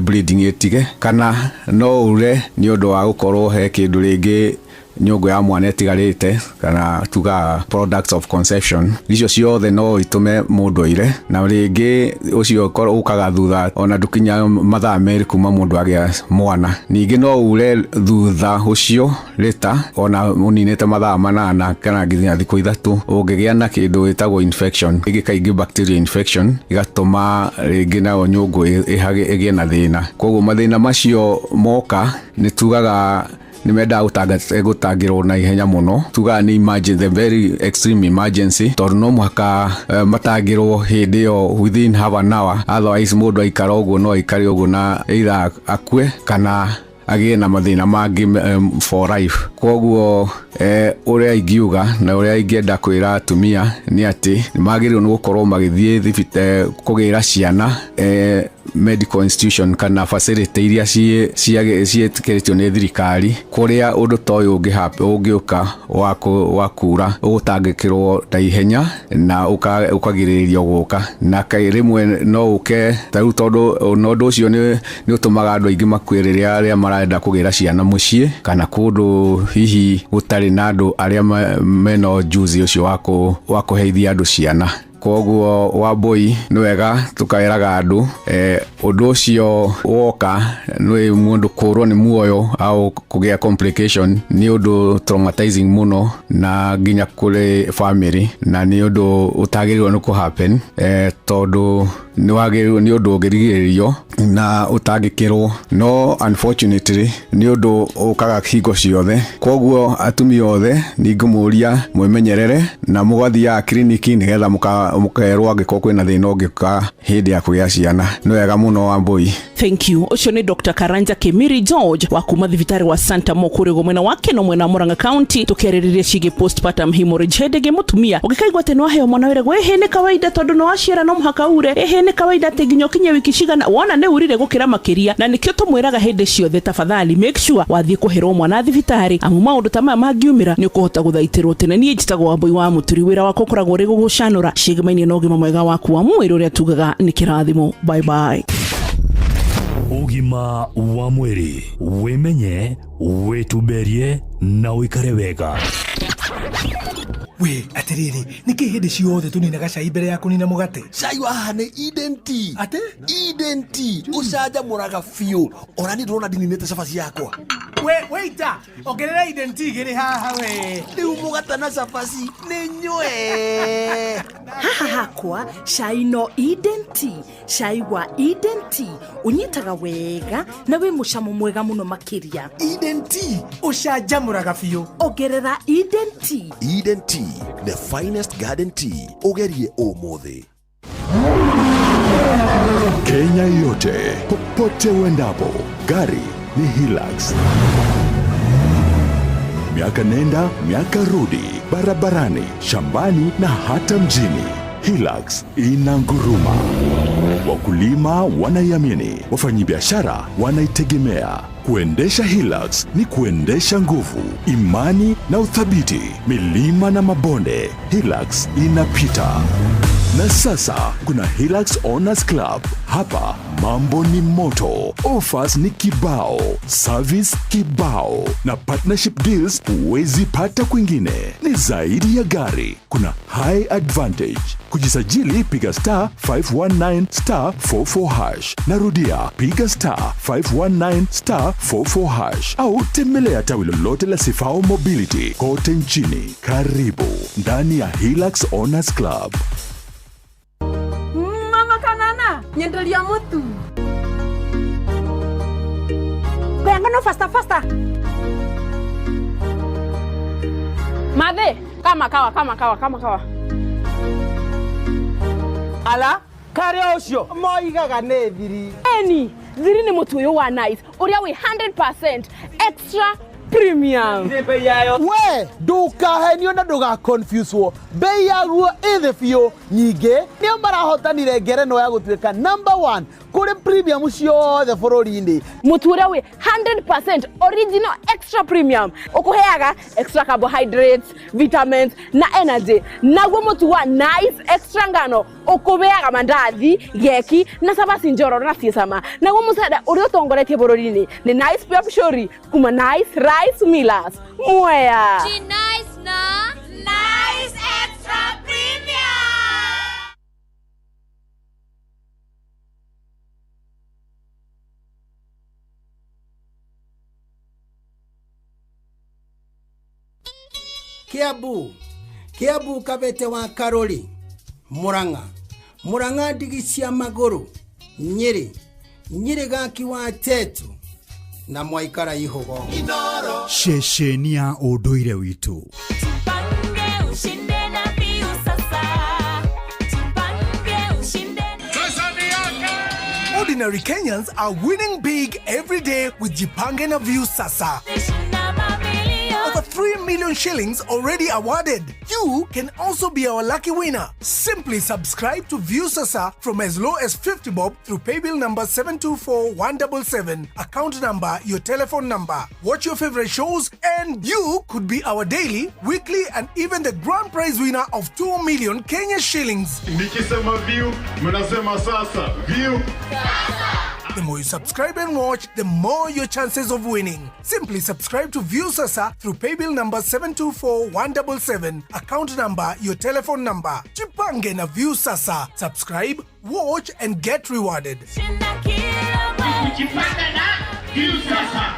bleeding ĩtige, kana no ure nĩ ũndũ wa gũkorwo he kĩndũ rĩngĩ Nyũngũ ya mwana ĩtigarĩte kana tugaga products of conception, icio ciothe no itũme mũndũ aire. Na rĩngĩ ũcio ũkaga thutha ona ndũkinya mathaa 2 kuma mũndũ agĩa mwana. Ningĩ no ure thutha ũcio rĩta ona ũninĩte mathaa 8 kana nginya thikũ 3, ũngĩgĩa na kĩndũ gĩtagwo infection, ĩngĩ kaingĩ bacteria infection, ĩgatũma rĩngĩ nayo nyũngũ ĩgĩe na thĩna. Koguo mathĩna macio moka nĩ tugaga nĩ mendaga gũtangĩrwo na ihenya mũno. Tugaga nĩ emergency, the very extreme emergency, tondũ no mũhaka matangĩrwo hĩndĩ ĩyo within half an hour, otherwise mũndũ aikara ũguo no aikare ũguo na either akue kana agĩe na mathĩna mangĩ for life. Koguo ũrĩa ingiuga na ũrĩa ingĩenda kwĩra atumia nĩ atĩ nĩ magĩrĩirwo nĩ gũkorwo magĩthiĩ thibitarĩ kũgĩra ciana medical institution kana facility iria ciĩtĩkĩrĩtio nĩ thirikari, kũrĩa ũndũ ta ũyũ ũngĩũka wa kura ũgũtangĩkĩrwo na ihenya na ũkagirĩrĩrio gũka. Na rĩmwe no ũke ta rĩu, tondũ ũndũ ũcio nĩ ũtũmaga andũ aingĩ makue rĩrĩa arĩa marenda kũgĩra ciana mũciĩ kana kũndũ hihi gũtarĩ na andũ arĩa mena ũjuzi ũcio wa kũheithia andũ ciana. Koguo Wambui nĩ wega tũkaĩraga andũ ũndũ ũcio woka nĩ mũndũ kũrwo nĩ muoyo au kũgĩa complication nĩ ũndũ traumatizing mũno na nginya kũrĩ family, na nĩ ũndũ ũtagĩrĩirwo nĩ kũ happen, tondũ nĩ wagĩrĩirwo nĩ ũndũ ũngĩrigĩrĩrio na ũtangĩkĩrwo, no unfortunately nĩ ũndũ ũkaga hingo ciothe. Koguo atumia othe nĩ ngũmũria mwĩmenyerere na mũgathiaga kiriniki nĩgetha mũkerwo angĩkorwo kwĩna thĩna ũngĩũka hĩndĩ ya kũgĩa ciana. Nĩ wega mũno Wambui. Thank you. Ũcio nĩ Dr. Karanja Kimiri George wa kuma thibitarĩ wa Santa Mo kũrĩ mwena wa Keno mwena wa Murang'a County, tũkĩarĩrĩria ciĩgiĩ postpartum hemorrhage. Hĩndĩ ĩngĩ mũtumia ũngĩkaigua atĩ nĩwaheo mwana wĩragwo ĩhĩ nĩ kawaida tondũ nĩwaciara no mũhaka ure, ĩhĩ nĩ kawaida atĩ nginya ũkinye wiki cigana, wona nĩ urire gũkĩra makĩria. Na nĩkĩo tũmwĩraga hĩndĩ ciothe, tafadhali make sure wathiĩ kũherwo mwana thibitarĩ, amu maũndũ ta maya mangiumĩra nĩ ũkũhota gũthaitĩrwo tene. Niĩ njĩtagwo Wambui wa Mũturi, wĩra wakwa ũkoragwo ũrĩ gũgũcanũra ciĩgemaine na ũgima mwega waku wa mwĩrĩ ũrĩa tugaga nĩ kĩrathimo. Bye bye. Ũgima wa mwĩrĩ, wĩmenye, wĩtumberie na ũikare wega. We atiriri, niki hindi ciothe tuninaga cai mbere ya kunina mugate? Cai wa haha nĩ Eden Tea. Ate? Eden Tea ũcanjamũraga biũ. Ona niĩ ndĩrona ndininĩte cabaci yakwa. We waiter, ongerera Eden Tea igĩrĩ haha we. Rĩu mũgate na cabaci nĩ nyue. Haha hakwa cai no Eden Tea. Cai wa Eden Tea ũnyitaga wega na wĩ mũcamo mwega mũno makĩria. Eden Tea ũcanjamũraga biũ. Ongerera Eden Tea. Eden Tea, the finest garden tea. Ũgerie ũmũthĩ. Kenya yote, popote uendapo, gari ni Hilux. Miaka nenda, miaka rudi, barabarani, shambani na hata mjini. Hilux inanguruma. Wakulima wanaiamini, wafanyibiashara wanaitegemea. Kuendesha Hilux ni kuendesha nguvu, imani na uthabiti. Milima na mabonde, Hilux inapita. Na sasa kuna Hilux Owners Club. Hapa mambo ni moto, offers ni kibao, service kibao, na partnership deals huwezi pata kwingine. Ni zaidi ya gari, kuna high advantage. Kujisajili piga star 519 star 44 hash. Narudia, piga star 519 star 44 hash au tembelea tawi lolote la Sifao Mobility kote nchini. Karibu ndani ya Hilux Owners Club. Mama kanana, nyendelia mutu. Kuyangano faster faster. Madhe, kama kawa kama kawa kama kawa. Ala, kare ucio moigaga nĩ thiri. Eni, thiri nĩ mũtu ũyũ wa Nice, ũrĩa wĩ 100% extra premium. We ndukahenio na ndugaconfusewo, bei yaguo ĩ thĩ biũ. Nyingĩ nĩo marahotanire ngerenwa ya gũtuĩka number 1 kũrĩ premium ciothe bũrũri-inĩ. Mũtu ũrĩa wĩ 100% original extra premium ũkũheaga extra carbohydrates, vitamins na energy. Naguo mũtu wa Nice extra ngano ũkũheaga mandathi, geki na cabaci njororo na ciĩ cama. Naguo mũcere ũrĩa ũtongoretie bũrũri-inĩ nĩ Nice Pure Pishori kuma Nice Rice Nice Millers Mwea. Nice na Nice Extra Premium. Kiambu Kiambu Kabete wa Karori Murang'a Murang'a ndigi cia magũrũ Nyĩrĩ Nyĩrĩ gaki wa Tetu na mwaikara ihugo. Ceceni ya ũndũire witũ. Tupange ushinde na Viu sasa. Tupange ushinde. Ordinary Kenyans are winning big every day with Jipange na View Sasa. Over 3 million shillings already awarded. You can also be our lucky winner. Simply subscribe to View Sasa from as low as 50 bob through paybill number 724177, account number, your telephone number. Watch your favorite shows and you could be our daily, weekly and even the grand prize winner of 2 million Kenya shillings. Nikisema view, mnasema sasa. View. The more you subscribe and watch, the more your chances of winning. Simply subscribe to View Sasa through paybill number 724177, account number, your telephone number. Jipange na View Sasa. Subscribe, watch and get rewarded. Jipange na View Sasa.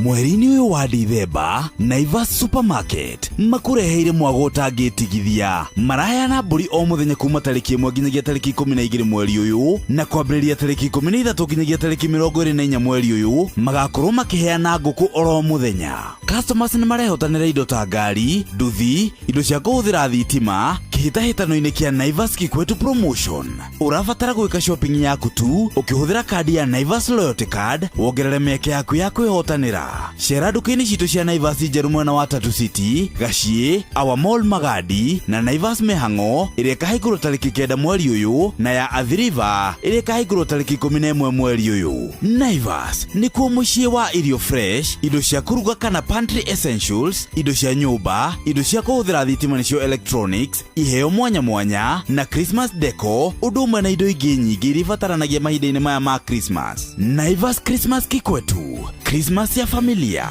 Mweri-inĩ ũyũ wa Dithemba, Naivas Supermarket makũreheire mwago ũtangĩtigithia. Maraheana mbũri o mũthenya kuma tarĩki 1 nginyagia tarĩki 12 mweri ũyũ, na kwambĩrĩria tarĩki 13 nginyagia tarĩki 24 mweri ũyũ magakorwo makĩheana ngũkũ oro mũthenya. Customers nĩ marehotanĩra indo ta ngari, nduthi, indo cia kũhũthĩra thitima kĩhĩtahĩtano-inĩ kĩa Naivas Kikwetu Promotion. Ũrabatara gwĩka shopping yaku tu ũkĩhũthĩra kandi ya Naivas Loyalty Card wongerere mĩeke yaku ya kwĩhotanĩra. Cera nduka-inĩ citũ cia Naivas njerũ mwena wa Tatu City, Gaciĩ, Our Mall Magadi na Naivas Mĩhang'o ĩrĩa ĩkahingũrwo tarĩki 9 mweri ũyũ na ya Athi River ĩrĩa ĩkahingũrwo tarĩki 11 mweri ũyũ. Naivas nĩkuo mũciĩ wa irio fresh, indo cia kũruga kana pantry essentials, indo cia nyũmba, indo cia kũhũthĩra thitima nĩcio electronics, iheo mwanya mwanya na Christmas deco, ũndũ ũmwe na indo ingĩ nyingĩ iria ibataranagia mahinda-inĩ maya ma Christmas. Naivas Christmas Kikwetu, Christmas ya familia.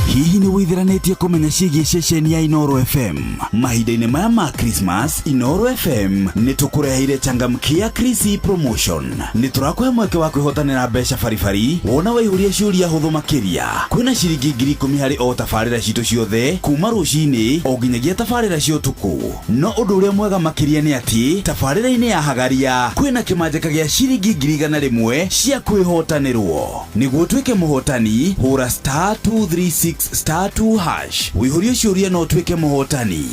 Hihi nĩ wĩtheranĩtie kũmenya ciĩgiĩ ceceni ya Inooro FM? Mahinda-inĩ maya ma Christmas, Inooro FM nĩ tũkũreheire changamkia Krisi Promotion. Nĩ tũrakũhe mweke wa kwĩhotanĩra mbeca baribari wona waihũria ciũria hũthũ makĩria. Kwĩna ciringi 10,000 harĩ o tabarĩra citũ ciothe kuma rũcinĩ o nginyagia tabarĩra cia ũtukũ. No ũndũ ũrĩa mwega makĩria nĩ atĩ tabarĩra-inĩ ya Hagaria kwĩna kĩmanjĩka gĩa ciringi 100,000 cia kwĩhotanĩrwo. Nĩguo ũtuĩke mũhotani, hũra star 236 star 2 hash wĩihũrie ciũria no ũtuĩke mũhotani.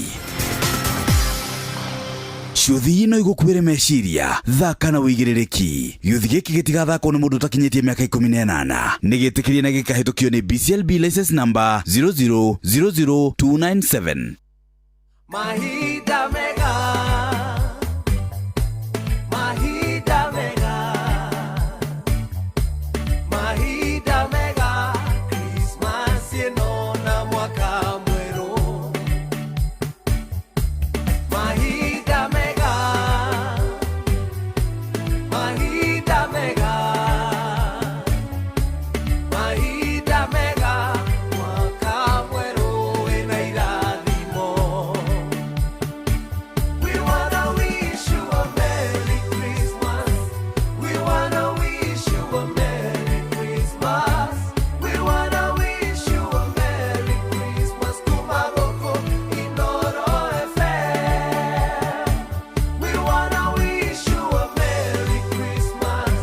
Ciũthi no igũkuĩre meciria, thaka na wĩigĩrĩrĩki. Gĩũthi gĩkĩ gĩtigathakwo nĩ mũndũ ũtakinyĩtie mĩaka 18. Nĩ gĩtĩkĩrie na gĩkahĩtũkio nĩ BCLB license number 0000297. Mahinda mega, mahinda mega, mahinda mega, Christmas ĩno na mwaka mwerũ. Mahinda mega, mahinda mega, mahinda mega, mwaka mwerũ wĩna irathimo. We wanna wish you a Merry Christmas. We wanna wish you a Merry Christmas. We wanna wish you a Merry Christmas. Kumagoko Inooro FM. We wanna wish you a Merry Christmas.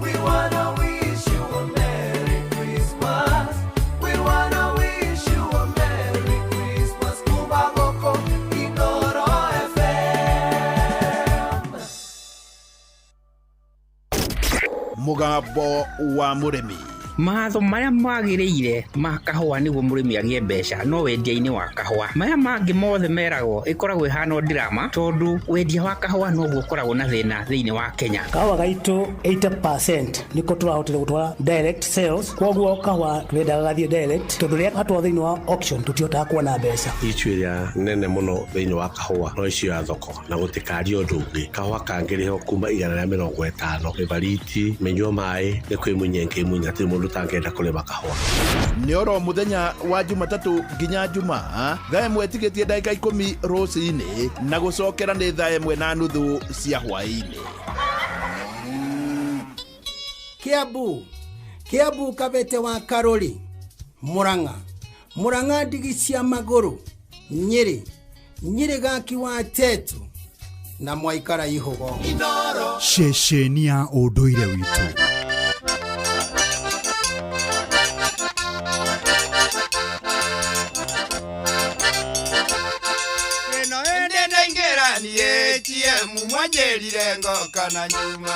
We wanna wish you a Merry Christmas. We wanna wish you a Merry Christmas. Kumagoko Inooro FM. Mũgambo wa mũrĩmi Mawatho marĩa magĩrĩire ma kahũa nĩguo mũrĩmi agĩe mbeca no wendia-inĩ wa kahũa. Maya mangĩ mothe meragwo ĩkoragwo ĩhana o drama tondũ wendia wa kahũa noguo ũkoragwo na thĩna thĩinĩ wa Kenya. Kahũa gaitũ 80% nĩko tũrahotire gũtwara direct sales, koguo kahũa tũrendaga gathiĩ direct tondũ rĩrĩa gatwarwo thĩinĩ wa auction tũtihotaga kuona mbeca. Issue ĩrĩa nene mũno thĩinĩ wa kahũa no issue ya thoko na gũtikario ũndũ ũngĩ. Kahũa kangĩrĩhwo kuma 150 mĩbariti mĩnyua maĩ nĩ kwĩmunya ĩngĩmunya hatirĩ mũndũ ũtangĩenda kũrĩma kahũa. Nĩ oro mũthenya wa Jumatatũ nginya Jumaa thaa 1 tigĩtie ndagĩka 10 rũcinĩ na gũcokera nĩ thaa 1:30 cia hwaĩ-inĩ. Kiambu, Kiambu Kabete wa Karori, Murang'a, Murang'a ndigi cia magũrũ, Nyĩrĩ, Nyĩrĩ gaki wa Tetu na Mwaikara Ihũgo. Ceceni ya ũndũire witũ. Ĩno ĩndĩ ndaingĩra niĩ ATM mwanjĩrire ngoka na nyuma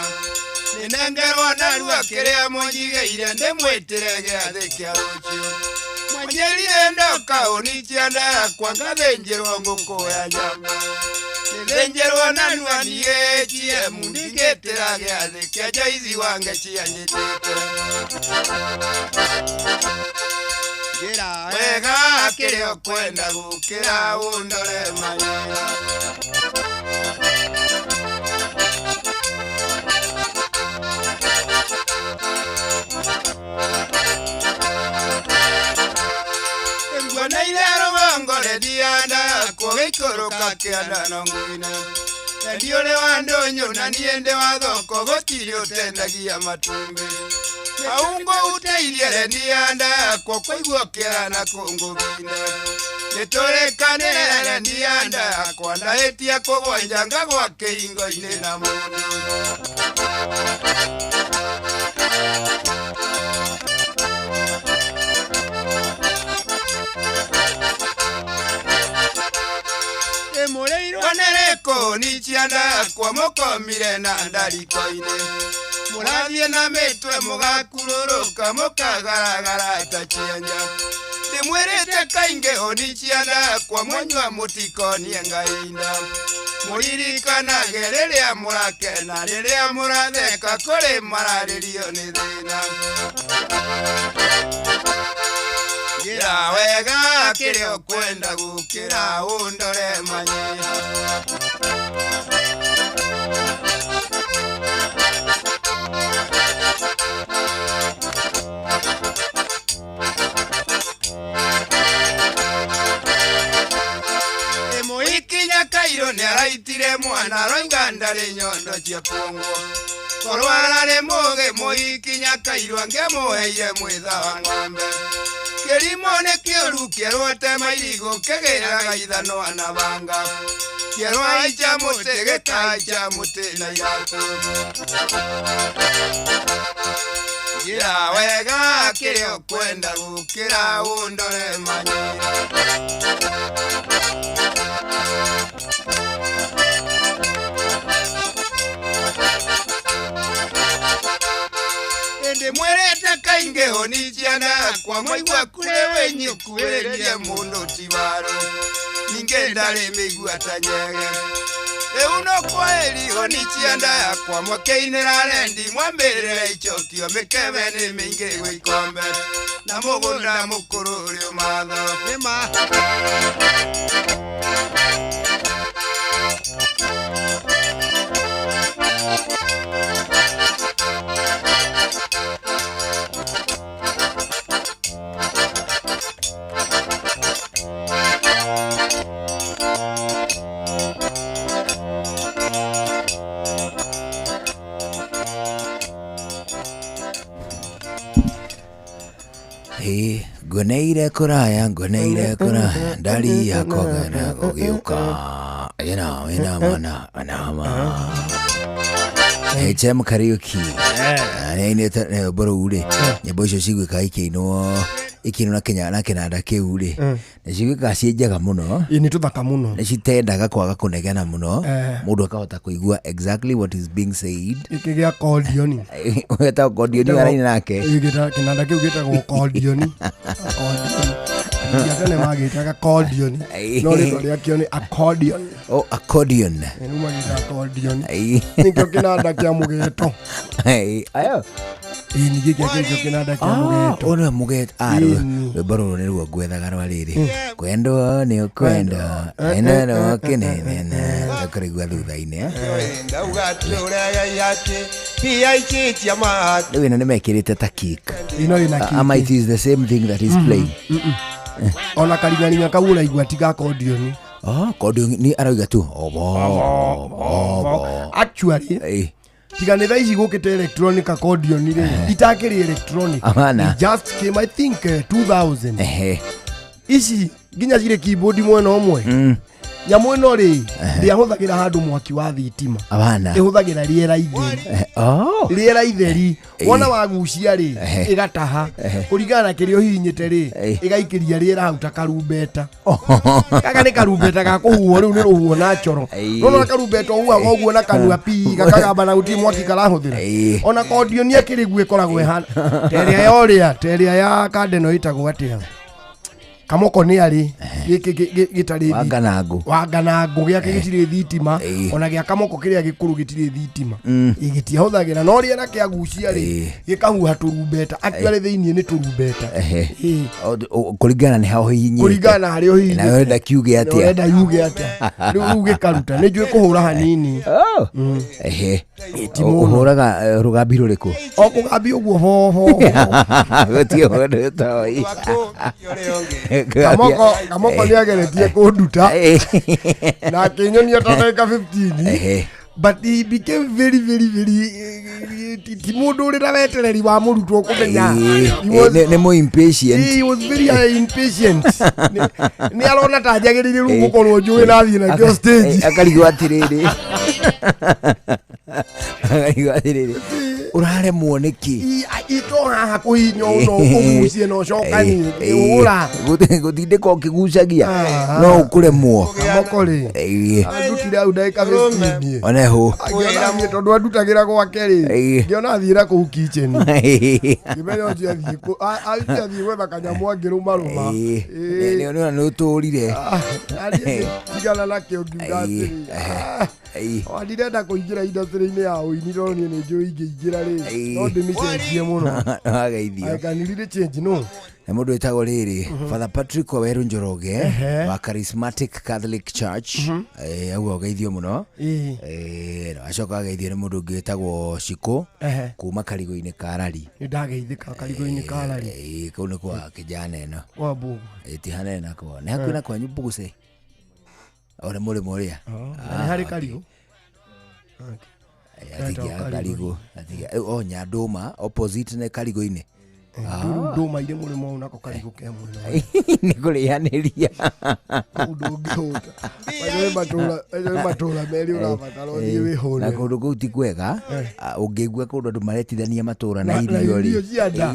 nĩnengerwo narua kĩrĩa mũnjigĩire ndĩmwĩtĩre gĩathĩ kĩa rũciũ mwanjĩrire ndoka ũnicia nda yakwa ngathĩnjĩrwo ngũkũ ya nyama nĩthĩnjĩrwo narua niĩ ATM ndingĩtĩra gĩathĩ kĩa Joyce wange cianjĩtĩte njĩra wega kĩrĩa ũkwenda gũkĩra ũndore manyira. Nguoneire rũgongo rendia nda yakwa gĩikũrũka kĩanda no nguine Rendi ũrĩ wa ndũnyũ na niĩ ndĩ wa thoko gũtirĩ ũtendagia matumbĩ Maungo ũteirie rendia nda yakwa kũigua kĩara kũngũgine Nĩtũrĩkanĩre rendia nda yakwa ndahĩtia kũgwanja ngagwa kĩhingo-inĩ na mũndũ. Mũrĩirwo nĩ rĩkũ nicia nda yakwa mũkomire na ndariko-inĩ mũrathiĩ na mĩtwe mũgakurũrũka mũkagaragara ta cienja ndĩmwĩrĩte kaingĩ ũnicia nda yakwa mũnyua mũtikonie ngainda mũririkanage rĩrĩa mũrakena rĩrĩa mũratheka kũrĩ mararĩrio nĩ thĩna. Njĩra wega kĩrĩa ũkwenda gũkĩra ũndore manyira. Ĩmũikinya Kairũ nĩaraitire mwana aroiga ndarĩ nyondo cia kuongwo korwo ararĩ mũgĩ mũikinya Kairũ angĩamũheire mwĩtha wa ng'ombe kĩrimũ nĩ kĩũru kĩerwo tema irigũ kĩgĩraga ithanwa na banga kĩerwo aicha mũtĩ gĩkaicha mũtĩ na iratũ. Njĩra wega kĩrĩa ũkwenda gũkĩra ũndore manyira. Ndĩmwĩrĩte kaingĩ ũnicia nda yakwa mwaigua kũrĩ wĩnyi ũkuhĩrĩrie mũndũ ti waro ningĩ ndarĩ mĩigua ta nyege rĩu no kwaheri ũnicia nda yakwa mwakĩinĩra rendi mwambĩrĩre icokio mĩkebe nĩ mĩingĩ gwĩ ikombe na mũgũnda mũkũrũ ũrĩ ũmatho nĩma. Nguoneire kũraya nguoneire kũraya ndari yakwa gũgĩũka ĩna ĩna mana anama. HM Kariuki nĩainĩte rwĩmbo rũu rĩ, nyĩmbo icio ciguĩkaga ikĩinwo na Kenya na kĩnanda kĩu rĩ, nĩ ciguĩkaga ciĩ njega mũno. Ĩ nĩ tũthaka mũno. Nĩ citendaga kwaga kũnegena mũno, mũndũ akahota kũigua exactly what is being said. Gĩkĩ gĩa accordion. Wetagwo accordion araina nake. Kĩnanda kĩu gĩtagwo accordion. Accordion. Ya tene magĩtaga accordion. No rĩtwa rĩakĩo nĩ accordion. Oh, accordion. Rĩu magĩta accordion. Nĩkĩo kĩnanda kĩa mũgeto. Ayo. Ĩ nĩ gĩkĩ kĩo kĩnanda kĩa mũgeto. Ũyũ nĩwe mũgeto. Rwĩmbo rũrũ nĩruo ngwethaga rwa rĩrĩ. Kwendwo nĩ ũkwendwo, eno kĩnene tũkũrĩigua thutha-inĩ. Rĩu ĩno nĩmekĩrĩte ta kick. Ĩno ĩna kick. Ama it is the same thing that is playing. Ona karing'aring'a kau ũraigua ti ga accordion. Accordion nĩ arauga tu obo obo. Actually tiga nĩ thaa ici gũkĩte electronic accordion rĩ, itakĩrĩ electronic. Amana. It just came I think 2000. Ehe. Ici nginya cirĩ keyboard mwena ũmwe. Nyamũ ĩno rĩ, ndĩahũthagĩra handũ mwaki wa thitima. Abana. Ĩhũthagĩra rĩera itheri. Rĩera itheri. Wona wagucia rĩ, ĩgataha. Kũringana na kĩrĩa ũhihinyĩte rĩ, ĩgaikĩria rĩera hau ta karumbeta. Gaka nĩ karumbeta ga kũhuhwo rĩu nĩ rũhuho natural. Nona karumbeta ũhuhaga ũguo na kanua pi gakagamba na gũtirĩ mwaki karahũthĩra. Ona accordion ĩkĩrĩ guo ĩkoragwo ĩhana. Ta ĩrĩa ya ũrĩa, ta ĩrĩa ya kandeno ĩtagwo atĩa? Kamoko nĩ arĩ gĩkĩ gĩtarĩ wanganangũ gĩake gĩtirĩ thitima, ona gĩa kamoko kĩrĩa gĩkũrũ gĩtirĩ thitima, gĩtiahũthagĩra no rĩera kĩagucia rĩ gĩkahuha tũrumbeta. Actually thĩinĩ nĩ tũrumbeta. Kũringana nĩ ha ũhihinyĩte, kũringana na harĩa ũhihinyĩte, na ũrenda kiuge atĩa, ũrenda yuge atĩa, rĩu gĩkaruta. Nĩ njũĩ kũhũra hanini. Ũhũraga rũgambi rũrĩkũ? O kũgambi ũguo bobo. Gũtirĩ mũndũ ũtoĩ. Kamoko nĩ ageretie kũnduta na akĩnyonia ta ndagĩka 15, but he became very very very ti mũndũ ũrĩ na wetereri wa mũrutwo kũmenya. Nĩ mũ impatient. He was very impatient. Nĩ arona ta njagĩrĩire rĩu gũkorwo njũĩ na athiĩ nakĩo stage. Akarigwo atĩrĩrĩ, ũraremwo nĩkĩ? Ito haha kũhihinya ũno ũgucie na ũcokanie ũra gũtindĩka ũkĩgucagia no ũkũremwo. Kamoko rĩ andutire hau ndagĩka 15 oneho angĩona tondũ andutagĩra gwake rĩ, ngĩona athiĩra kũu kitchen, ngĩmenya ũcio athiĩ gwetha kanyamũ angĩrũmarũma. Nĩona nĩ ũtũrire. Tigana nakĩo ngiuga atĩrĩ, ndirenda kũingĩra industry-inĩ ya ũini tondũ niĩ nĩ njũĩ ingĩingĩra rĩ no ndĩmĩcenjie mũno. Wageithio. I can really change no. Na mũndũ wĩtagwo rĩrĩ Father Patrick Waweru Njoroge wa Charismatic Catholic Church, auga ũgeithio mũno. Acoka ageithio nĩ mũndũ ũngĩ wĩtagwo Shiko kuma karigũ-inĩ ka Rari. Nĩ ndageithĩka karigũ-inĩ ka Rari. Kũu nĩ kwa kijana ĩno. Kwa Mbugu. Ti hanene kwa. Nĩ hakuhĩ na kwanyu Mbugucĩ. O nĩ mũrĩmo ũrĩa. Nĩ harĩ karigũ. Atigia karigũ. O Nyandũma opposite nĩ karigũ-inĩ. Ndũma irĩ mũrĩmo ũyũ nako karigũ ke mwena. Nĩ kũrĩanĩria. Kũu ndũngĩhũta. Matũra merĩ ũrabatara ũthiĩ wĩhũne. Na kũndũ kũu ti kwega. Ũngĩigua kũndũ andũ maretithania matũra na irio rĩ. Irio cia nda.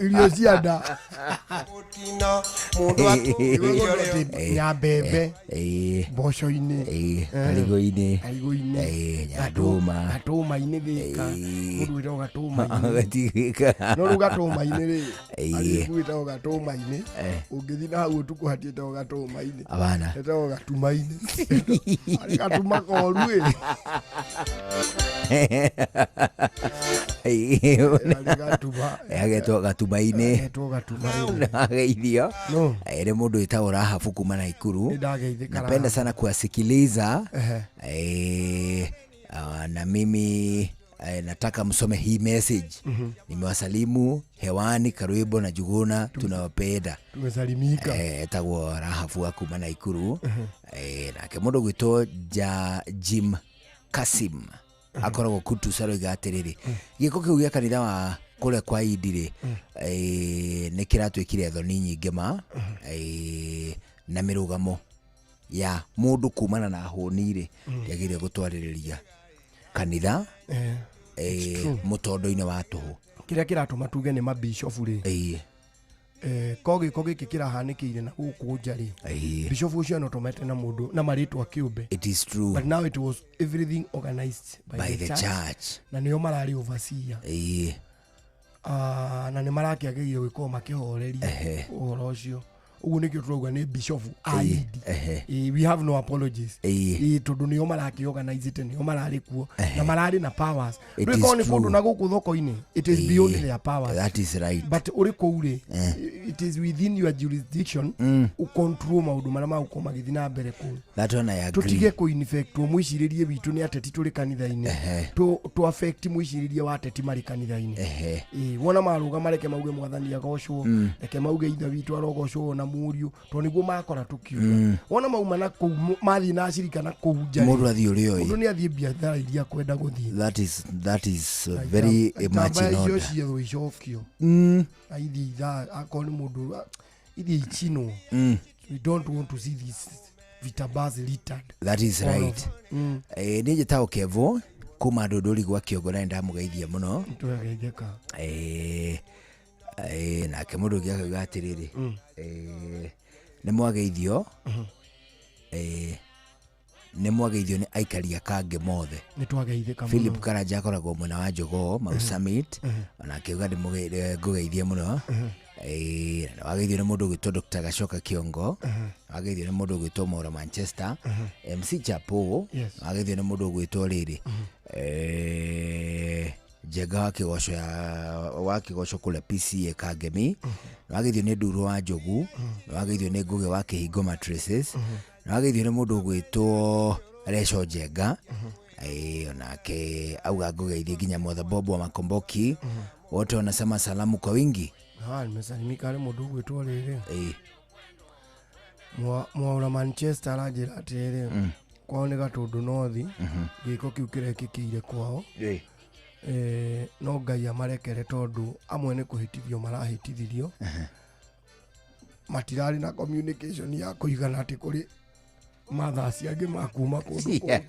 Irio cia nda. Nyambembe. Mboco-inĩ. Karigũ-inĩ. Karigũ-inĩ. Nyandũma. Gatũma-inĩ Thĩka. Mũndũ wĩtagwo Gatũma-inĩ. Gatigĩka. No rĩu Gatũma-inĩ rĩ, arĩ wĩtagwo Gatũma-inĩ, ũngĩthiĩ na hau ũtukũ hatiĩtagwo Gatũma-inĩ. Abana. Ĩtagwo Gatuma-inĩ. Arĩ gatuma koru ĩ. Agetwo Gatuma-inĩ. Agetwo Gatuma-inĩ. Ageithio. Nĩ mũndũ wĩtagwo Rahabu kuma Naikuru. Napenda sana kuwasikiliza. Na mimi nataka msome hii message. Nimewasalimu hewani Karwimbo na Njuguna, tunawapenda. Tumesalimika. Etagwo Rahabu wa kuma Naikuru. Nake mũndũ gwĩtwo Jim Kasim akoragwo Kutus aroiga atĩrĩrĩ, gĩko kĩu gĩa kanitha wa kũrĩa kwa Idi rĩ, nĩ kĩratwĩkire thoni nyingĩ ma, na mĩrũgamo ya mũndũ kumana na hũni rĩ, ndĩagĩrĩire gũtwarĩrĩria. Kanitha mutondo-inĩ wa tũhũ. Kĩrĩa kĩratũma tuge nĩ mabishofu rĩ, ko gĩko gĩkĩ kĩrahanĩkĩire na gũkũ nja rĩ, bishofu ũcio no tũmete na mũndũ na marĩtwa kĩũmbe. It is true. But now it was everything organized by the church. Na nĩo mararĩ overseer. Na nĩ marakĩagĩrĩire gũkorwo makĩhoreria ũhoro ũcio. Ũguo nĩkĩo tũrauga nĩ bishofu aidi. We have no apologies. Tondũ nĩo marakĩorganizĩte, nĩo mararĩ kuo na mararĩ na powers. Rĩu nĩ kũndũ na gũkũ thoko-inĩ, it is beyond their powers. That is right. But ũrĩ kũu rĩ, it is within your jurisdiction ucontrol maũndũ marĩa magũkorwo magĩthiĩ na mbere kũu. That one I agree. Tũtige kũinfectwo mwĩcirĩrie witũ nĩ ateti tũrĩ kanitha-inĩ. Tũ affect mwĩcirĩrie wa ateti marĩ kanitha-inĩ. Wona marũga mareke mauge mwathani agocwo, reke mauge ithe witũ arogocwo na mũriũ, tondũ nĩguo makora tũkiuga. Wona mauma na kũu mathiĩ na acirika na kũu nja, mũndũ athiĩ ũrĩa oĩ, mũndũ nĩ athiĩ biathara iria kwenda gũthiĩ. That is very much in order. Icio ciethwo icokio ithiĩ ithaa akorwo nĩ mũndũ ithiĩ icinwo. We don't want to see this vitabas littered. That is right. Nĩ njĩtagwo Kevo kuma Ndũndũri gwa Kĩongo na nĩndamũgeithia mũno. Tũrageithĩka. Nake mũndũ ũngĩ akauga atĩrĩrĩ, nĩ mwageithio, nĩ mwageithio nĩ aikari a Kange mothe. Nĩ twageithĩka mũno. Philip Karanja akoragwo mwena wa Jogoo Mau Summit, ona akiuga ngũgeithie mũno. Na wageithio nĩ mũndũ ũgwĩtwo Dr. Gacoka Kĩongo, wageithio nĩ mũndũ ũgwĩtwo Maura Manchester, MC Chapo, wageithio nĩ mũndũ ũgwĩtwo rĩrĩ Njenga wa Kĩgoco wa Kĩgoco kũrĩa PCA Kangemi, wageithio nĩ Nduro wa Njogu, wageithio nĩ Ngũgĩ wa Kĩhingo Mattresses, wageithio nĩ mũndũ ũgwĩtwo Reco Njenga, onake auga ngũgeithie nginya Mother Bob wa Makomboki, wote wanasema salamu kwa wingi. Nimesalimika harĩ mũndũ ũgwĩtwo rĩrĩ Mwaura Manchester aranjĩra atĩrĩrĩ, kwao nĩ Gatũndũ North, gĩko kĩu kĩrekĩkĩire kwao. No Ngai amarekere tondũ amwe nĩ kũhĩtithio marahĩtithirio, matirarĩ na communication ya kũigana atĩ kũrĩ mathasi angĩ makuma kũndũ kũngĩ.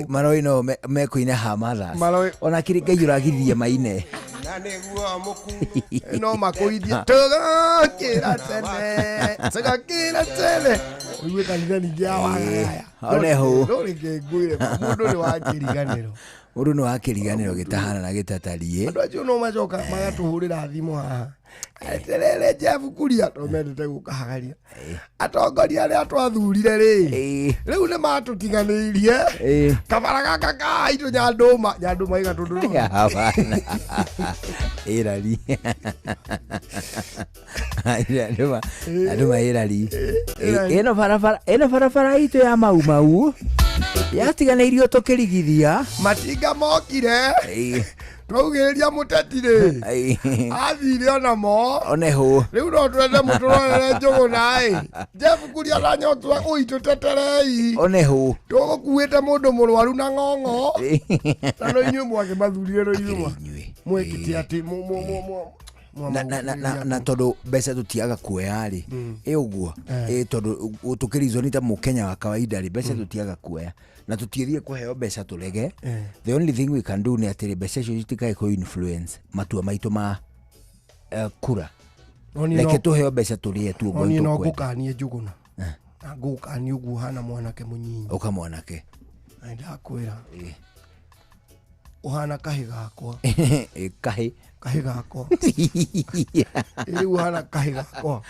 Maroi no mekuina ha mathasi ona kĩrĩ Ngai ũragithie maine no makũithie tũgakĩra tene tũgakĩra tene ũigue kanitha ningĩ ya wagaya. Oneho no rĩngĩ ngwĩre mũndũ nĩ wa kĩriganĩro, mũndũ nĩ wa kĩriganĩro gĩtahana na gĩtatariĩ. Andũ acio no macoka magatũhũrĩra thimũ haha, eterere Jeff Kuria tondũ mendete gũkahagaria atongoria arĩa twathurire rĩ, rĩu nĩ matũtiganĩirie kabara gaka kaitũ Nyandũma Nyandũma ĩ Gatũndũ Hapana. Ĩrari Nyandũma ĩrari ĩno barabara, ĩno barabara itũ ya Mau Mau yatiganĩirio tũkĩrigithia matinga mokire twaugĩrĩria mũteti rĩ athire onamo oneho rĩu no twende mũtũrorere Njũgũna ĩ Jeff Kuria na Nyotua ũitũteterei oneho tũgũkuĩte mũndũ mũrwaru na ng'ong'o na no inyuĩ mwakĩmathurire no inyuĩ mwĩkĩte atĩ na tondũ mbeca tũtiaga kuoya rĩ, ĩ ũguo tondũ tũkĩrizwo nĩ ta mũkenya wa kawaida rĩ, mbeca tũtiaga kuoya na tũtiĩthiĩ kũheo mbeca tũrege. The only thing we can do nĩ atĩrĩ mbeca icio citikae kũ influence matua maitũ ma kura. Reke tũheo mbeca tũrĩe tu ũguo nĩ no tũkwenda. Ngũkanie Njũgũna na ngũkanie ũguo ũhana mwanake mũnyinyi. Ũka mwanake na ndakwĩra ũhana kahĩ gakwa. Kahĩ kahĩ gakwa rĩu ũhana kahĩ gakwa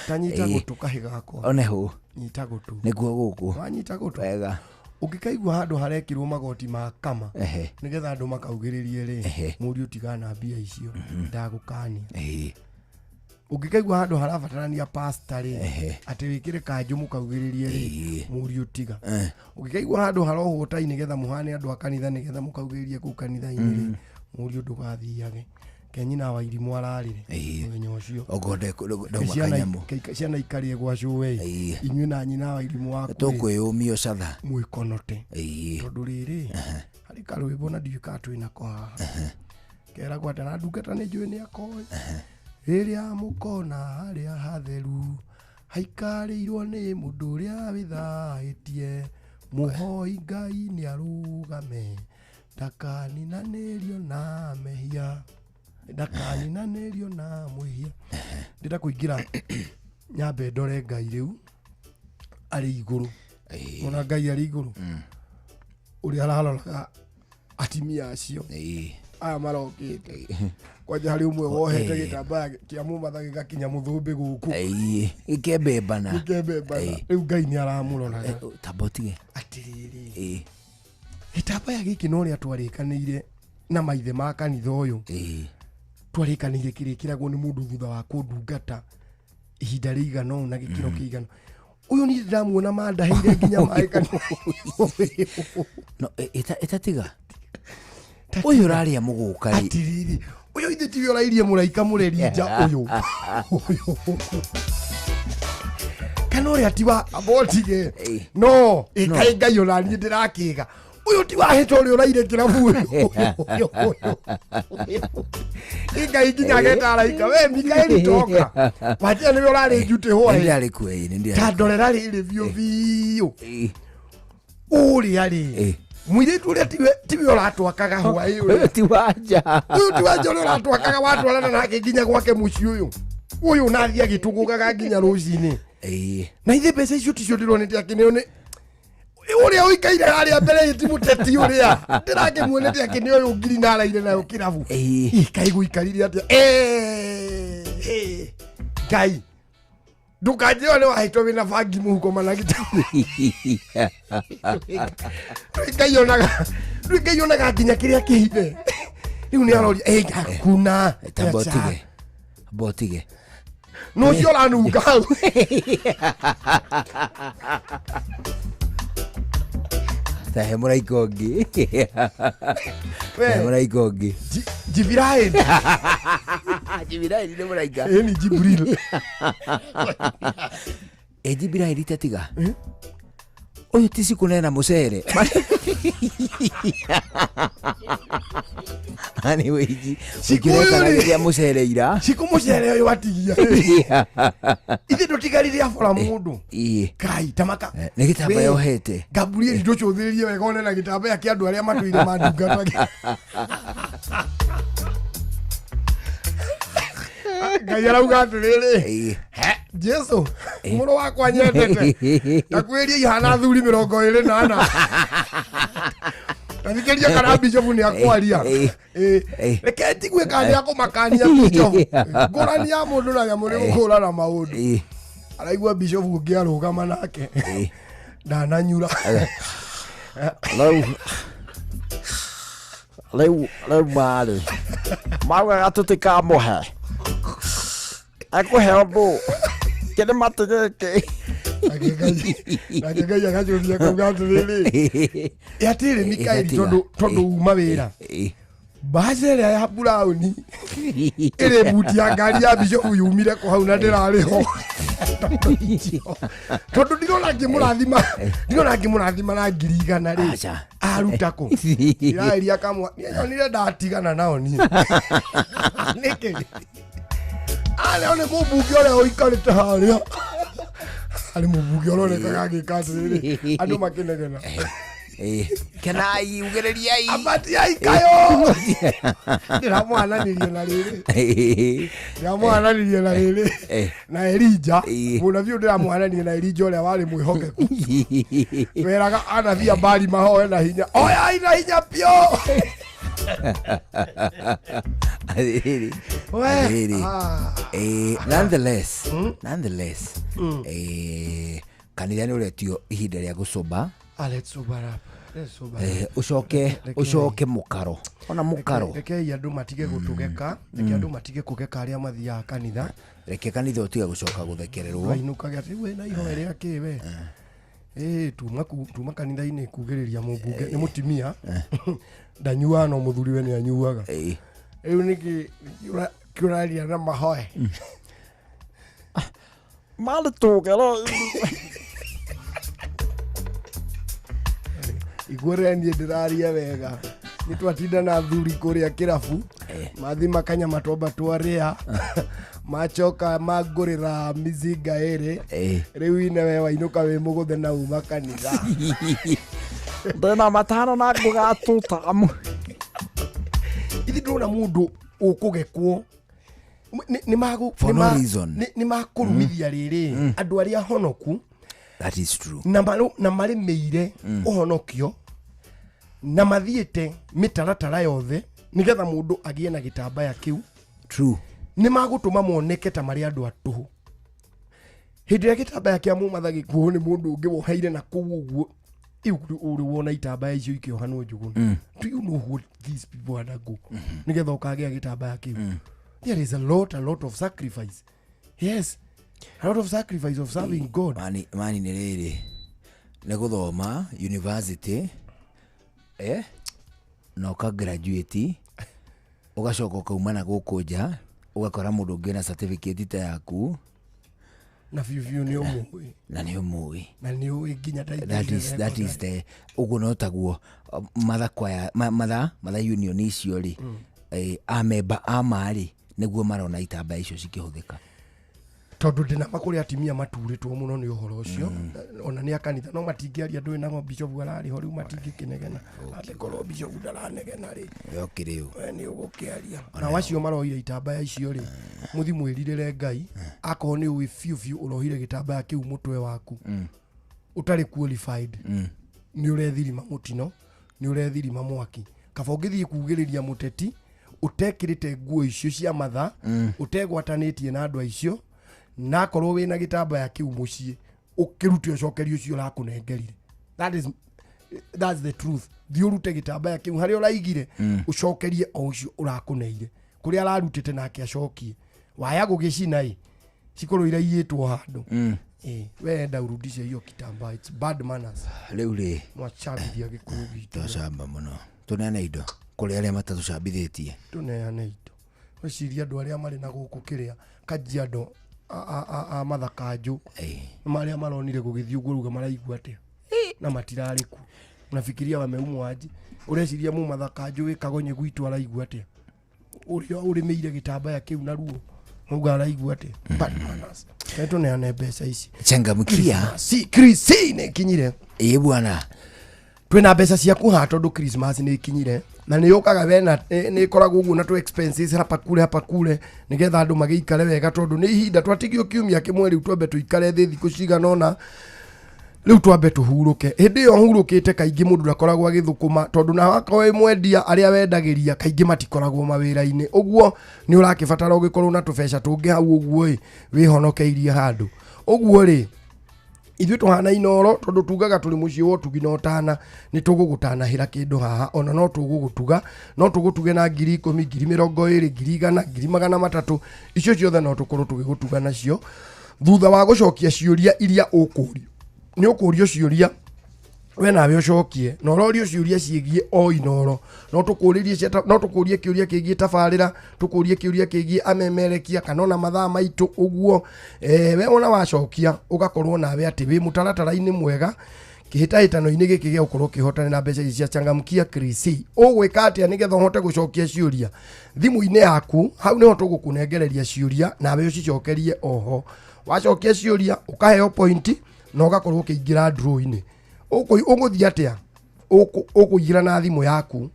ta nyita gũtũ kahĩ gakwa oneho nyita gũtũ nĩguo gũkũ wanyita gũtũ wega. Ũngĩkaigua handũ harekĩrwo magoti ma kama nĩgetha andũ makaugĩrĩrie rĩ, mũriũ tigana na mbia icio ndagũkania. Ũngĩkaigua handũ harabatarania pasta rĩ, atĩ wĩkĩre kanjũ mũkaugĩrĩrie rĩ, mũriũ tiga. Ũngĩkaigua handũ harohwo tai nĩgetha mũhane andũ a kanitha nĩgetha mũkaugĩrĩrie kũu kanitha-inĩ rĩ, mũriũ ndũgathiage. Ke nyina wa irimũ ararĩre mũthenya ũcio. Okorwo ndauma kanyamũ. Ciana ikarĩe gwa cũwe inyuĩ na nyina wa irimũ waku rĩ, Tũkwĩyũmia catha mwĩkonote. Tondũ rĩrĩ harĩ karwĩmbo na ndiũĩ kana twĩnako haha keragwo atĩ na ndungata nĩ njũĩ nĩ akoĩ rĩrĩa mũkona harĩa hatheru Haikarĩirwo nĩ mũndũ ũrĩa wĩthahĩtie, mũhoi Ngai nĩ arũgame, ndakaninanĩrio na mehia, ndakaninanĩrio na mwĩhia. Ndĩrenda kũingĩra nyambe ndore Ngai rĩu arĩ igũrũ. Ona Ngai arĩ igũrũ ũrĩa araroraga atimia acio aya marokĩte kwanja harĩ ũmwe wohete gĩtambaya kĩa mũmatha gĩgakinya mũthũmbĩ gũkũ. Gĩkembembana. Gĩkembembana. Rĩu Ngai nĩ aramũroraga. Tamba ũtige. Atĩrĩrĩ, gĩtambaya gĩkĩ no ũrĩa twarĩkanĩire na maithe ma kanitha ũyũ, twarĩkanĩire kĩrĩkĩragwo nĩ mũndũ thutha wa kũndungata ihinda rĩigana ũũ na gĩkĩro kĩigana ũyũ. Niĩ ndĩramuona mandaheire nginya maĩ kanitha. No ĩtatiga ũyũ ũrarĩa mũgũka rĩ. Atiriri, ũyũ ithe tiwe ũrairie mũraika mũreri nja ũyũ kana ũrĩa tiwa abotige no ĩkaĩ Ngai ona niĩ ndĩrakĩga ũyũ ti wahĩta ũrĩa ũraire kĩrabu ũyũ ũyũ. Ngai nginya ageta araika, we Mikaeli toka wajia nĩwe ũrarĩ njutĩ hwaĩ. Nĩ ndĩrarĩ kuo, ĩ, nĩ ndĩrarĩ ta ndorera rĩrĩ biũ biũ ũrĩa rĩ mũirĩtu ũrĩa tiwe ũratwakaga hwaĩ ũyũ. Ũyũ ti wanja. Ũyũ ti wanja ũrĩa ũratwakaga watwarana nake nginya gwake mũciĩ ũyũ ũyũ nathiĩ agĩtũgũgaga nginya rũcinĩ. Na ithe mbeca icio ticio ndĩronete akĩneo nĩ ũrĩa ũikaire harĩa mbere ĩ ti mũteti ũrĩa ndĩrakĩmuonete akĩneo ũyũ ngiri na araire nayo kĩrabu. Ĩ, kaĩ gũikarire atĩa? Ngai ndũkanjĩra nĩ wahĩtwo wĩna bangi mũhuko managita. Ngai onaga, Ngai onaga nginya kĩrĩa kĩhithe. Rĩu nĩ aroria ĩ hakuna. Tamba ũtige, tamba ũtige. No ũcio ũranunga hau. Ta he mũraika ũngĩ. We. He mũraika ũngĩ. Jibiraeli. Jibiraeli nĩ mũraika. Ĩ, ni Jibril. Ĩ, Jibiraeli tatiga ũyũ ti cikũnena mũcere. Anyway, Cikũ ũyũ rĩ- ũngĩrekanagĩria mũcere ira. Cikũ mũcere ũyũ atigia ithe ndũtigarire abora mũndũ. Kai tamaka. Nĩ gĩtambaya We, ohete. Gabrieli ndũcũthĩrĩrie wega one na gĩtambaya kĩa andũ arĩa matũire mandungata. Ngai arauga atĩrĩrĩ, "He, Jesu mũrũ wakwa nyendete takuĩrie ihana thuri 24 tathikĩria kana bishofu nĩ akwaria. Reke njigue kana nĩ akũmakania bishofu. Ngũrani ya mũndũ na nyamũ nĩ gũkũrana maũndũ. Araigua bishofu ũngĩ arũgama nake ndananyura. Rĩu marĩ maugaga tũtikamũhe ekũheo ndũ kĩrĩma ti gĩkĩ. Nake Ngai agacuria akauga atĩrĩrĩ, "Ĩ atĩrĩ Mikaeli, tondũ uma wĩra mbaca ĩrĩa ya burauni ĩrĩ buti ya ngari ya bishofu yumire kũ hau na ndĩrarĩ ho, tondũ ndirona ngĩmũrathima, ndirona ngĩmũrathima na 100,000 rĩ aruta kũ?" Iraeli akamwa niĩ nyonire ndatigana nao niĩ nĩkĩ arĩa nĩ mũmbunge ũrĩa ũikarĩte harĩa arĩ mũmbunge ũronekaga agĩka atĩrĩrĩ andũ makĩnegena. Kenai ugĩrĩriai. Ambatiai kayo. Ndĩramwananirie na rĩrĩ, ndĩramwananirie na rĩrĩ na Elija mũnabii ũyũ, ndĩramwananirie na Elija ũrĩa warĩ mwĩhokeku weraga anabii a Baali mahoe na hinya, oyai na hinya piũ. Atĩrĩrĩ. We, Atĩrĩrĩ. ah. Nonetheless, kanitha nĩ ũretio ihinda rĩa gũcoba. Ah, let's sober up. Let's sober up. Ũcoke ũcoke mũkaro ona mũkaro. Rekei andũ matige gũtũgeka, reke andũ matige kũgeka arĩa mathiaga kanitha. Reke kanitha ũtige gũcoka gũthekererwo. Mainũkage atĩ we na ihoya rĩa kĩ we. Ĩ tuma kanitha-inĩ kugĩrĩria mũmbunge nĩ mũtimia ndanyuaga no mũthuri we nĩ anyuaga. Rĩu nĩkĩ kĩũraria na mahoe? Marĩ tũgero. Iguo niĩ ndĩraria wega nĩ twatinda na thuri kũrĩa kĩrabu mathi makanyama twamba twarĩa. Macoka mangũrĩra mizinga ĩrĩ. Rĩu ine we wainũka wĩ mũgũthe na uma kanitha. Ndĩna matano na ngũgatutamu. Ithi ndĩrona mũndũ ũkũgekwo. Nĩ For no reason. Nĩ makũrumithia rĩrĩ andũ arĩa honoku. That is true. Na marĩmĩire ũhonokio na mathiĩte mĩtaratara yothe nĩgetha mũndũ agĩe na gĩtambaya kĩu. True. Nĩ magũtũma moneke ta marĩ andũ a tũhũ. Hĩndĩ ĩrĩa gĩtambaya kĩa mũmatha gĩkuo nĩ mũndũ ũngĩ woheire na kũu ũguo, iu ũrĩ wona itambaya icio ikĩohanwo njũgũna. Do you know what these people undergo nĩgetha ũkagĩa gĩtambaya kĩu? There is a lot of sacrifice. Yes, a lot of sacrifice of serving God. Mani nĩ rĩrĩ, nĩ gũthoma university na ũka graduate, ũgacoka ũkauma na gũkũ nja, ũgakora mũndũ ũngĩ na certificate ta yaku. Na biũ biũ nĩ ũmũĩ. Na nĩ ũmũĩ. Na nĩ ũĩ nginya That is the ũguo no taguo matha kwaya matha union icio rĩ, amemba ama rĩ, nĩguo marona itambaya icio cikĩhũthĩka. Tondũ ndĩna makũrĩ atimia maturĩtwo mũno nĩ ũhoro ũcio, ona nĩ a kanitha no matingĩaria. Ndũĩ nao bishopu ararĩ ho, rĩu matingĩkĩnegena. Angĩkorwo bishopu ndaranegena rĩ, yokĩrĩ ũ? We nĩ ũgũkĩaria. Nao acio maroire itambaya icio rĩ, mũthi mwĩrirĩre Ngai. Akorwo nĩ ũĩ biũ biũ ũrohire gĩtambaya kĩu mũtwe waku ũtarĩ qualified, nĩ ũrethirima mũtino, nĩ ũrethirima mwaki. Kaba ũngĩthiĩ kugĩrĩria mũteti ũtekĩrĩte nguo icio cia matha, ũtegwatanĩtie na andũ aicio, na akorwo wĩna gĩtambaya kĩu mũciĩ, ũkĩrute ũcokerie ũcio ũrakũnengerire. That's the truth. Thiĩ ũrute gĩtambaya kĩu harĩa ũraigire, ũcokerie o ũcio ũrakũneire kũrĩa ararutĩte, nake acokie. Waya gũgĩcina ĩ cikorwo iraiyĩtwo handũ. We enda urudishe hiyo kitambaa. It's bad manners. Rĩu rĩ, mwacambithia Gĩkũyũ gitũ. Twacamba mũno. Tũneane indo kũrĩ arĩa matatũcambithĩtie. Tũneane indo. Weciria andũ arĩa marĩ na gũkũ kĩrĩa Kajiado a mathakanjũ marĩa maronire gũgĩthiĩ ũguo, ruga maraigua atĩa na matirarĩ kuo? Unafikiria wameumwo aje? Ũreciria mu mathakanjũ wĩ Kagonye gwitũ araigua atĩa? Ũrĩa ũrĩmĩire gĩtambaya kĩu na ruo mauga araigua atĩa? Bad manners. Reke tũneane mbeca ici. Changamkia. Si Krisi nĩ ikinyire. Ĩ bwana. Twĩna mbeca ciaku haha tondũ Christmas nĩ ikinyire na nĩ yũkaga wena nĩ ĩkoragwo ũguo na tũ expenses hapa kule hapa kule, nĩgetha andũ magĩikare wega, tondũ nĩ ihinda twatigio kiumia kĩmwe. Rĩu twambe tũikare thĩ thikũ cigana ũna, rĩu twambe tũhurũke. Hĩndĩ ĩyo hurũkĩte, kaingĩ mũndũ ndakoragwo agĩthũkũma, tondũ na wakorwo wĩ mwendia, arĩa wendagĩria kaingĩ matikoragwo mawĩra-inĩ. Ũguo nĩ ũrakĩbatara ũgĩkorwo na tũbeca tũngĩ hau ũguo ĩ wĩhonokeirie handũ ũguo rĩ. Ithuĩ tũhana Inoro tondũ tugaga tũrĩ mũciĩ wa ũtugi na ũtana, nĩ tũgũgũtanahĩra kĩndũ haha. Ona no tũgũgũtuga, no tũgũtuge na 10,000, 20,000, 100,000, 300,000, icio ciothe no tũkorwo tũgĩgũtuga nacio thutha wa gũcokia ciũria iria ũkũrio. Nĩ ũkũrio ciũria, we nawe ũcokie, na ũrorio ciũria ciĩgiĩ o Inoro. No tũkũrĩrie no tũkũrie kĩũria kĩgiĩ tabarĩra, tũkũrie kĩũria kĩgiĩ amemerekia kana ona mathaa maitũ ũguo. We ona wacokia, ũgakorwo nawe atĩ wĩ mũtaratara-inĩ mwega kĩhĩtahĩtano-inĩ gĩkĩ gĩa gũkorwo ũkĩhotana na mbeca ici cia Changamkia Krisi. Ũgwĩka atĩa nĩgetha ũhote gũcokia ciũria? Thimũ-inĩ yaku hau nĩho tũgũkũnengereria ciũria, nawe ũcicokerie oho. Wacokia ciũria, ũkaheo pointi na ũgakorwo ũkĩingĩra draw-inĩ. Ũgũthiĩ atĩa? Ũkũingĩra na thimũ yaku,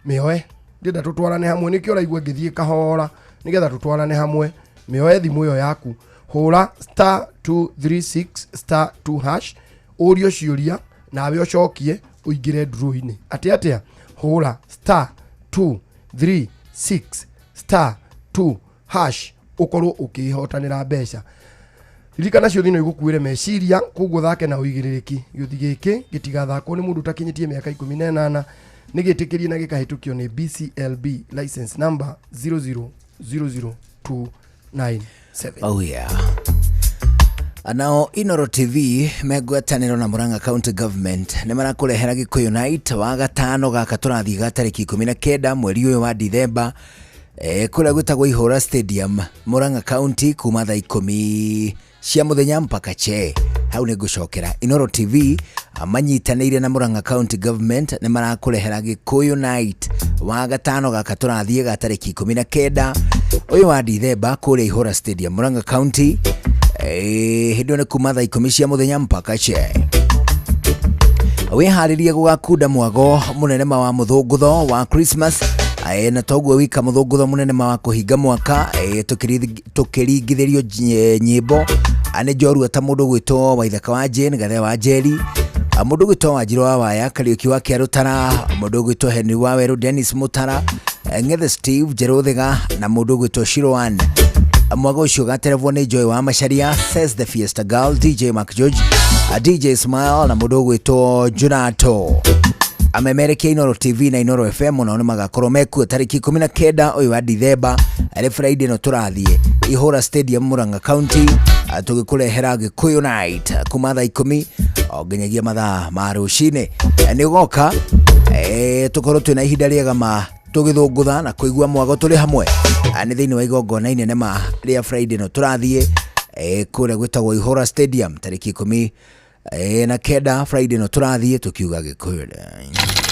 mĩoe. Ndĩrenda tũtwarane hamwe, nĩkĩo ũraigua ngĩthiĩ kahora, nĩgetha tũtwarane hamwe. Mĩoe thimũ ĩyo yaku, hũra *236*2#, ũrio ciũria nawe ũcokie, ũingĩre draw-inĩ. Atĩ atĩa? Hũra *236*2# ũkorwo ũkĩhotanĩra mbeca. Ririkana ciũthi no igũkuĩre meciria, koguo thake na ũigĩrĩrĩki. Gĩũthi gĩkĩ gĩtigathakwo nĩ mũndũ ũtakinyĩtie mĩaka 18. Nĩ gĩtĩkĩrie na gĩkahĩtũkio nĩ BCLB license number 0000297. Oh yeah. Nao Inoro TV megwatanĩro na Murang'a County Government nĩ marakũrehera Gĩkũyũ Night wa gatano gaka tũrathiĩ ga tarĩki 19 mweri ũyũ wa Dithemba, kũrĩa gwĩtagwo Ihũra Stadium, Murang'a County, kuma thaa 10 cia mũthenya mpaka che. Hau nĩ ngũcokera. Inoro TV manyitanĩire na Murang'a County Government nĩ marakũrehera Gĩkũyũ Night wa gatano gaka tũrathiĩ ga tarĩki 19. Ũyũ wa Dithemba kũrĩa Ihũra Stadium, Murang'a County. Hĩndĩ ĩyo nĩ kuma thaa 10 cia mũthenya mpaka che. Wĩharĩrie gũgakunda mwago mũnene ma wa mũthũngũtho wa Christmas, na toguo wika mũthũngũtho mũnene ma wa kũhinga mwaka, tũkĩringithĩrio nyĩmbo nĩ njorua ta mũndũ gwĩtwo Waithaka wa Jane, Gathe wa Njeri, mũndũ gwĩtwo Wanjirũ wa Waya, Kariũki wa Kĩarũtara, mũndũ gwĩtwo Henry wa Werũ, Dennis Mũtara, Ng'ethe Steve Njerũthiga na mũndũ gwĩtwo Shiroan. Mwago ũcio ũgaterebwo nĩ Joy wa Macharia, Says the Fiesta Girl, DJ Mark George, DJ Smile na mũndũ ũgwĩtwo Junato. Amemerekia Inoro TV na Inoro FM onao nĩ magakorwo mekuo tarĩki 19 ũyũ wa Dithemba, arĩ Friday ĩno tũrathiĩ Ihũra Stadium, Murang'a County, tũgĩkũrehera Gĩkũyũ Night kuma thaa 10 o nginyagia mathaa ma rũcinĩ. Nĩ ũgoka, tũkorwo twĩna ihinda rĩega ma tũgĩthũngũtha na kũigua mwago tũrĩ hamwe. Nĩ thĩinĩ wa igongona inene ma rĩa Friday ĩno tũrathiĩ, kũrĩa gwĩtagwo Ihũra Stadium tarĩki 19 Friday ĩno tũrathiĩ tũkiuga Gĩkũyũ.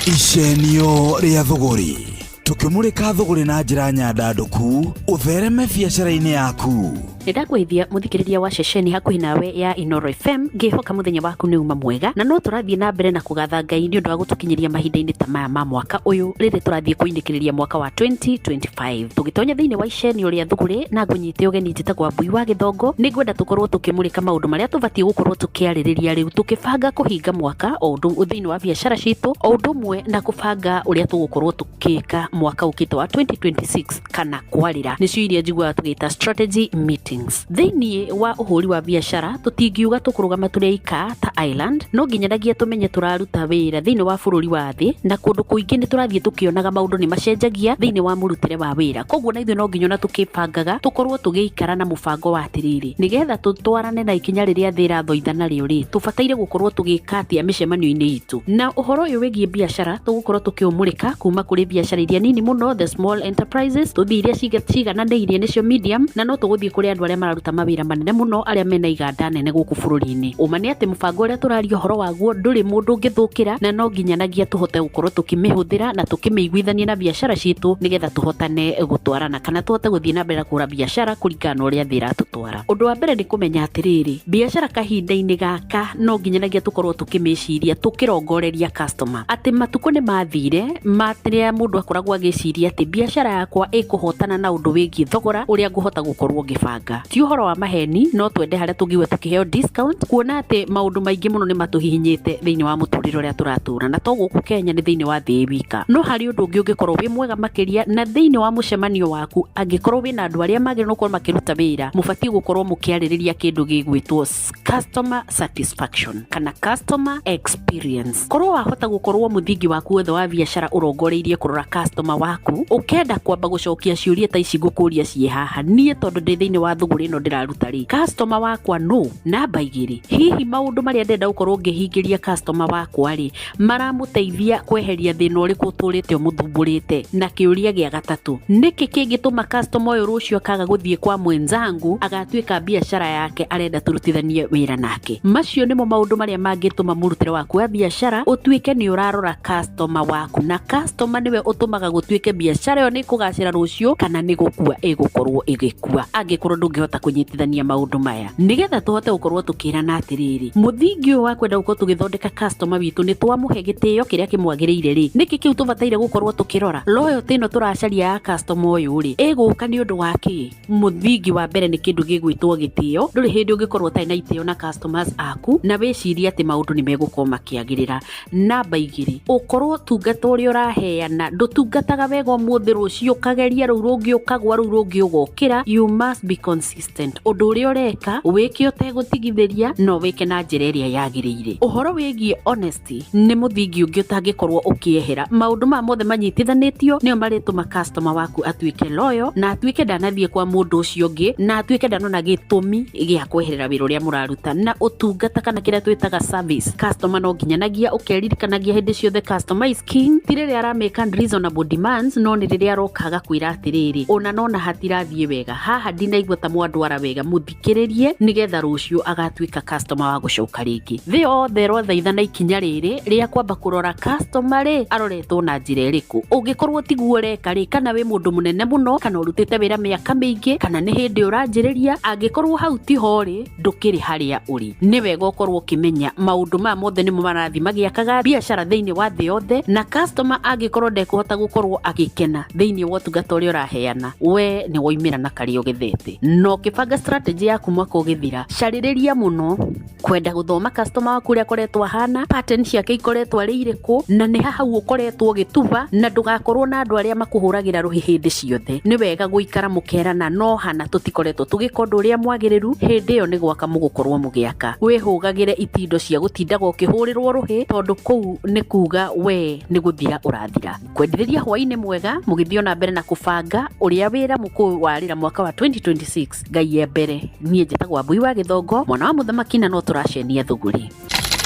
Icenio rĩa thũgũrĩ, tũkĩmũrĩka thũgũrĩ na njĩra nyandandũku ũthereme biacara-inĩ yaku. Nĩ ndakũgeithia mũthikĩrĩria wa ceceni hakuhĩ nawe ya Inoro FM, ngĩhoka mũthenya waku nĩ uma mwega, na no tũrathiĩ na mbere na kũgatha Ngai nĩ ũndũ wa gũtũkinyĩria mahinda-inĩ ta maya ma mwaka ũyũ rĩrĩ tũrathiĩ kũinĩkĩrĩria mwaka wa 2025. Tũgĩtonya thĩinĩ wa icenio rĩa thũgũrĩ na ngũnyite ũgeni njĩtagwo Mbui wa Gĩthongo, nĩ ngwenda tũkorwo tũkĩmũrĩka maũndũ marĩa tũbatiĩ gũkorwo tũkĩarĩrĩria rĩu tũkĩbanga kũhinga mwaka o ũndũ thĩinĩ wa biacara citũ, o ũndũ ũmwe na kũbanga ũrĩa tũgũkorwo tũkĩka mwaka ũkĩte wa 2026 kana kwarĩra, nĩcio iria njiguaga tũgĩta strategy meetings. Thĩinĩ wa ũhũri wa biacara tũtingiuga tũkũrũgama tũrĩ aika ta island, no nginyanagia tũmenye tũraruta wĩra thĩinĩ wa bũrũri wa thĩ, na kũndũ kũingĩ nĩ tũrathiĩ tũkĩonaga maũndũ nĩ macenjagia thĩinĩ wa mũrutĩre wa wĩra. Koguo na ithuĩ no nginya ona tũkĩbangaga tũkorwo tũgĩikara na mũbango wa atĩrĩrĩ, nĩgetha tũtwarane na ikinya rĩrĩa thĩ ĩrathoitha narĩo rĩ, tũbataire gũkorwo tũgĩka atĩa mĩcemanio-inĩ itũ. Na ũhoro ũyũ wĩgiĩ biacara tũgũkorwo tũkĩũmũrĩka kuma kũrĩ biacara iria nini mũno, the small enterprises, tũthiĩ iria cigananĩirie nĩcio medium, na no tũgũthiĩ kũrĩ andũ arĩa mararuta mawĩra manene mũno, arĩa mena iganda nene gũkũ bũrũri-inĩ. Ũma nĩ atĩ mũbango ũrĩa tũraria ũhoro waguo ndũrĩ mũndũ ũngĩthũkĩra, na no nginyanagia tũhote gũkorwo tũkĩmĩhũthĩra na tũkĩmĩiguithania na biacara citũ, nĩgetha tũhotane gũtwarana kana tũhote gũthiĩ na mbere na kũhũra biacara kũringana na ũrĩa thĩ ĩratũtwara. Ũndũ wa mbere nĩ kũmenya atĩrĩrĩ, biacara kahinda-inĩ gaka no nginyanagia tũkorwo tũkĩmĩciria tũkĩrongoreria customer, atĩ matukũ nĩ mathire ma rĩrĩa mũndũ akoragwo agĩciria atĩ biacara yakwa ĩkũhotana na ũndũ wĩgiĩ thogora ũrĩa ngũhota gũkorwo ngĩbanga. Ti ũhoro wa maheni, no twende harĩa tũngiuga tũkĩheo discount, kuona atĩ maũndũ maingĩ mũno nĩ matũhihinyĩte thĩinĩ wa mũtũrĩre ũrĩa tũratũra, na to gũkũ Kenya, nĩ thĩinĩ wa thĩ wika. No harĩ ũndũ ũngĩ ũngĩkorwo wĩ mwega makĩria, na thĩinĩ wa mũcemanio waku angĩkorwo wĩna andũ arĩa magĩrĩirwo gũkorwo makĩruta wĩra, mũbatiĩ gũkorwo mũkĩarĩrĩria kĩndũ gĩgwĩtwo customer satisfaction kana customer experience. Korwo wahota gũkorwo mũthingi waku wothe wa biacara ũrongoreirie kũrora customer waku, ũkenda kwamba gũcokia ciũria ta ici ngũkũria ciĩ haha, niĩ tondũ ndĩ thĩinĩ wa thũgũrĩ ĩno ndĩraruta rĩ, customer wakwa no namba 2, hihi maũndũ marĩa ndĩrenda gũkorwo ngĩhingĩria customer wakwa rĩ, maramũteithia kweheria thĩna ũrĩkũ ũtũrĩte ũmũthumbũrĩte? Na kĩũria gĩa gatatũ, nĩkĩ kĩngĩtũma customer ũyũ rũciũ akaga gũthiĩ kwa mwenzangu, agatuĩka biacara yake arenda tũrutithanie wĩra nake? Macio nĩmo maũndũ marĩa mangĩtũma mũrutĩre waku wa biacara ũtuĩke nĩ ũrarora customer waku, na customer nĩwe ũtũmaga gũtuĩke biacara ĩyo nĩ ĩkũgacĩra rũciũ kana nĩ gũkua ĩgũkorwo ĩgĩkua, angĩkorwo ndũngĩhota kũnyitithania maũndũ maya. Nĩgetha tũhote gũkorwo tũkĩrana atĩrĩrĩ, mũthingi ũyũ wa kwenda gũkorwo tũgĩthondeka customer witũ nĩ twamũhe gĩtĩo kĩrĩa kĩmwagĩrĩire rĩ, nĩkĩ kĩu tũbataire gũkorwo tũkĩrora? Loyalty ĩno tũracaria ya customer ũyũ rĩ, ĩgũka nĩ ũndũ wa kĩ? Mũthingi wa mbere nĩ kĩndũ gĩgwĩtwo gĩtĩo. Ndũrĩ hĩndĩ ũngĩkorwo ũtarĩ na itĩo na customers aku na wĩcirie atĩ maũndũ nĩ megũkorwo makĩagĩrĩra. Namba 2, ũkorwo ũtungata ũrĩa ũraheana ndũtungataga wega ũmũthĩ, rũciũ ũkageria, rũu rũngĩ ũkagwa, rũu rũngĩ ũgokĩra. You must be consistent. Ũndũ ũrĩa ũreka wĩke ũtegũtigithĩria, no wĩke na njĩra ĩrĩa yagĩrĩire. Ũhoro wĩgiĩ honesty nĩ mũthingi ũngĩ ũtangĩkorwo ũkĩehera. Maũndũ maya mothe manyitithanĩtio nĩo marĩtũma customer waku atuĩke loyal, na atuĩke ndanathiĩ kwa mũndũ ũcio ũngĩ, na atuĩke ndanona gĩtũmi gĩa kweherera wĩra ũrĩa mũraruta na ũtungata kana kĩrĩa twĩtaga service. Customer no nginyanagia ũkeririkanagia hĩndĩ ciothe customer is king. Ti rĩrĩa aramake unreasonable demands, no nĩ rĩrĩa aroka agakwĩra atĩrĩrĩ, ona nona hatirathiĩ wega haha, ndinaigua ta mwandwara wega mũthikĩrĩrie nĩgetha rũciũ agatuĩka customer wa gũcoka rĩngĩ. Thĩ yothe ĩrothaithana ikinya rĩrĩ rĩa kwamba kũrora customer rĩ aroretwo na njĩra ĩrĩkũ. Ũngĩkorwo tiguo ũreka rĩ, kana wĩ mũndũ mũnene mũno, kana ũrutĩte wĩra mĩaka mĩingĩ, kana nĩ hĩndĩ ũranjĩrĩria, angĩkorwo hau tiho rĩ, ndũkĩrĩ harĩa ũrĩ. Nĩ wega ũkorwo ũkĩmenya maũndũ maya mothe nĩmo marathiĩ magĩakaga biacara thĩinĩ wa thĩ yothe, na customer angĩkorwo ndekũhota gũkorwo agĩkena thĩinĩ wa ũtungata ũrĩa ũraheana, we nĩ woimĩra na karĩa ũgethete. Na ũkĩbanga strategy yaku mwaka ũgĩthira, carĩrĩria mũno kwenda gũthoma customer waku ũrĩa akoretwo ahana, pattern ciake ikoretwo arĩ irĩkũ, na nĩ ha hau ũkoretwo ũgĩtuba, na ndũgakorwo na andũ arĩa makũhũragĩra rũhĩ hĩndĩ ciothe. Nĩ wega gũikara mũkerana no hana tũtikoretwo tũgĩka ũndũ ũrĩa mwagĩrĩru, hĩndĩ ĩyo nĩ gwaka mũgũkorwo mũgĩaka. Wĩhũgagĩre itindo cia gũtindaga ũkĩhũrĩrwo rũhĩ, tondũ kũu nĩ kuga we nĩ gũthira ũrathira. Kwendithĩria hwaĩ-inĩ mwega, mũgĩthiĩ ona mbere na kũbanga ũrĩa wĩra mũkũwarĩra mwaka wa 2026. Ngai e mbere. Niĩ njĩtagwo Wambui wa Gĩthongo, mwana wa mũthamaki, na no tũracenia thũgũrĩ.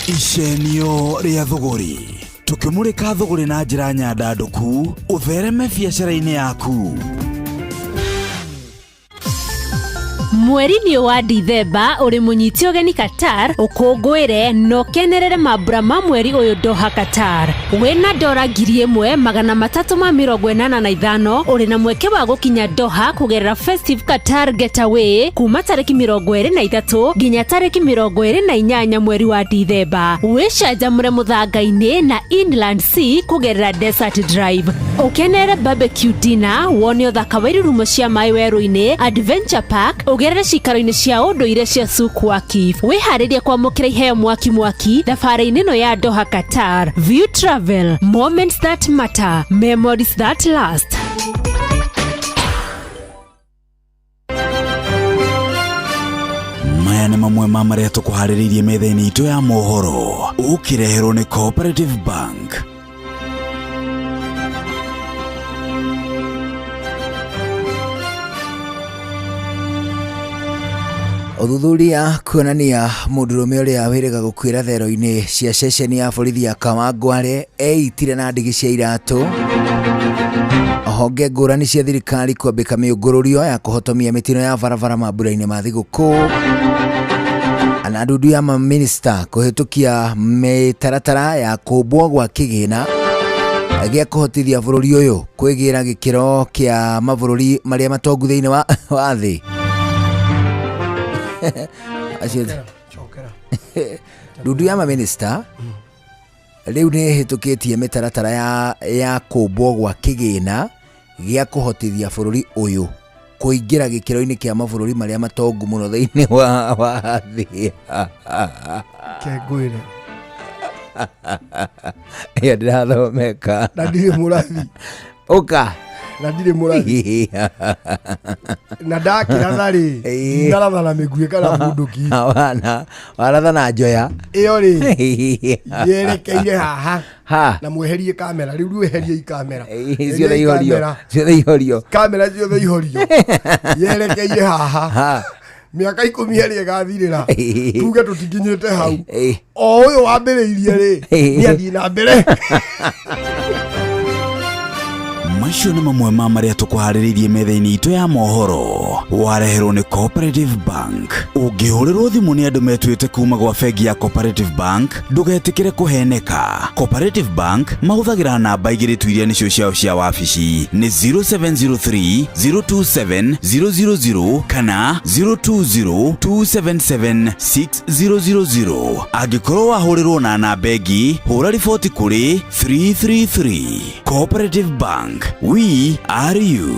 Icenio rĩa thũgũrĩ, tũkĩmũrĩka thũgũrĩ na njĩra nyandandũku ũthereme biacara-inĩ yaku. Mweri-inĩ wa Dithemba ũrĩ mũnyite ũgeni Qatar, ũkũngũĩre na ũkenerere mambura ma mweri ũyũ Doha, Qatar. Wĩna dora 1385 ũrĩ na mweke wa gũkinya Doha kũgerera Festive Qatar Getaway kuma tarĩki 23 nginya tarĩki 28 mweri wa Dithemba. Wĩcanjamũre mũthanga-inĩ na Inland Sea kũgerera Desert Drive, ũkenere barbecue dinner, wone ũthaka wa irurumo cia maĩ werũ-inĩ, Adventure Park, ũgerere cikaro-inĩ cia ũndũire cia Souk Waqif. Wĩharĩrie kwamũkĩra iheo mwaki mwaki thabarĩ-inĩ ĩno ya Doha, Qatar. View Travel, moments that matter, memories that last. Maya nĩ mamwe ma marĩa tũkũharĩrĩirie metha-inĩ itũ ya mohoro, ũkĩreherwo nĩ Cooperative Bank. Ũthuthuria kuonania mũndũrũme ũrĩa wĩrĩga gũkuĩra thero-inĩ cia ceceni ya borithi ya Kawangware eitire na ndigi cia iratũ. Honge ngũrani cia thirikari kwambĩka mĩũngũrũrio ya kũhotomia mĩtino ya barabara mambura-inĩ ma thigũkũ. Na ndundu ya maminista kũhĩtũkia mĩtaratara ya kũmbwo gwa kĩgĩna gĩa kũhotithia bũrũri ũyũ kwĩgĩra gĩkĩro kĩa mabũrũri marĩa matongu thĩinĩ wa thĩ. Acio ndundu ya maminista rĩu nĩ ĩhĩtũkĩtie mĩtaratara ya kũmbwo gwa kĩgĩna gĩa kũhotithia bũrũri ũyũ kũingĩra gĩkĩro-inĩ kĩa mabũrũri marĩa matongu mũno thĩinĩ wa thĩ. Kengwĩre. Ĩyo ndĩrathomeka. Na ndirĩ mũrathi. Ũka. Na ndirĩ mũrathi. Na ndakĩratha rĩ, ndinaratha na mĩguĩ kana bunduki. Wana, waratha na njoya. Ĩyo rĩ, yerekeire haha. Ha. Na mweherie kamera, rĩu rĩu eheriei kamera. Ciothe ihorio. Ciothe ihorio. Kamera ciothe ihorio. Yerekeire haha. Ha. Mĩaka 10 ĩrĩa ĩgathirĩra, tuge tũtikinyĩte hau. O ũyũ wambĩrĩirie rĩ, nĩ athiĩ na mbere. Macio nĩ mamwe ma marĩa tũkũharĩrĩirie metha-inĩ itũ ya mohoro, wareherwo nĩ Cooperative Bank. Ũngĩhũrĩrwo thimũ nĩ andũ metuĩte kuma gwa bengi ya Cooperative Bank, ndũgetĩkĩre kũheneka. Cooperative Bank mahũthagĩra namba igĩrĩ tu iria nĩcio ciao cia wabici, nĩ 0703 027 000 kana 020 277 6000. Angĩkorwo wahũrĩrwo na namba ĩngĩ, hũra riboti kũrĩ 333. Cooperative Bank, we are you.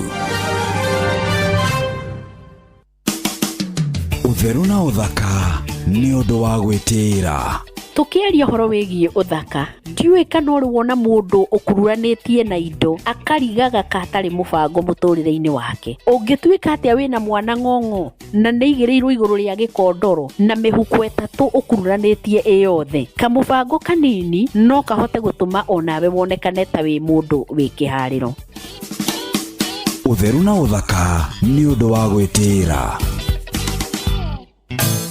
Ũtheru na ũthaka nĩ ũndũ wa gwĩtĩĩra. Tũkĩaria ũhoro wĩgiĩ ũthaka, ndiũĩ kana ũrĩ wona mũndũ ũkururanĩtie na indo akarigaga ka hatarĩ mũbango mũtũrĩre-inĩ wake. Ũngĩtuĩka atĩa wĩna mwana ng'ong'o na nĩ igĩrĩirwo igũrũ rĩa gĩkondoro na mĩhuko 3 ũkururanĩtie ĩ yothe? Kamũbango kanini no kahote gũtũma onawe wonekane ta wĩ mũndũ wĩ kĩharĩro. Ũtheru na ũthaka nĩ ũndũ wa gwĩtĩĩra.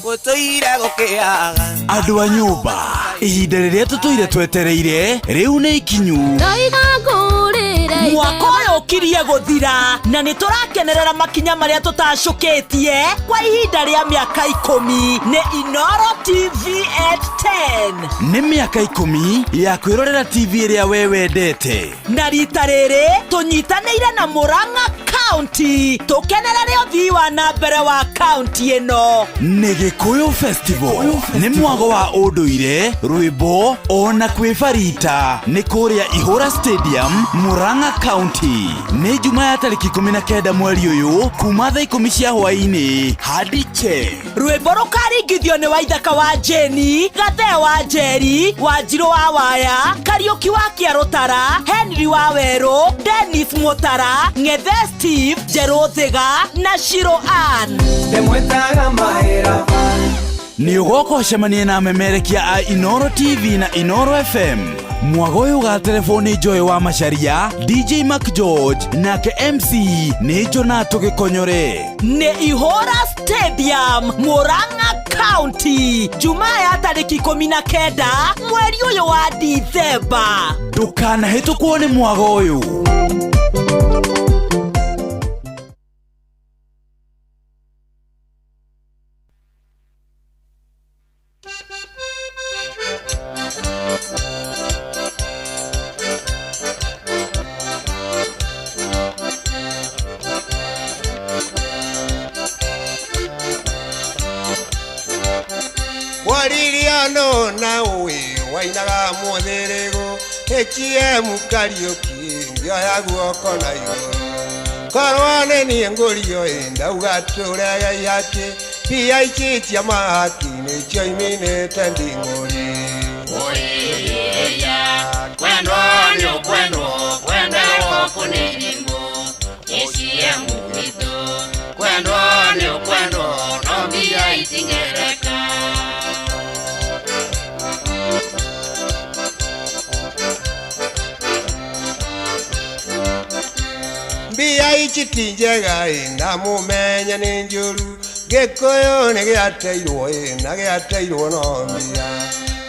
Gũtũire gũkĩaga. Andũ a nyũmba, ihinda rĩrĩa tũtũire twetereire rĩu nĩ ikinyu. Ndoiga ngũrĩre. Mwaka ũyũ ũyũ ũkirie gũthira na nĩ tũrakenerera makinya marĩa tũtacũkĩtie kwa ihinda rĩa mĩaka 10 nĩ Inoro TV at 10. Nĩ mĩaka 10 ya kwĩrorera TV ĩrĩa we wendete. Na rita rĩrĩ tũnyitanĩire na Murang'a County tũkenerere ũthii wa na mbere wa kaunti ĩno. Nĩ Gĩkũyũ Festival nĩ mwago wa ũndũire, rwĩmbo ona kwĩbarita nĩ kũrĩa Ihũra Stadium, Murang'a County. Nĩ Jumaa ya tarĩki 19 mweri ũyũ kuma thaa 10 cia hwaĩ-inĩ hadi che. Rwĩmbo rũkaringithio nĩ Waithaka wa Jeni, Gathee wa Njeri, Wanjirũ wa Waya, Kariũki wa Kĩarũtara, Henry wa Werũ, Dennis Mũtara, Ng'ethe Steve, Njerũ Thiga na Shiro Ann. Ndĩmwĩtaga mahĩra. Nĩ ũgoka ũcemanie na amemerekia a Inoro TV na Inoro FM. Mwago ũyũ ũgaterebwo nĩ Joy wa Macharia, DJ Mac George nake MC nĩ Jonato Gĩkonyore. Nĩ Ihũra Stadium, Murang'a County, Jumaa ya tarĩki 19 mweri ũyũ wa Dithemba. Ndũkanahĩtũkwo nĩ mwago ũyũ. Waririano na uwe wainaga muthirigo HM Kariuki ngioya guoko na igũrũ korwo nĩ niĩ ngũrio ĩ ndauga tũrege ihaki mbia ici cia mahaki nĩcio iminĩte nding'ũri. Oiya, kwendwo nĩ ũkwendwo, kwenderwo kũ nĩ irimũ, HM witũ, kwendwo nĩ ũkwendwo, no mbia itingĩreka. Mbia ici ti njega ĩ na mũmenye nĩ njũru, Gĩkũyũ nĩ gĩateirwo ĩ na gĩateirwo no mbia.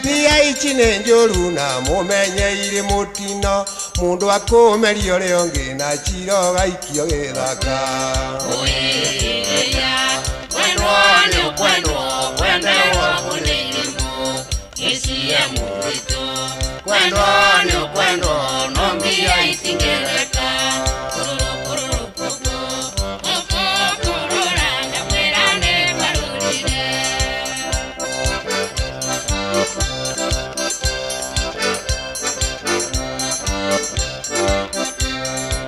Mbia ici nĩ njũru na mũmenye irĩ mũtino, mũndũ akũmeria ũrĩa ũngĩ na cira ũgaikio gĩthaka. Oiya, kwendwo nĩ ũkwendwo, kwenderwo kũ nĩ irimũ, HM witũ, kwendwo nĩ ũkwendwo, no mbia itingĩreka.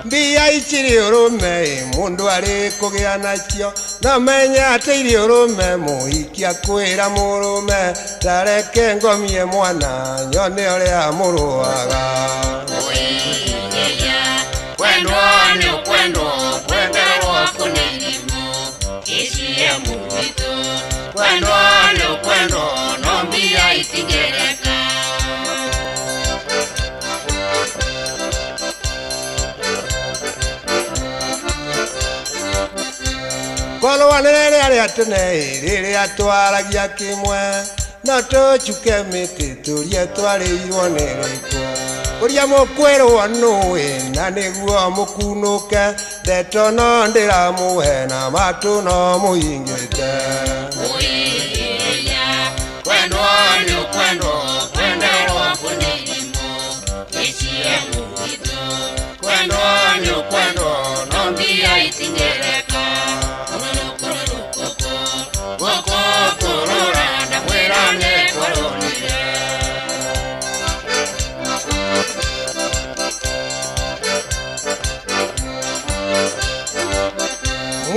Mbia ici irĩ ũrũme ĩ mũndũ arĩ kũgĩa nacio, no menye atĩ irĩ ũrũme mũhiki akwĩra mũrũme tareke ngomie mwana nyone ũrĩa mũrũaga. Oiya, kwendwo nĩ ũkwendwo, kwenderwo kũ nĩ irimũ, HM witũ, kwendwo nĩ ũkwendwo, no mbia itingĩreka. Korwo nĩ rĩrĩa rĩa tene rĩrĩa twaragia kĩmwe, no tũcuke mĩtĩ tũrie twarĩirwo nĩ rĩkũ. Ũrĩa mũkwĩrwo nũĩ na nĩguo mũkunũke, ndeto no ndĩramũhe na matũ no mũhingĩte. Oiya, kwendwo nĩ ũkwendwo, kwenderwo kũ nĩ irimũ, HM witũ, kwendwo nĩ ũkwendwo, no mbia itingĩreka.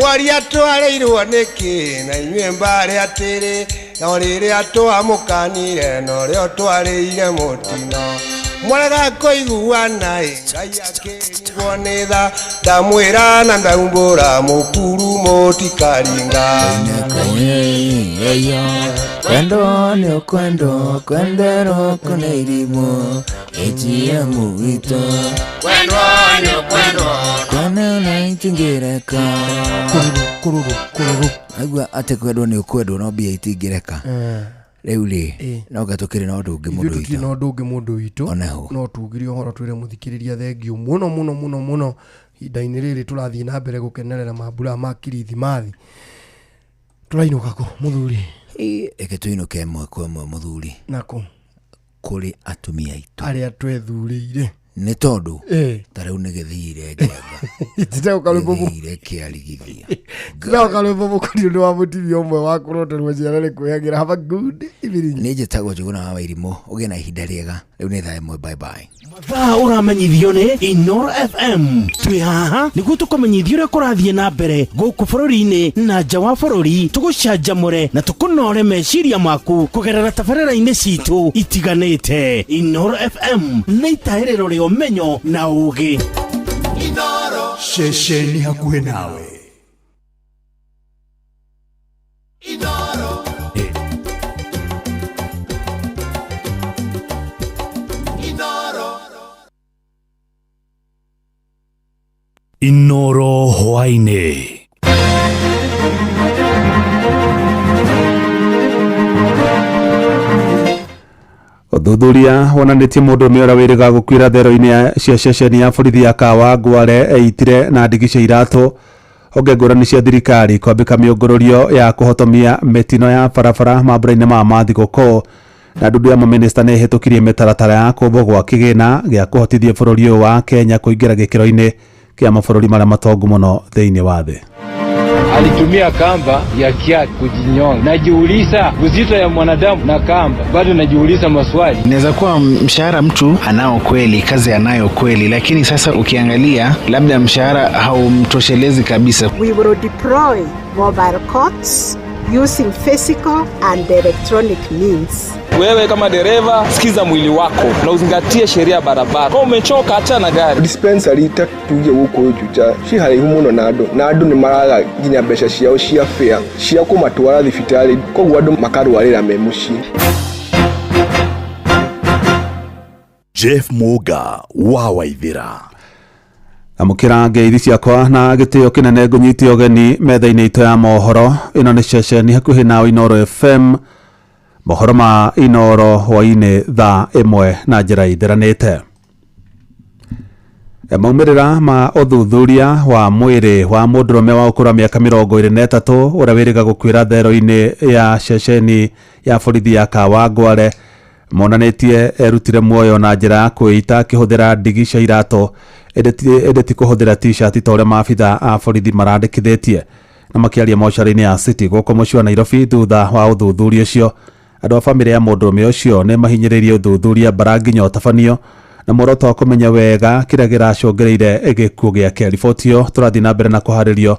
Mwaria twarĩirwo nĩkĩ na inyuĩ mbarĩ atĩrĩ, no rĩrĩa twamũkanire norĩo twarĩire mũtino. Mwarega kũiguana ĩ Ngai akĩrigwo nĩ tha, ndamwĩra na ndaumbũra mũkuru mũtikaringa. Kwendwo nĩ ũkwendwo, kwenderwo kũ nĩ irimũ, HM witũ, kwendwo nĩ ũkwendwo, kwendwo na itingĩreka. Kũrũrũ, kũrũrũ. Aigua atĩ kwendwo nĩ ũkwendwo no mbia itingĩreka. Rĩu rĩ, no nga tũkĩrĩ na ũndũ ũngĩ Ithuĩ mũndũ tũtirĩ witũ. na ũndũ ũngĩ mũndũ witũ. Oneho. No tugire ũhoro twĩre mũthikĩrĩria thengiũ mũno mũno mũno mũno. Ihinda-inĩ rĩrĩ tũrathiĩ na mbere gũkenerera mambura ma kirithimathi. Tũrainũka kũ, mũthuri? Reke tũinũke ĩmwe kwa ĩmwe, mũthuri. Nakũ? Kũrĩ atumia aitũ arĩa twethurĩire. Nĩ tondũ ta rĩu nĩ gĩthire njenga. Gĩthire kĩarigithia. Titaũka rwĩmbo mũkũrio nĩ wa mũtumia ũmwe wa kũroterwo ciana nĩ kwĩyagĩra. Have a good evening. Nĩ njĩtagwo Njũgũna wa Wairimũ. Ũgĩe na ihinda rĩega. Rĩu nĩ thaa 1. Bye bye. Mathaa ũramenyithio nĩ Inoro FM. Twĩ haha nĩguo tũkũmenyithie ũrĩa kũrathiĩ na mbere gũkũ bũrũri-inĩ na nja wa bũrũri, tũgũcanjamũre na tũkũnore meciria maku kũgerera tabarĩra-inĩ citũ itiganĩte. Inoro FM nĩ itahĩrĩro rĩa ũmenyo na ũũgĩ. Inoro. Ceceni hakuhĩ nawe. Inoro. Inoro. Inoro hwaĩ-inĩ. Ũthuthuria wonanĩtie mũndũrũme ũrĩa wĩrĩga gũkuĩra thero-inĩ cia ceceni ya borithi ya Kawangware eitire na ndigi cia iratũ. Honge ngũrani cia thirikari kwambĩka mĩũngũrũrio ya kũhotomia mĩtino ya barabara mambura-inĩ ma mathigũkũ. Na ndundu ya mamĩnĩsta nĩ ĩhĩtũkirie mĩtaratara ya kũmbwo gwa kĩgĩna gĩa kũhotithia bũrũri ũyũ wa Kenya kũingĩra gĩkĩro-inĩ kĩa mabũrũri marĩa matongu mũno thĩinĩ wa thĩ. Alitumia kamba ya kiatu kujinyonga. Najiuliza uzito ya mwanadamu na kamba, bado najiuliza maswali. Inaweza kuwa mshahara mtu anao kweli, kazi anayo kweli, lakini sasa ukiangalia labda mshahara haumtoshelezi kabisa. We will deploy mobile courts using physical and electronic means. Wewe kama dereva, sikiza mwili wako na uzingatie sheria ya barabara. Kama umechoka, acha na gari. Dispensary ta tuge gũkũ Juja ci haraihu mũno na andũ, na andũ nĩ maraga nginya mbeca ciao cia fare cia kũmatwara thibitarĩ, koguo andũ makarwarĩra me mũciĩ. Jeff Muga wa Waithira. Amũkĩra ngeithi ciakwa na gĩtĩo kĩnene, ngũnyite ũgeni metha-inĩ itũ ya mohoro. Ĩno nĩ ceceni hakuhĩ nawe, Inoro FM. Mohoro ma Inoro hwaĩ-inĩ thaa 1 na njĩra itheranĩte. Maumĩrĩra ma ũthuthuria wa mwĩrĩ wa mũndũrũme wa ũkũrũ wa mĩaka 23 ũrĩa wĩrĩga gũkuĩra thero-inĩ ya ceceni ya borithi ya Kawangware monanĩtie erutire muoyo na njĩra ya kwĩita akĩhũthĩra ndigi cia iratũ, ĩndĩ ti kũhũthĩra t-shirt ta ũrĩa maabitha a borithi marandĩkithĩtie. Na makĩaria mocarĩ-inĩ ya City gũkũ mũciĩ wa Nairobi thutha wa ũthuthuria ũcio, andũ a bamĩrĩ ya mũndũrũme ũcio nĩ mahinyĩrĩirie ũthuthuria mbara nginya ũtabanio na muoroto wa kũmenya wega kĩrĩa kĩracũngĩrĩire gĩkuũ gĩake. Riboti ĩyo tũrathiĩ na mbere na kũharĩrio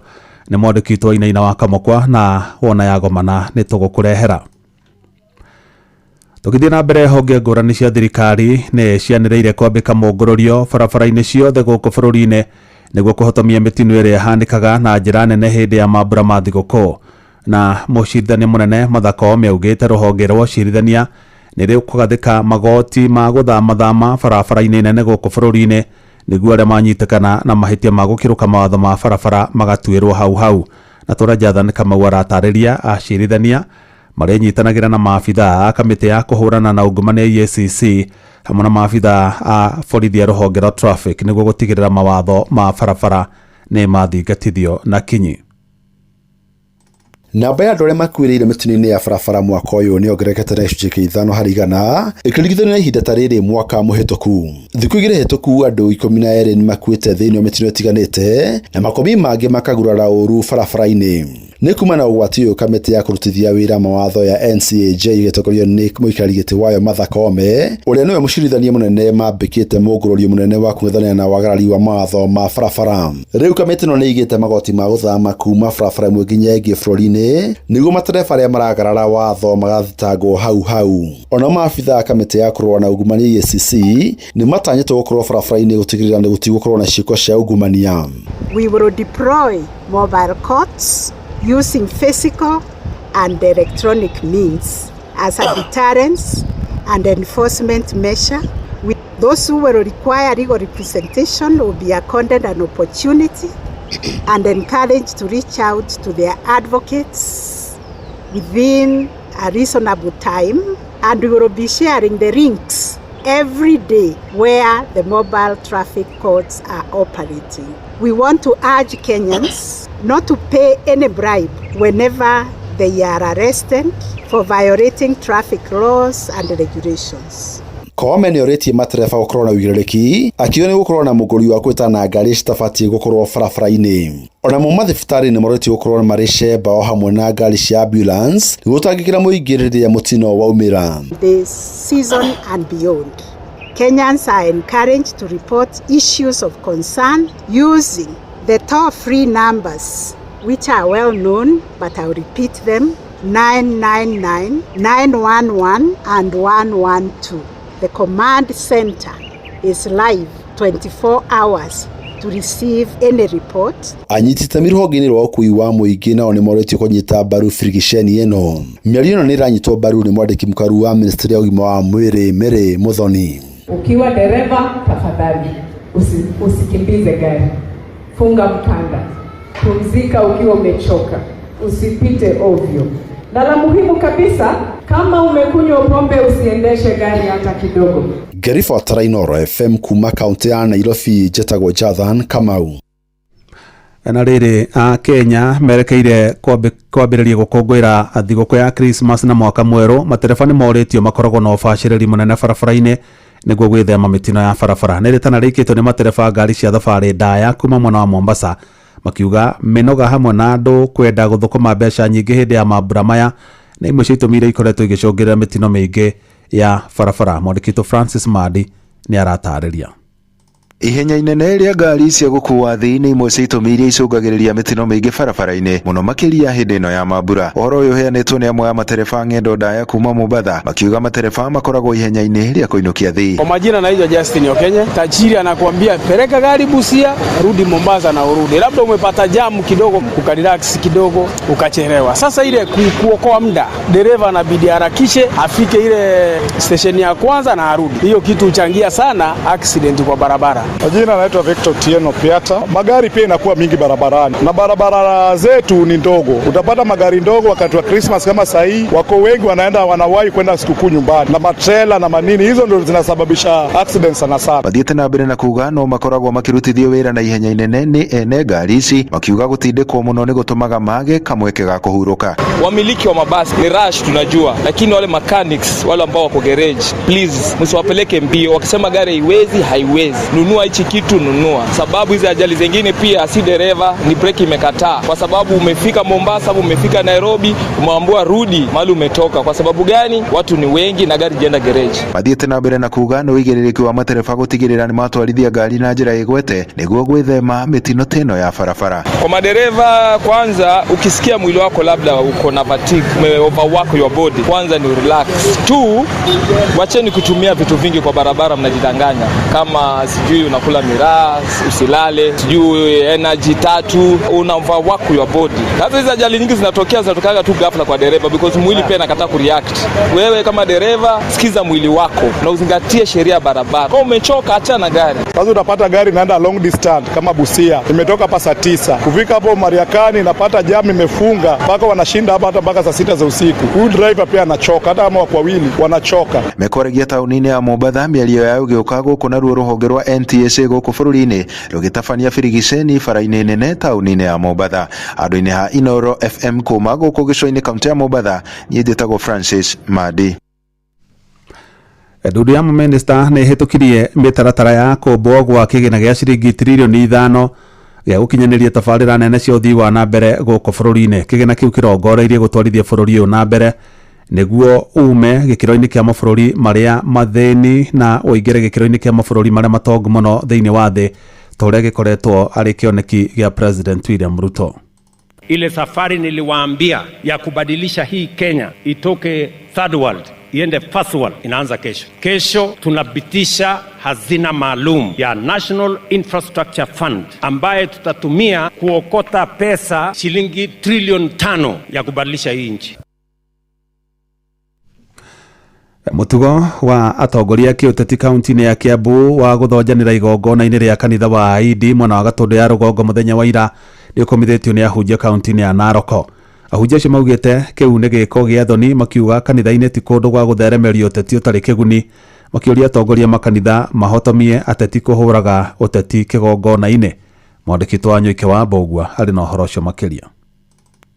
nĩ mwandĩki witũ Wainaina wa Kamũkwa, na wona yagomana nĩ tũgũkũrehera. Tũgĩthiĩ na mbere, honge ngũrani cia thirikari nĩ cianĩrĩire kwambĩka mũngũrũrio barabara-inĩ ciothe gũkũ bũrũri-inĩ nĩguo kũhotomia mĩtino ĩrĩa ĩhanĩkaga na njĩra nene hĩndĩ ya mambura ma thigũkũ. Na mũcirithania mũnene Martha Koome augĩte rũhonge rwa ũcirithania nĩ rũkũgathĩka magoti ma gũthamathama barabara-inĩ nene gũkũ bũrũri-inĩ nĩguo arĩa manyitĩkana na mahĩtia ma gũkĩrũka mawatho ma barabara magatuĩrwo hau hau. Na tũrĩa Jathan Kamau aratarĩria acirithania marĩa nyitanagĩra na maabitha a kamĩtĩ ya kũhũrana na ungumania EACC hamwe na maabitha a borithi a rũhonge rwa traffic nĩguo gũtigĩrĩra mawatho ma barabara nĩ mathingatithio na kinyi. Namba ya andũ arĩa makuĩrĩire mĩtino-inĩ ya barabara mwaka ũyũ nĩ yongererekete na gĩcunjĩ kĩa 5% ĩkĩringithanio na ihinda ta rĩrĩ mwaka mũhĩtũku. Thikũ 2 hĩtũku andũ 12 nĩ makuĩte thĩinĩ wa mĩtino ĩtiganĩte na makũmi mangĩ makagurara ũru barabara-inĩ. Nĩ kuma na ũgwati ũyũ kamĩtĩ ya kũrutithia wĩra mawatho ya NCAJ ĩgĩtongorio nĩ mũikarĩri gĩtĩ wayo Martha Koome ũrĩa nĩwe mũcirithania mũnene mambĩkĩte mũngũrũrio mũnene wa kũng'ethanĩra na wagarari wa mawatho ma barabara. Rĩu kamĩtĩ ĩno nĩ ĩigĩte magoti ma gũthama kuma barabara ĩmwe nginya ĩngĩ bũrũri-inĩ nĩguo matereba arĩa maragarara watho magathitangwo hau hau. Ona maabitha a kamĩtĩ ya kũrũa na ungumania EACC nĩ matanyĩtwo gũkorwo barabara-inĩ gũtigĩrĩra nĩ gũtigũkorwo na ciĩko cia ungumania. We will deploy mobile courts using physical and electronic means as a deterrence and enforcement measure. Those who will require legal representation will be accorded an opportunity and encouraged to reach out to their advocates within a reasonable time, and we will be sharing the links every day where the mobile traffic courts are operating. We want to urge Kenyans not to pay any bribe whenever they are arrested for violating traffic laws and regulations. Koome nĩ orĩtie matereba gũkorwo na ũigĩrĩrĩki akiuga nĩ gũkorwo na mũgũri wa gwĩtana ngari citabatiĩ gũkorwo barabara-inĩ. Onamo mathibitarĩ nĩ morĩtio gũkorwo marĩ cemba o hamwe na ngari cia ambulance nĩguo gũtangĩkĩra mũingĩ rĩrĩa mũtino waumĩra. This season and beyond, Kenyans are encouraged to report issues of concern using the toll-free numbers, which are well known, but I'll repeat them: 999, 911, and 112. The command center is live 24 hours to receive any report. Anyiti itemi rũhonge-inĩ rwa ũkui wa mũingĩ nao nĩ morĩtio kũnyita mbaru birigiceni ĩno. Mĩario ĩno nĩ ĩranyitwo mbaru nĩ mwandĩki mũkaru wa ministry ya ũgima wa mwĩrĩ Mary Muthoni. Ukiwa dereva, tafadhali usikimbize gari, funga mkanda, pumzika ukiwa umechoka, usipite ovyo, na la muhimu kabisa, kama umekunywa pombe usiendeshe gari hata kidogo. Ngĩribotera Inooro FM kuma kaunti ya Nairobi njĩtagwo Jathan Kamau. Na rĩrĩ, a Kenya merekeire kwambĩrĩria gũkũngũĩra thigũkũ ya Christmas na mwaka mwerũ. Matereba nĩ morĩtio makoragwo na ũbacĩrĩri mũnene barabara-inĩ nĩguo gwĩthema mĩtino ya barabara. Nĩ rĩtana rĩikĩtio nĩ matereba ngari cia thabarĩ ndaya kuma mwena wa Mombasa, makiuga mĩnoga hamwe na andũ kwenda gũthũkũma mbeca nyingĩ hĩndĩ ya mambura maya nĩ imwe cia itũmi iria ikoretwo igĩcũngĩrĩra mĩtino mĩingĩ ya barabara. Mwandĩki witũ Francis Madi nĩ aratarĩria. Ihenya inene rĩa ngari cia gũkua athii nĩ imwe cia itũmi iria icũngagĩrĩria mĩtino mĩingĩ barabara-inĩ mũno makĩria hĩndĩ ĩno ya mambura. Ũhoro ũyũ ũheanĩtwo nĩ amwe a matereba ng'endo ndaya kuma Mombatha, makiuga matereba makoragwo ihenya-inĩ rĩa kũinũkia athii. Kwa majina naitwa Justin Okenye. Tajiri anakuambia peleka gari Busia, rudi Mombasa na urudi. Labda umepata jamu kidogo, ukarelax kidogo, ukachelewa. Sasa ile kuokoa muda, dereva anabidi harakishe afike ile station ya kwanza na arudi. Hiyo kitu huchangia sana accident kwa barabara. Majina naitwa Victor Tieno Piata. Magari pia inakuwa mingi barabarani na barabara zetu ni ndogo. Utapata magari ndogo wakati wa Christmas kama saa hii, wako wengi wanaenda wanawahi kwenda sikukuu nyumbani na matrela na manini, hizo ndio zinasababisha accidents sana sana. Mathiĩte na mbere na kuga no makoragwo makĩrutithio wĩra na ihenya inene nĩ ene ngari ici, makiuga gũtindĩkwo mũno nĩ gũtũmaga mage kamweke ga kũhurũka. Wamiliki wa mabasi ni rush tunajua, lakini wale mechanics wale ambao wako garage, please msiwapeleke mbio. Wakisema gari haiwezi, haiwezi. Nunua hichi kitu, nunua. Sababu hizi ajali zingine pia si dereva, ni breki imekataa. Kwa sababu umefika Mombasa, umefika Nairobi, umeambiwa rudi mahali umetoka. Kwa sababu gani? Watu ni wengi na gari jenda garage. Mathiĩte na mbere na kuga nĩ ũigĩrĩrĩki wa matereba gũtigĩrĩra nĩ matwarithia ngari na njĩra ĩgwete nĩguo gwĩthema mĩtino ta ĩno ya barabara. Kwa madereva, kwanza ukisikia mwili wako labda uko na fatigue, ume overwork your body, kwanza ni relax. 2, wacheni kutumia vitu vingi kwa barabara, mnajidanganya. Kama sijui unakula miraa, usilale, sijui energy 3, una overwork your body. Sasa hizi ajali nyingi zinatokea, zinatokea tu ghafla kwa dereva because mwili pia inakataa kureact. Wewe kama dereva, sikiza mwili wako na uzingatie sheria barabara. Kama umechoka, acha na gari. Sasa utapata gari inaenda long distance kama Busia, imetoka hapa saa 9 kufika hapo Mariakani napata jam imefunga mpaka wanashinda hapa hata mpaka saa 6 za usiku. Huyu driver pia anachoka, hata kama wako wawili wanachoka. Mekwaragia tauni-inĩ ya Mombatha mĩario yao ĩgĩũka gũkũ naruo rũhonge rwa NTSA gũkũ bũrũri-inĩ rũgĩtabania birigiceni bara-inĩ nene tauni-inĩ ya Mombatha. Handũ-inĩ ha Inooro FM kuma gũkũ gĩcũa-inĩ kaunti ya Mombatha, niĩ njĩtagwo Francis Madi. Ndundu ya mamĩnĩsta nĩ ĩhĩtũkirie mĩtaratara ya kũmbwo gwa kĩgĩna gĩa ciringi tiririoni 5 gĩa gũkinyanĩria tabarĩra nene cia ũthii wa na mbere gũkũ bũrũri-inĩ. Kĩgĩna kĩu kĩrongoreirie gũtwarithia bũrũri ũyũ na mbere nĩguo ume gĩkĩro-inĩ kĩa mabũrũri marĩa mathĩni na ũingĩre gĩkĩro-inĩ kĩa mabũrũri marĩa matongu mũno thĩinĩ wa thĩ ta ũrĩa gĩkoretwo arĩ kĩoneki gĩa President William Ruto. Ile safari niliwaambia ya kubadilisha hii Kenya itoke third world iende first world inaanza kesho. Kesho tunapitisha hazina maalum ya National Infrastructure Fund ambaye tutatumia kuokota pesa shilingi trilioni 5 ya kubadilisha hii nchi. Mutugo wa atongoria kĩũteti kaunti-inĩ ya Kiambu wa gũthonjanĩra igongona-inĩ rĩa kanitha wa Aidi mwena wa Gatũndũ ya rũgongo mũthenya wa ira nĩ ũkomithĩtio nĩ ahunjia kaunti-inĩ ya Narok. Ahunjia acio maugĩte kĩu nĩ gĩko gĩa thoni, makiuga kanitha-inĩ ti kũndũ gwa gũtheremeria ũteti ũtarĩ kĩguni. Makĩũria atongoria makanitha mahotomie ateti kũhũraga ũteti kĩgongona-inĩ. Mwandĩki wa Nyoike wa Mbũgua arĩ na ũhoro ũcio makĩria.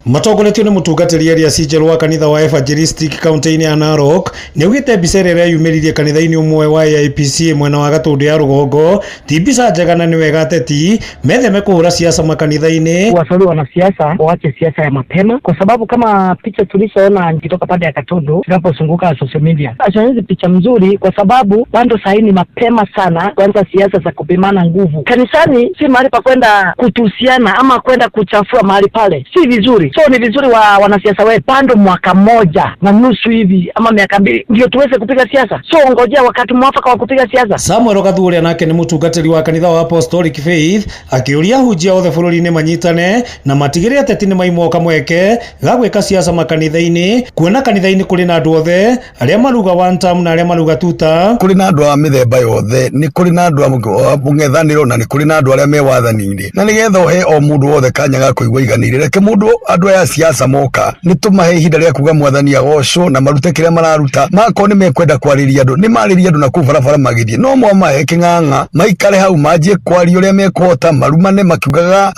Matongoretio nĩ mũtungatĩri Elias Njerũ wa kanitha wa Evangelistic kaunti-inĩ ya Narok nĩaugĩte mbica ĩrĩa ĩreyumĩririe kanitha-inĩ ũmwe wa AIPCA mwena wa Gatũndũ ya rũgongo ti mbica njega na nĩ wega ateti metheme kũhũra siasa makanitha-inĩ. Washauri wanasiasa waache siasa ya mapema, kwa sababu kama picha tulishoona ikitoka pande ya Katundu tunapozunguka social media hizi picha mzuri, kwa sababu bado sahii ni mapema sana kuanza siasa za kupimana nguvu. Kanisani si mahali pa kwenda kutusiana ama kwenda kuchafua mahali pale, si vizuri. So ni vizuri wa wanasiasa wetu bado mwaka 1.5 hivi ama miaka 2 ndio tuweze kupiga siasa. So ngojea wakati mwafaka wa kupiga siasa. Samuel Gathuria nake nĩ mũtungatĩri wa kanitha wa Apostolic Faith akĩũria ahunjia othe bũrũri-inĩ manyitane na matigĩrĩre ateti nĩ maimwo kamweke ga gwĩka siasa makanitha-inĩ, kuona kanitha-inĩ kũrĩ na andũ othe arĩa maruga one term na arĩa maruga two term. Kũrĩ na andũ a mĩthemba yothe, nĩ kũrĩ na andũ a mũng'ethanĩro na nĩ kũrĩ na andũ arĩa me wathani-inĩ, na nĩgetha ũhe o mũndũ wothe kanya ga kũigua iganĩire. Reke mũndũ andũ aya siasa moka nĩ tũmahe ihinda rĩa kuga mwathani agocwo na marute kĩrĩa mararuta. Makorwo nĩ mekwenda kwarĩria andũ nĩ marĩria andũ na kũu barabara magĩthiĩ, no mwamahe kĩng'ang'a maikare hau manjie kwaria ũrĩa mekũhota, marumane makiugaga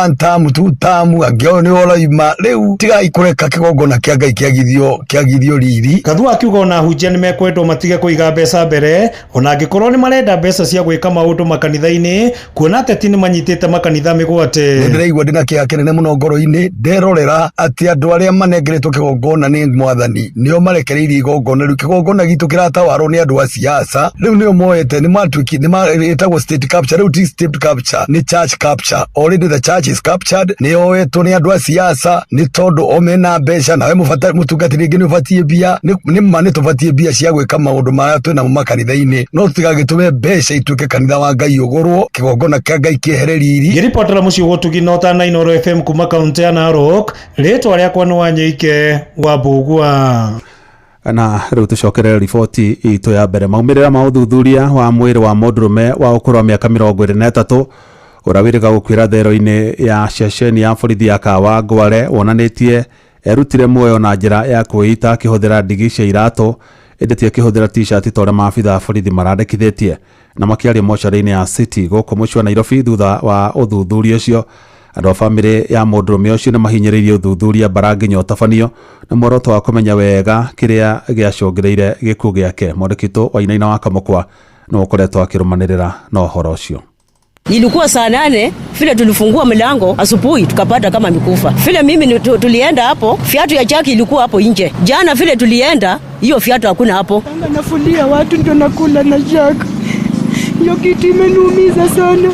one term two term angĩ o nĩ ũroima. Rĩu tigai kũreka kĩgongona kĩa Ngai kĩagithio riri. Gathua akiuga ona ahunjia nĩ mekwendwo matige kũiga mbeca mbere ona angĩkorwo nĩ marenda mbeca cia gwĩka maũndũ makanitha-inĩ, kuona ateti nĩ manyitĩte makanitha mĩgwate. Nĩ ndĩraigua ndĩna kĩeha kĩnene mũno ngoro-inĩ nderorera atĩ andũ arĩa manengeretwo kĩgongona nĩ mwathani nĩo marekereirie igongona rĩu. Kĩgongona gitũ kĩratawarwo nĩ andũ a siasa, rĩu nĩo moete nĩ matuĩki nĩ ĩtagwo state capture. Rĩu ti state capture, nĩ church capture. Already the church is captured, nĩ yoetwo nĩ andũ a siasa nĩ tondũ o mena mbeca. Nawe mũtungatĩri rĩngĩ nĩ ũbatiĩ mbia, nĩ ma nĩ tũbatiĩ mbia cia gwĩka maũndũ marĩa twĩnamo makanitha-inĩ, no tũtigagĩtũme mbeca ituĩke kanitha wa Ngai ũgũrwo, kĩgongona kĩa Ngai kĩehere riri. Ngĩribotera mũciĩ gũtugi Nota na Inooro FM kuma kaunti ya Narok, rĩtwa rĩakwa nĩ Wanyoike wa Mbũgua. Na rĩu tũcokerere riboti itũ ya mbere. Maumĩrĩra ma ũthuthuria wa mwĩrĩ wa mũndũrũme wa ũkũrũ wa mĩaka 23 ũrĩa wĩrĩga gũkuĩra thero-inĩ ya ceceni ya borithi ya Kawangware wonanĩtie erutire muoyo na njĩra ya kwĩita akĩhũthĩra ndigi cia iratũ ĩndĩ ti akĩhũthĩra t-shirt ta ũrĩa maabitha a borithi marandĩkithĩtie. Na makĩaria mocarĩ-inĩ ya City gũkũ mũciĩ wa Nairobi thutha wa ũthuthuria ũcio, andũ a bamĩrĩ ya mũndũrũme ũcio nĩ mahinyĩrĩirie ũthuthuria mbara nginya ũtabanio na muoroto wa kũmenya wega kĩrĩa gĩacũngĩrĩire gĩkuũ gĩake. Mwandĩki Wainaina wa Kamũkwa nĩwe ũkoretwo akĩrũmanĩrĩra na ũhoro ũcio. Ilikuwa saa 8 vile tulifungua mlango asubuhi tukapata kama mikufa. Vile mimi tulienda hapo, fiatu ya Jackie ilikuwa hapo nje. Jana vile tulienda, hiyo fiatu hakuna hapo. Nafulia watu ndio nakula na Jack. Hiyo kitu imeniumiza sana.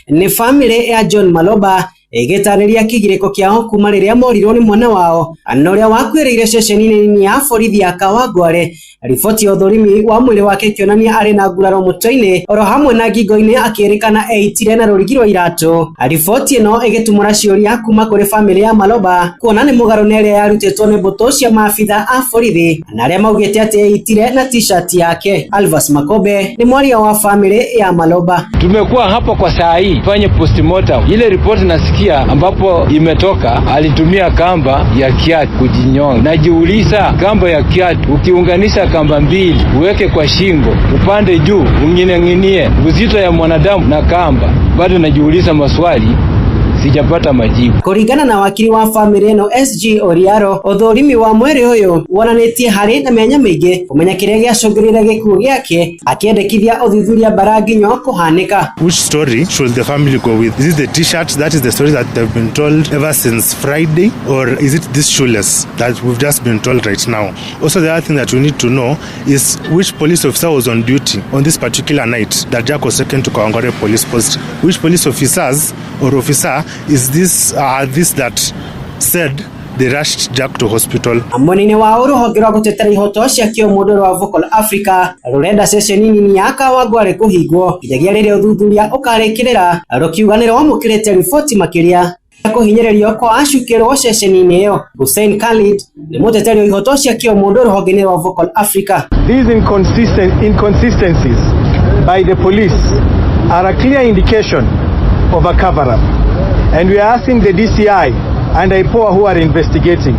Ni family ya John Maloba ĩgĩtarĩria kĩgirĩko kĩao kuma rĩrĩa morirwo nĩ mwana wao na ũrĩa wakuĩrĩire ceceni-inĩ ya borithi ya Kawangware. Riboti ya ũthũrimi wa mwĩrĩ wake ĩkĩonania arĩ na nguraro mũtwe-inĩ oro hamwe na ngingo-inĩ akĩrĩkana eitire na rũrigi rwa iratũ. Riboti ĩno ĩgĩtumũra ciũria kuma kũrĩ famĩlĩ ya Maloba kuona nĩ mũgarũ na ĩrĩa yarutĩtwo nĩ mbũtũ cia maabitha a borithi na arĩa maugĩte atĩ eitire na t-shirt yake. Alvas Makobe ni mwaria wa famĩlĩ ya Maloba. Tumekuwa hapa kwa saa hii fanye postmortem ile ripoti nasikia ambapo imetoka alitumia kamba ya kiatu kujinyonga. Najiuliza, kamba ya kiatu ukiunganisha kamba mbili uweke kwa shingo upande juu unginenginie uzito ya mwanadamu na kamba, bado najiuliza maswali sijapata majibu. Kuringana na wakili wa famĩlĩ ĩno SG Oriaro, ũthũrimi wa mwĩrĩ ũyũ wonanĩtie harĩ na mĩanya mĩingĩ kũmenya kĩrĩa gĩacũngĩrĩire gĩkuũ gĩake, akĩendekithia ũthuthuria mbara nginya kũhanĩka. Which story should the family go with? Is it the t-shirt? That is the story that they've been told ever since Friday, or is it this shoeless that we've just been told right now? Also, the other thing that we need to know is which police officer was on duty on this particular night that Jack was taken to Kawangware police post. Which police officers or officer is this this that said they rushed Jack to hospital? Mwena-inĩ wa rũhonge rwa gũtetera ihoto cia kĩũmũndũ rwa Vocal Africa rũrenda ceceni nini ya Kawangware kũhingwo nginyagia rĩrĩa ũthuthuria ũkarĩkĩrĩra, rũkiuga nĩ rwamũkĩrĩte riboti makĩria kũhinyĩrĩrio kwa acukĩrwo ceceni-inĩ ĩyo. Hussein Khalid nĩ mũteteri wa ihoto cia kĩũmũndũ rũhonge-inĩ rwa Vocal Africa. These inconsistencies by the police are a clear indication of a cover-up. And we are asking the DCI and IPOA who are investigating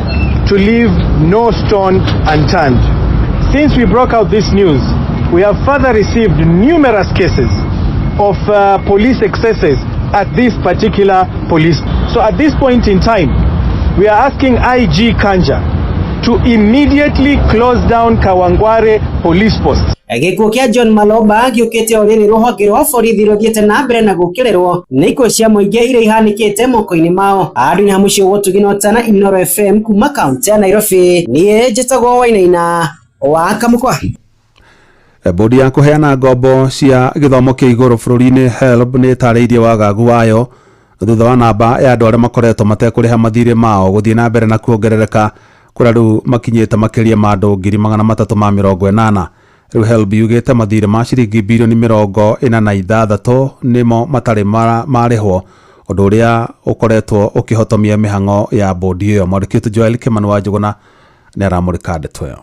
to leave no stone unturned. Since we broke out this news, We have further received numerous cases of police excesses at this particular police. So at this point in time, we are asking IG Kanja to immediately close down Kawangware police post. Gĩkuũ kĩa John Maloba gĩũkĩte o rĩrĩ rũhonge rwa borithi rũthiĩte na mbere na gũkĩrĩrwo nĩ ikuũ cia mũingĩ iria ihanĩkĩte moko-inĩ mao. Andũ-inĩ ha mũciĩ wa Ũtugi na Ũtana, Inooro FM kuma kaunti ya Nairobi, niĩ njĩtagwo Wainaina wa Kamũkwa. Bodi ya kũheana ngombo cia gĩthomo kĩa igũrũ bũrũri-inĩ HELB nĩ ĩtarĩirie wagagu wayo thutha wa namba ya andũ arĩa makoretwo matekũrĩha mathirĩ mao gũthiĩ na mbere na kuongerereka kũrĩa rĩu makinyĩte makĩria ma andũ 380,000. Rĩu HELB yugĩte mathirĩ ma ciringi birioni 46 nĩmo matarĩ marĩhwo, ũndũ ũrĩa ũkoretwo ũkĩhotomia mĩhang'o ya bodi ĩyo. Mwandĩki witũ Joel Kimani wa Njũgũna nĩ aramũrĩka ndeto ĩyo.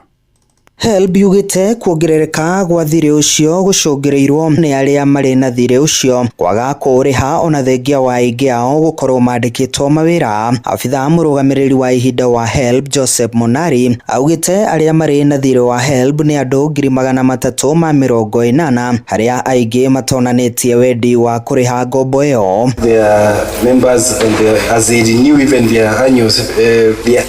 HELB yugĩte kuongerereka gwa thirĩ ũcio gũcũngĩrĩirwo nĩ arĩa marĩ na thirĩ ũcio kwaga kũũrĩha ona thengia wa aingĩ ao gũkorwo mandĩkĩtwo mawĩra. Abithaa mũrũgamĩrĩri wa ihinda wa HELB Joseph Monari augĩte arĩa marĩ na thirĩ wa HELB nĩ andũ 380,000 harĩa aingĩ matonanĩtie wendi wa kũrĩha ngombo ĩyo. Their members and as they renew even their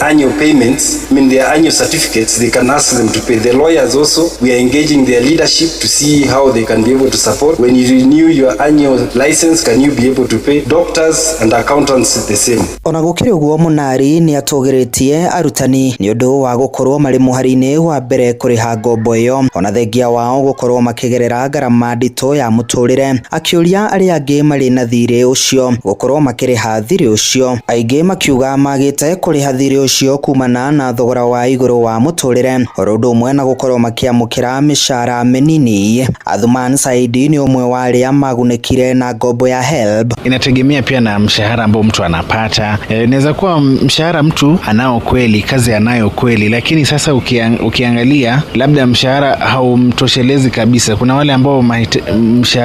annual payments, I mean their annual certificates, they can ask them to pay. The lawyers also, we are engaging their leadership to see how they can be able to support. When you renew your annual license, can you be able to pay? Doctors and accountants the same. Ona gũkĩrĩ ũguo, Mũnari nĩ atũgĩrĩtie arutani nĩ ũndũ wa gũkorwo marĩ mũhari-inĩ wa mbere kũrĩha ngombo ĩyo ona thengia wao gũkorwo makĩgerera ngarama nditũ ya mũtũrĩre, akĩũria arĩa angĩ marĩ na thirĩ ũcio gũkorwo makĩrĩha thirĩ ũcio. Aingĩ makiuga magĩte kũrĩha thirĩ ũcio kumana na thogora wa igũrũ wa mũtũrĩre oro ũndũ ũmwe na gũkorwo makĩamũkĩra mĩcara mĩnini. Athuman Saidi ni ũmwe wa arĩa magunĩkire na ngombo ya HELB. Inategemea pia na mshahara ambao mtu anapata. Inaweza kuwa mshahara mtu anao kweli, kazi anayo kweli, lakini sasa ukiangalia labda mshahara haumtoshelezi kabisa. Kuna wale ambao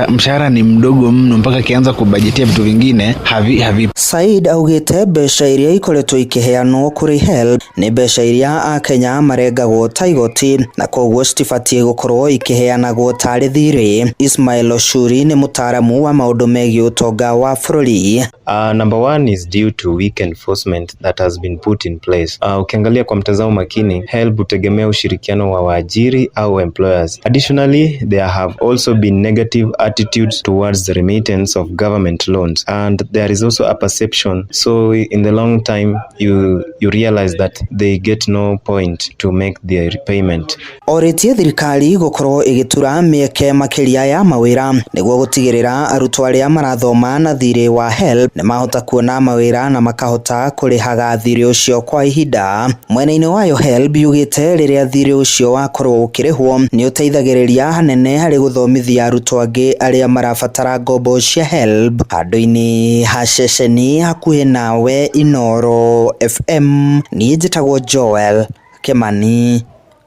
mshahara ni mdogo mno mpaka kianza kubajetia vitu vingine havi. Said augĩte mbeca iria ikoretwo ikĩheanwo kũrĩ HELB nĩ mbeca iria Akenya marengagwo ta igoti na koguo citibatiĩ gũkorwo ikĩheanagwo tarĩ thirĩ. Ismail Oshuri nĩ mũtaaramu wa maũndũ megiĩ ũtonga wa bũrũri. Number one is due to weak enforcement that has been put in place. Ukiangalia kwa mtazamo makini, HELB hutegemea ushirikiano wa waajiri au employers. Additionally, there have also been negative attitudes towards the remittance of government loans, and there is also a perception. So in the long time, you realize that they get no point to make their repayment. Orĩtie thirikari gũkorwo ĩgĩtura mĩeke makĩria ya mawĩra nĩguo gũtigĩrĩra arutwo arĩa marathoma na thirĩ wa HELB nĩmahota kuona mawĩra na makahota kũrĩhaga thirĩ ũcio kwa ihinda. Mwena-inĩ wayo HELB yugĩte rĩrĩa thirĩ ũcio wakorwo ũkĩrĩhwo nĩ ũteithagĩrĩria hanene harĩ gũthomithia arutwo angĩ arĩa marabatara ngombo cia HELB. Handũ-inĩ ha ceceni hakuhĩ nawe Inooro FM, niĩ njĩtagwo Joel Kimani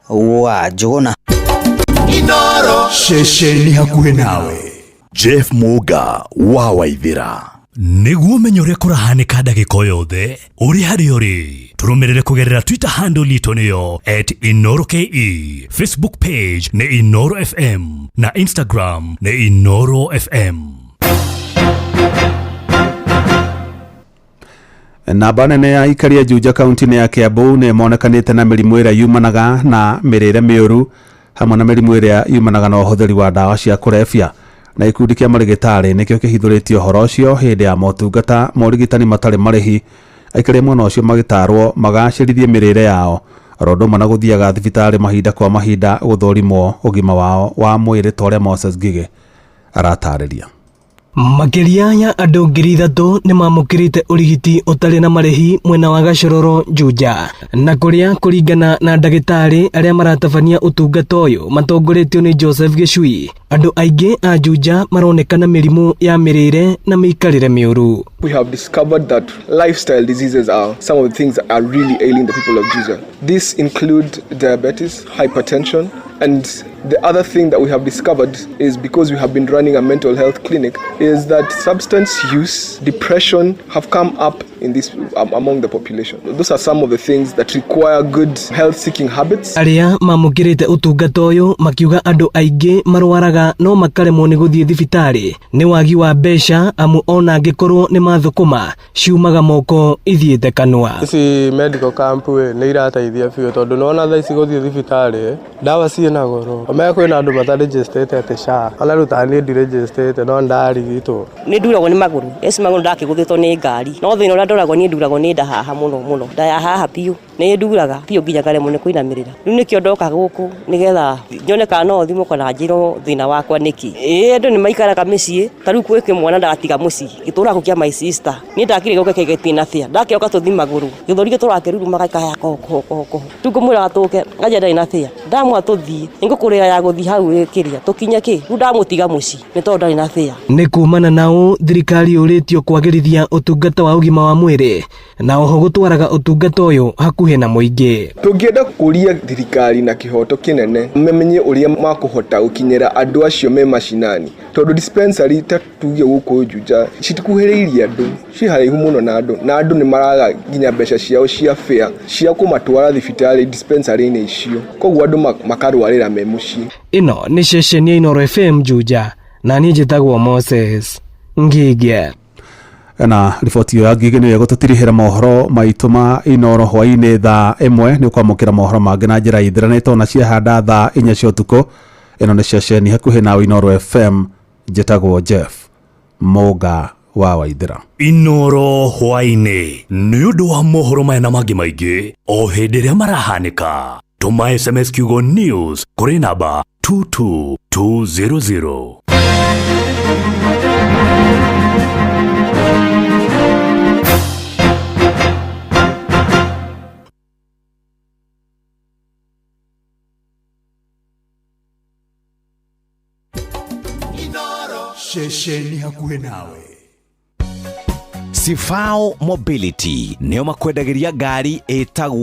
wa Njũgũna. Inooro ceceni hakuhĩ nawe. Jeff Muga wa Waithira. Nĩguo ũmenye ũrĩa kũrahanĩka ndagĩka o yothe ũrĩ harĩa ũrĩ, tũrũmĩrĩre kũgerera Twitter handle itũ nĩyo @InooroKE, Facebook page nĩ Inooro FM na Instagram nĩ Inooro FM. Namba nene ya aikari a Juja kaunti-inĩ ya Kiambu nĩ monekanĩte na mĩrimũ ĩrĩa yumanaga na mĩrĩre mĩũru hamwe na mĩrimũ ĩrĩa yumanaga na ũhũthĩri wa ndawa cia kũrebia, na gĩkundi kĩa marĩgĩtarĩ nĩkĩo kĩhithũrĩtie ũhoro ũcio hĩndĩ ya motungata ma ũrigitani matarĩ marĩhi. Aikari a mwena ũcio magĩtarwo magacĩrithie mĩrĩre yao oro ũndũ ũmwe na gũthiaga thibitarĩ mahinda kwa mahinda gũthũrimwo ũgima wao wa mwĩrĩ ta ũrĩa Moses Ngigĩ aratarĩria. Makĩria ya andũ 3,000 nĩ mamũkĩrĩte ũrigiti ũtarĩ na marĩhi mwena wa Gachororo Juja, na kũrĩa kũringana na ndagĩtarĩ arĩa maratabania ũtungata ũyũ matongoretio nĩ Joseph Gĩcui, andũ aingĩ a Juja maronekana mĩrimũ ya mĩrĩre na mĩikarĩre mĩũru. We have discovered that lifestyle diseases are some of the things that are really ailing the people of Juja. This include diabetes, hypertension, and the other thing that we have discovered is, because we have been running a mental health clinic, is that substance use, depression have come up in this among the population. Those are some of the things that require good health-seeking habits. Arĩa mamũkĩrĩte ũtungata ũyũ makiuga andũ aingĩ marwaraga no makaremwo nĩ gũthiĩ thibitarĩ nĩ wagi wa mbeca, amu ona angĩkorwo nĩ mathũkũma ciumaga moko ithiĩte kanua. Ici medical camp nĩ irateithia biũ, tondũ nĩwona thaa ici gũthiĩ thibitarĩ ndawa ciĩna goro. Omenya kwĩna andũ matarĩnjĩstĩte atĩ SHA, ona rĩu ta niĩ ndirĩnjĩstĩte no ndarigitwo. Nĩ nduragwo nĩ magũrũ, eci magũrũ ndakĩgũthĩtwo nĩ ngari, no thĩna ũrĩa ndoragwo niĩ nduragwo nĩ nda haha mũno mũno, nda ya haha biũ nĩ nduraga biũ nginya ngaremwo nĩ kũinamĩrĩra. Rĩu nĩkĩo ndoka gũkũ nĩgetha nyone kana no thimũ kana njĩrwo thĩna wakwa nĩkĩ. Ĩĩ andũ nĩ maikaraga mĩciĩ, ta rĩu gwĩ kĩmwana ndatiga mũciĩ gĩtũraga kũu kĩa my sister, niĩ ndakire gũke kĩgĩtina bĩa, ndakĩroka tũthi magũrũ, gĩthũri gĩtũraga kĩrurumaga gĩkahaya koho koho koho koho. Rĩu ngũmwĩraga tũke nganja ndarĩ na bĩa, ndamwa tũthiĩ nĩngũkũrĩra ya gũthiĩ hau kĩrĩa tũkinye kĩ, rĩu ndamũtiga mũciĩ nĩ tondũ ndarĩ na bĩa. Nĩ kumana na ũũ thirikari yũrĩtio kwagĩrithia ũtungata wa ũgima wa mwĩrĩ na oho gũtwaraga ũtungata ũyũ hakuhĩ na mũingĩ. Tũngĩenda kũria thirikari na kĩhoto kĩnene mamenye ũrĩa makũhota gũkinyĩra andũ acio me macinani, tondũ dispensary ta tuge gũkũ Juja citikuhĩrĩirie andũ, ci haraihu mũno na andũ, na andũ nĩ maraga nginya mbeca ciao cia fare cia kũmatwara thibitarĩ dispensary-inĩ icio, koguo andũ makarwarĩra me mũciĩ. Ĩno nĩ ceceni ya Inooro FM Juja, na niĩ njĩtagwo Moses Ngige. Na riboti ĩyo ya Ngige nĩyo ĩgũtũtirihĩra mohoro maitũ ma Inooro hwaĩ-inĩ thaa 1. Nĩ ũkwamũkĩra mohoro mangĩ na njĩra ithĩranĩte ona ciahanda thaa 4 cia ũtukũ. Ĩno nĩ ceceni hakuhĩ nawe Inooro FM, njĩtagwo Jeff Mũnga wa Waithĩra. Inooro hwaĩ-inĩ nĩ ũndũ wa mohoro maya na mangĩ maingĩ o hĩndĩ ĩrĩa marahanĩka. Tũma SMS kiugo news kũrĩ namba 22200. Ceceni hakuhĩ nawe. Sifao Mobility nĩo makwendagĩria ngari ĩtagwo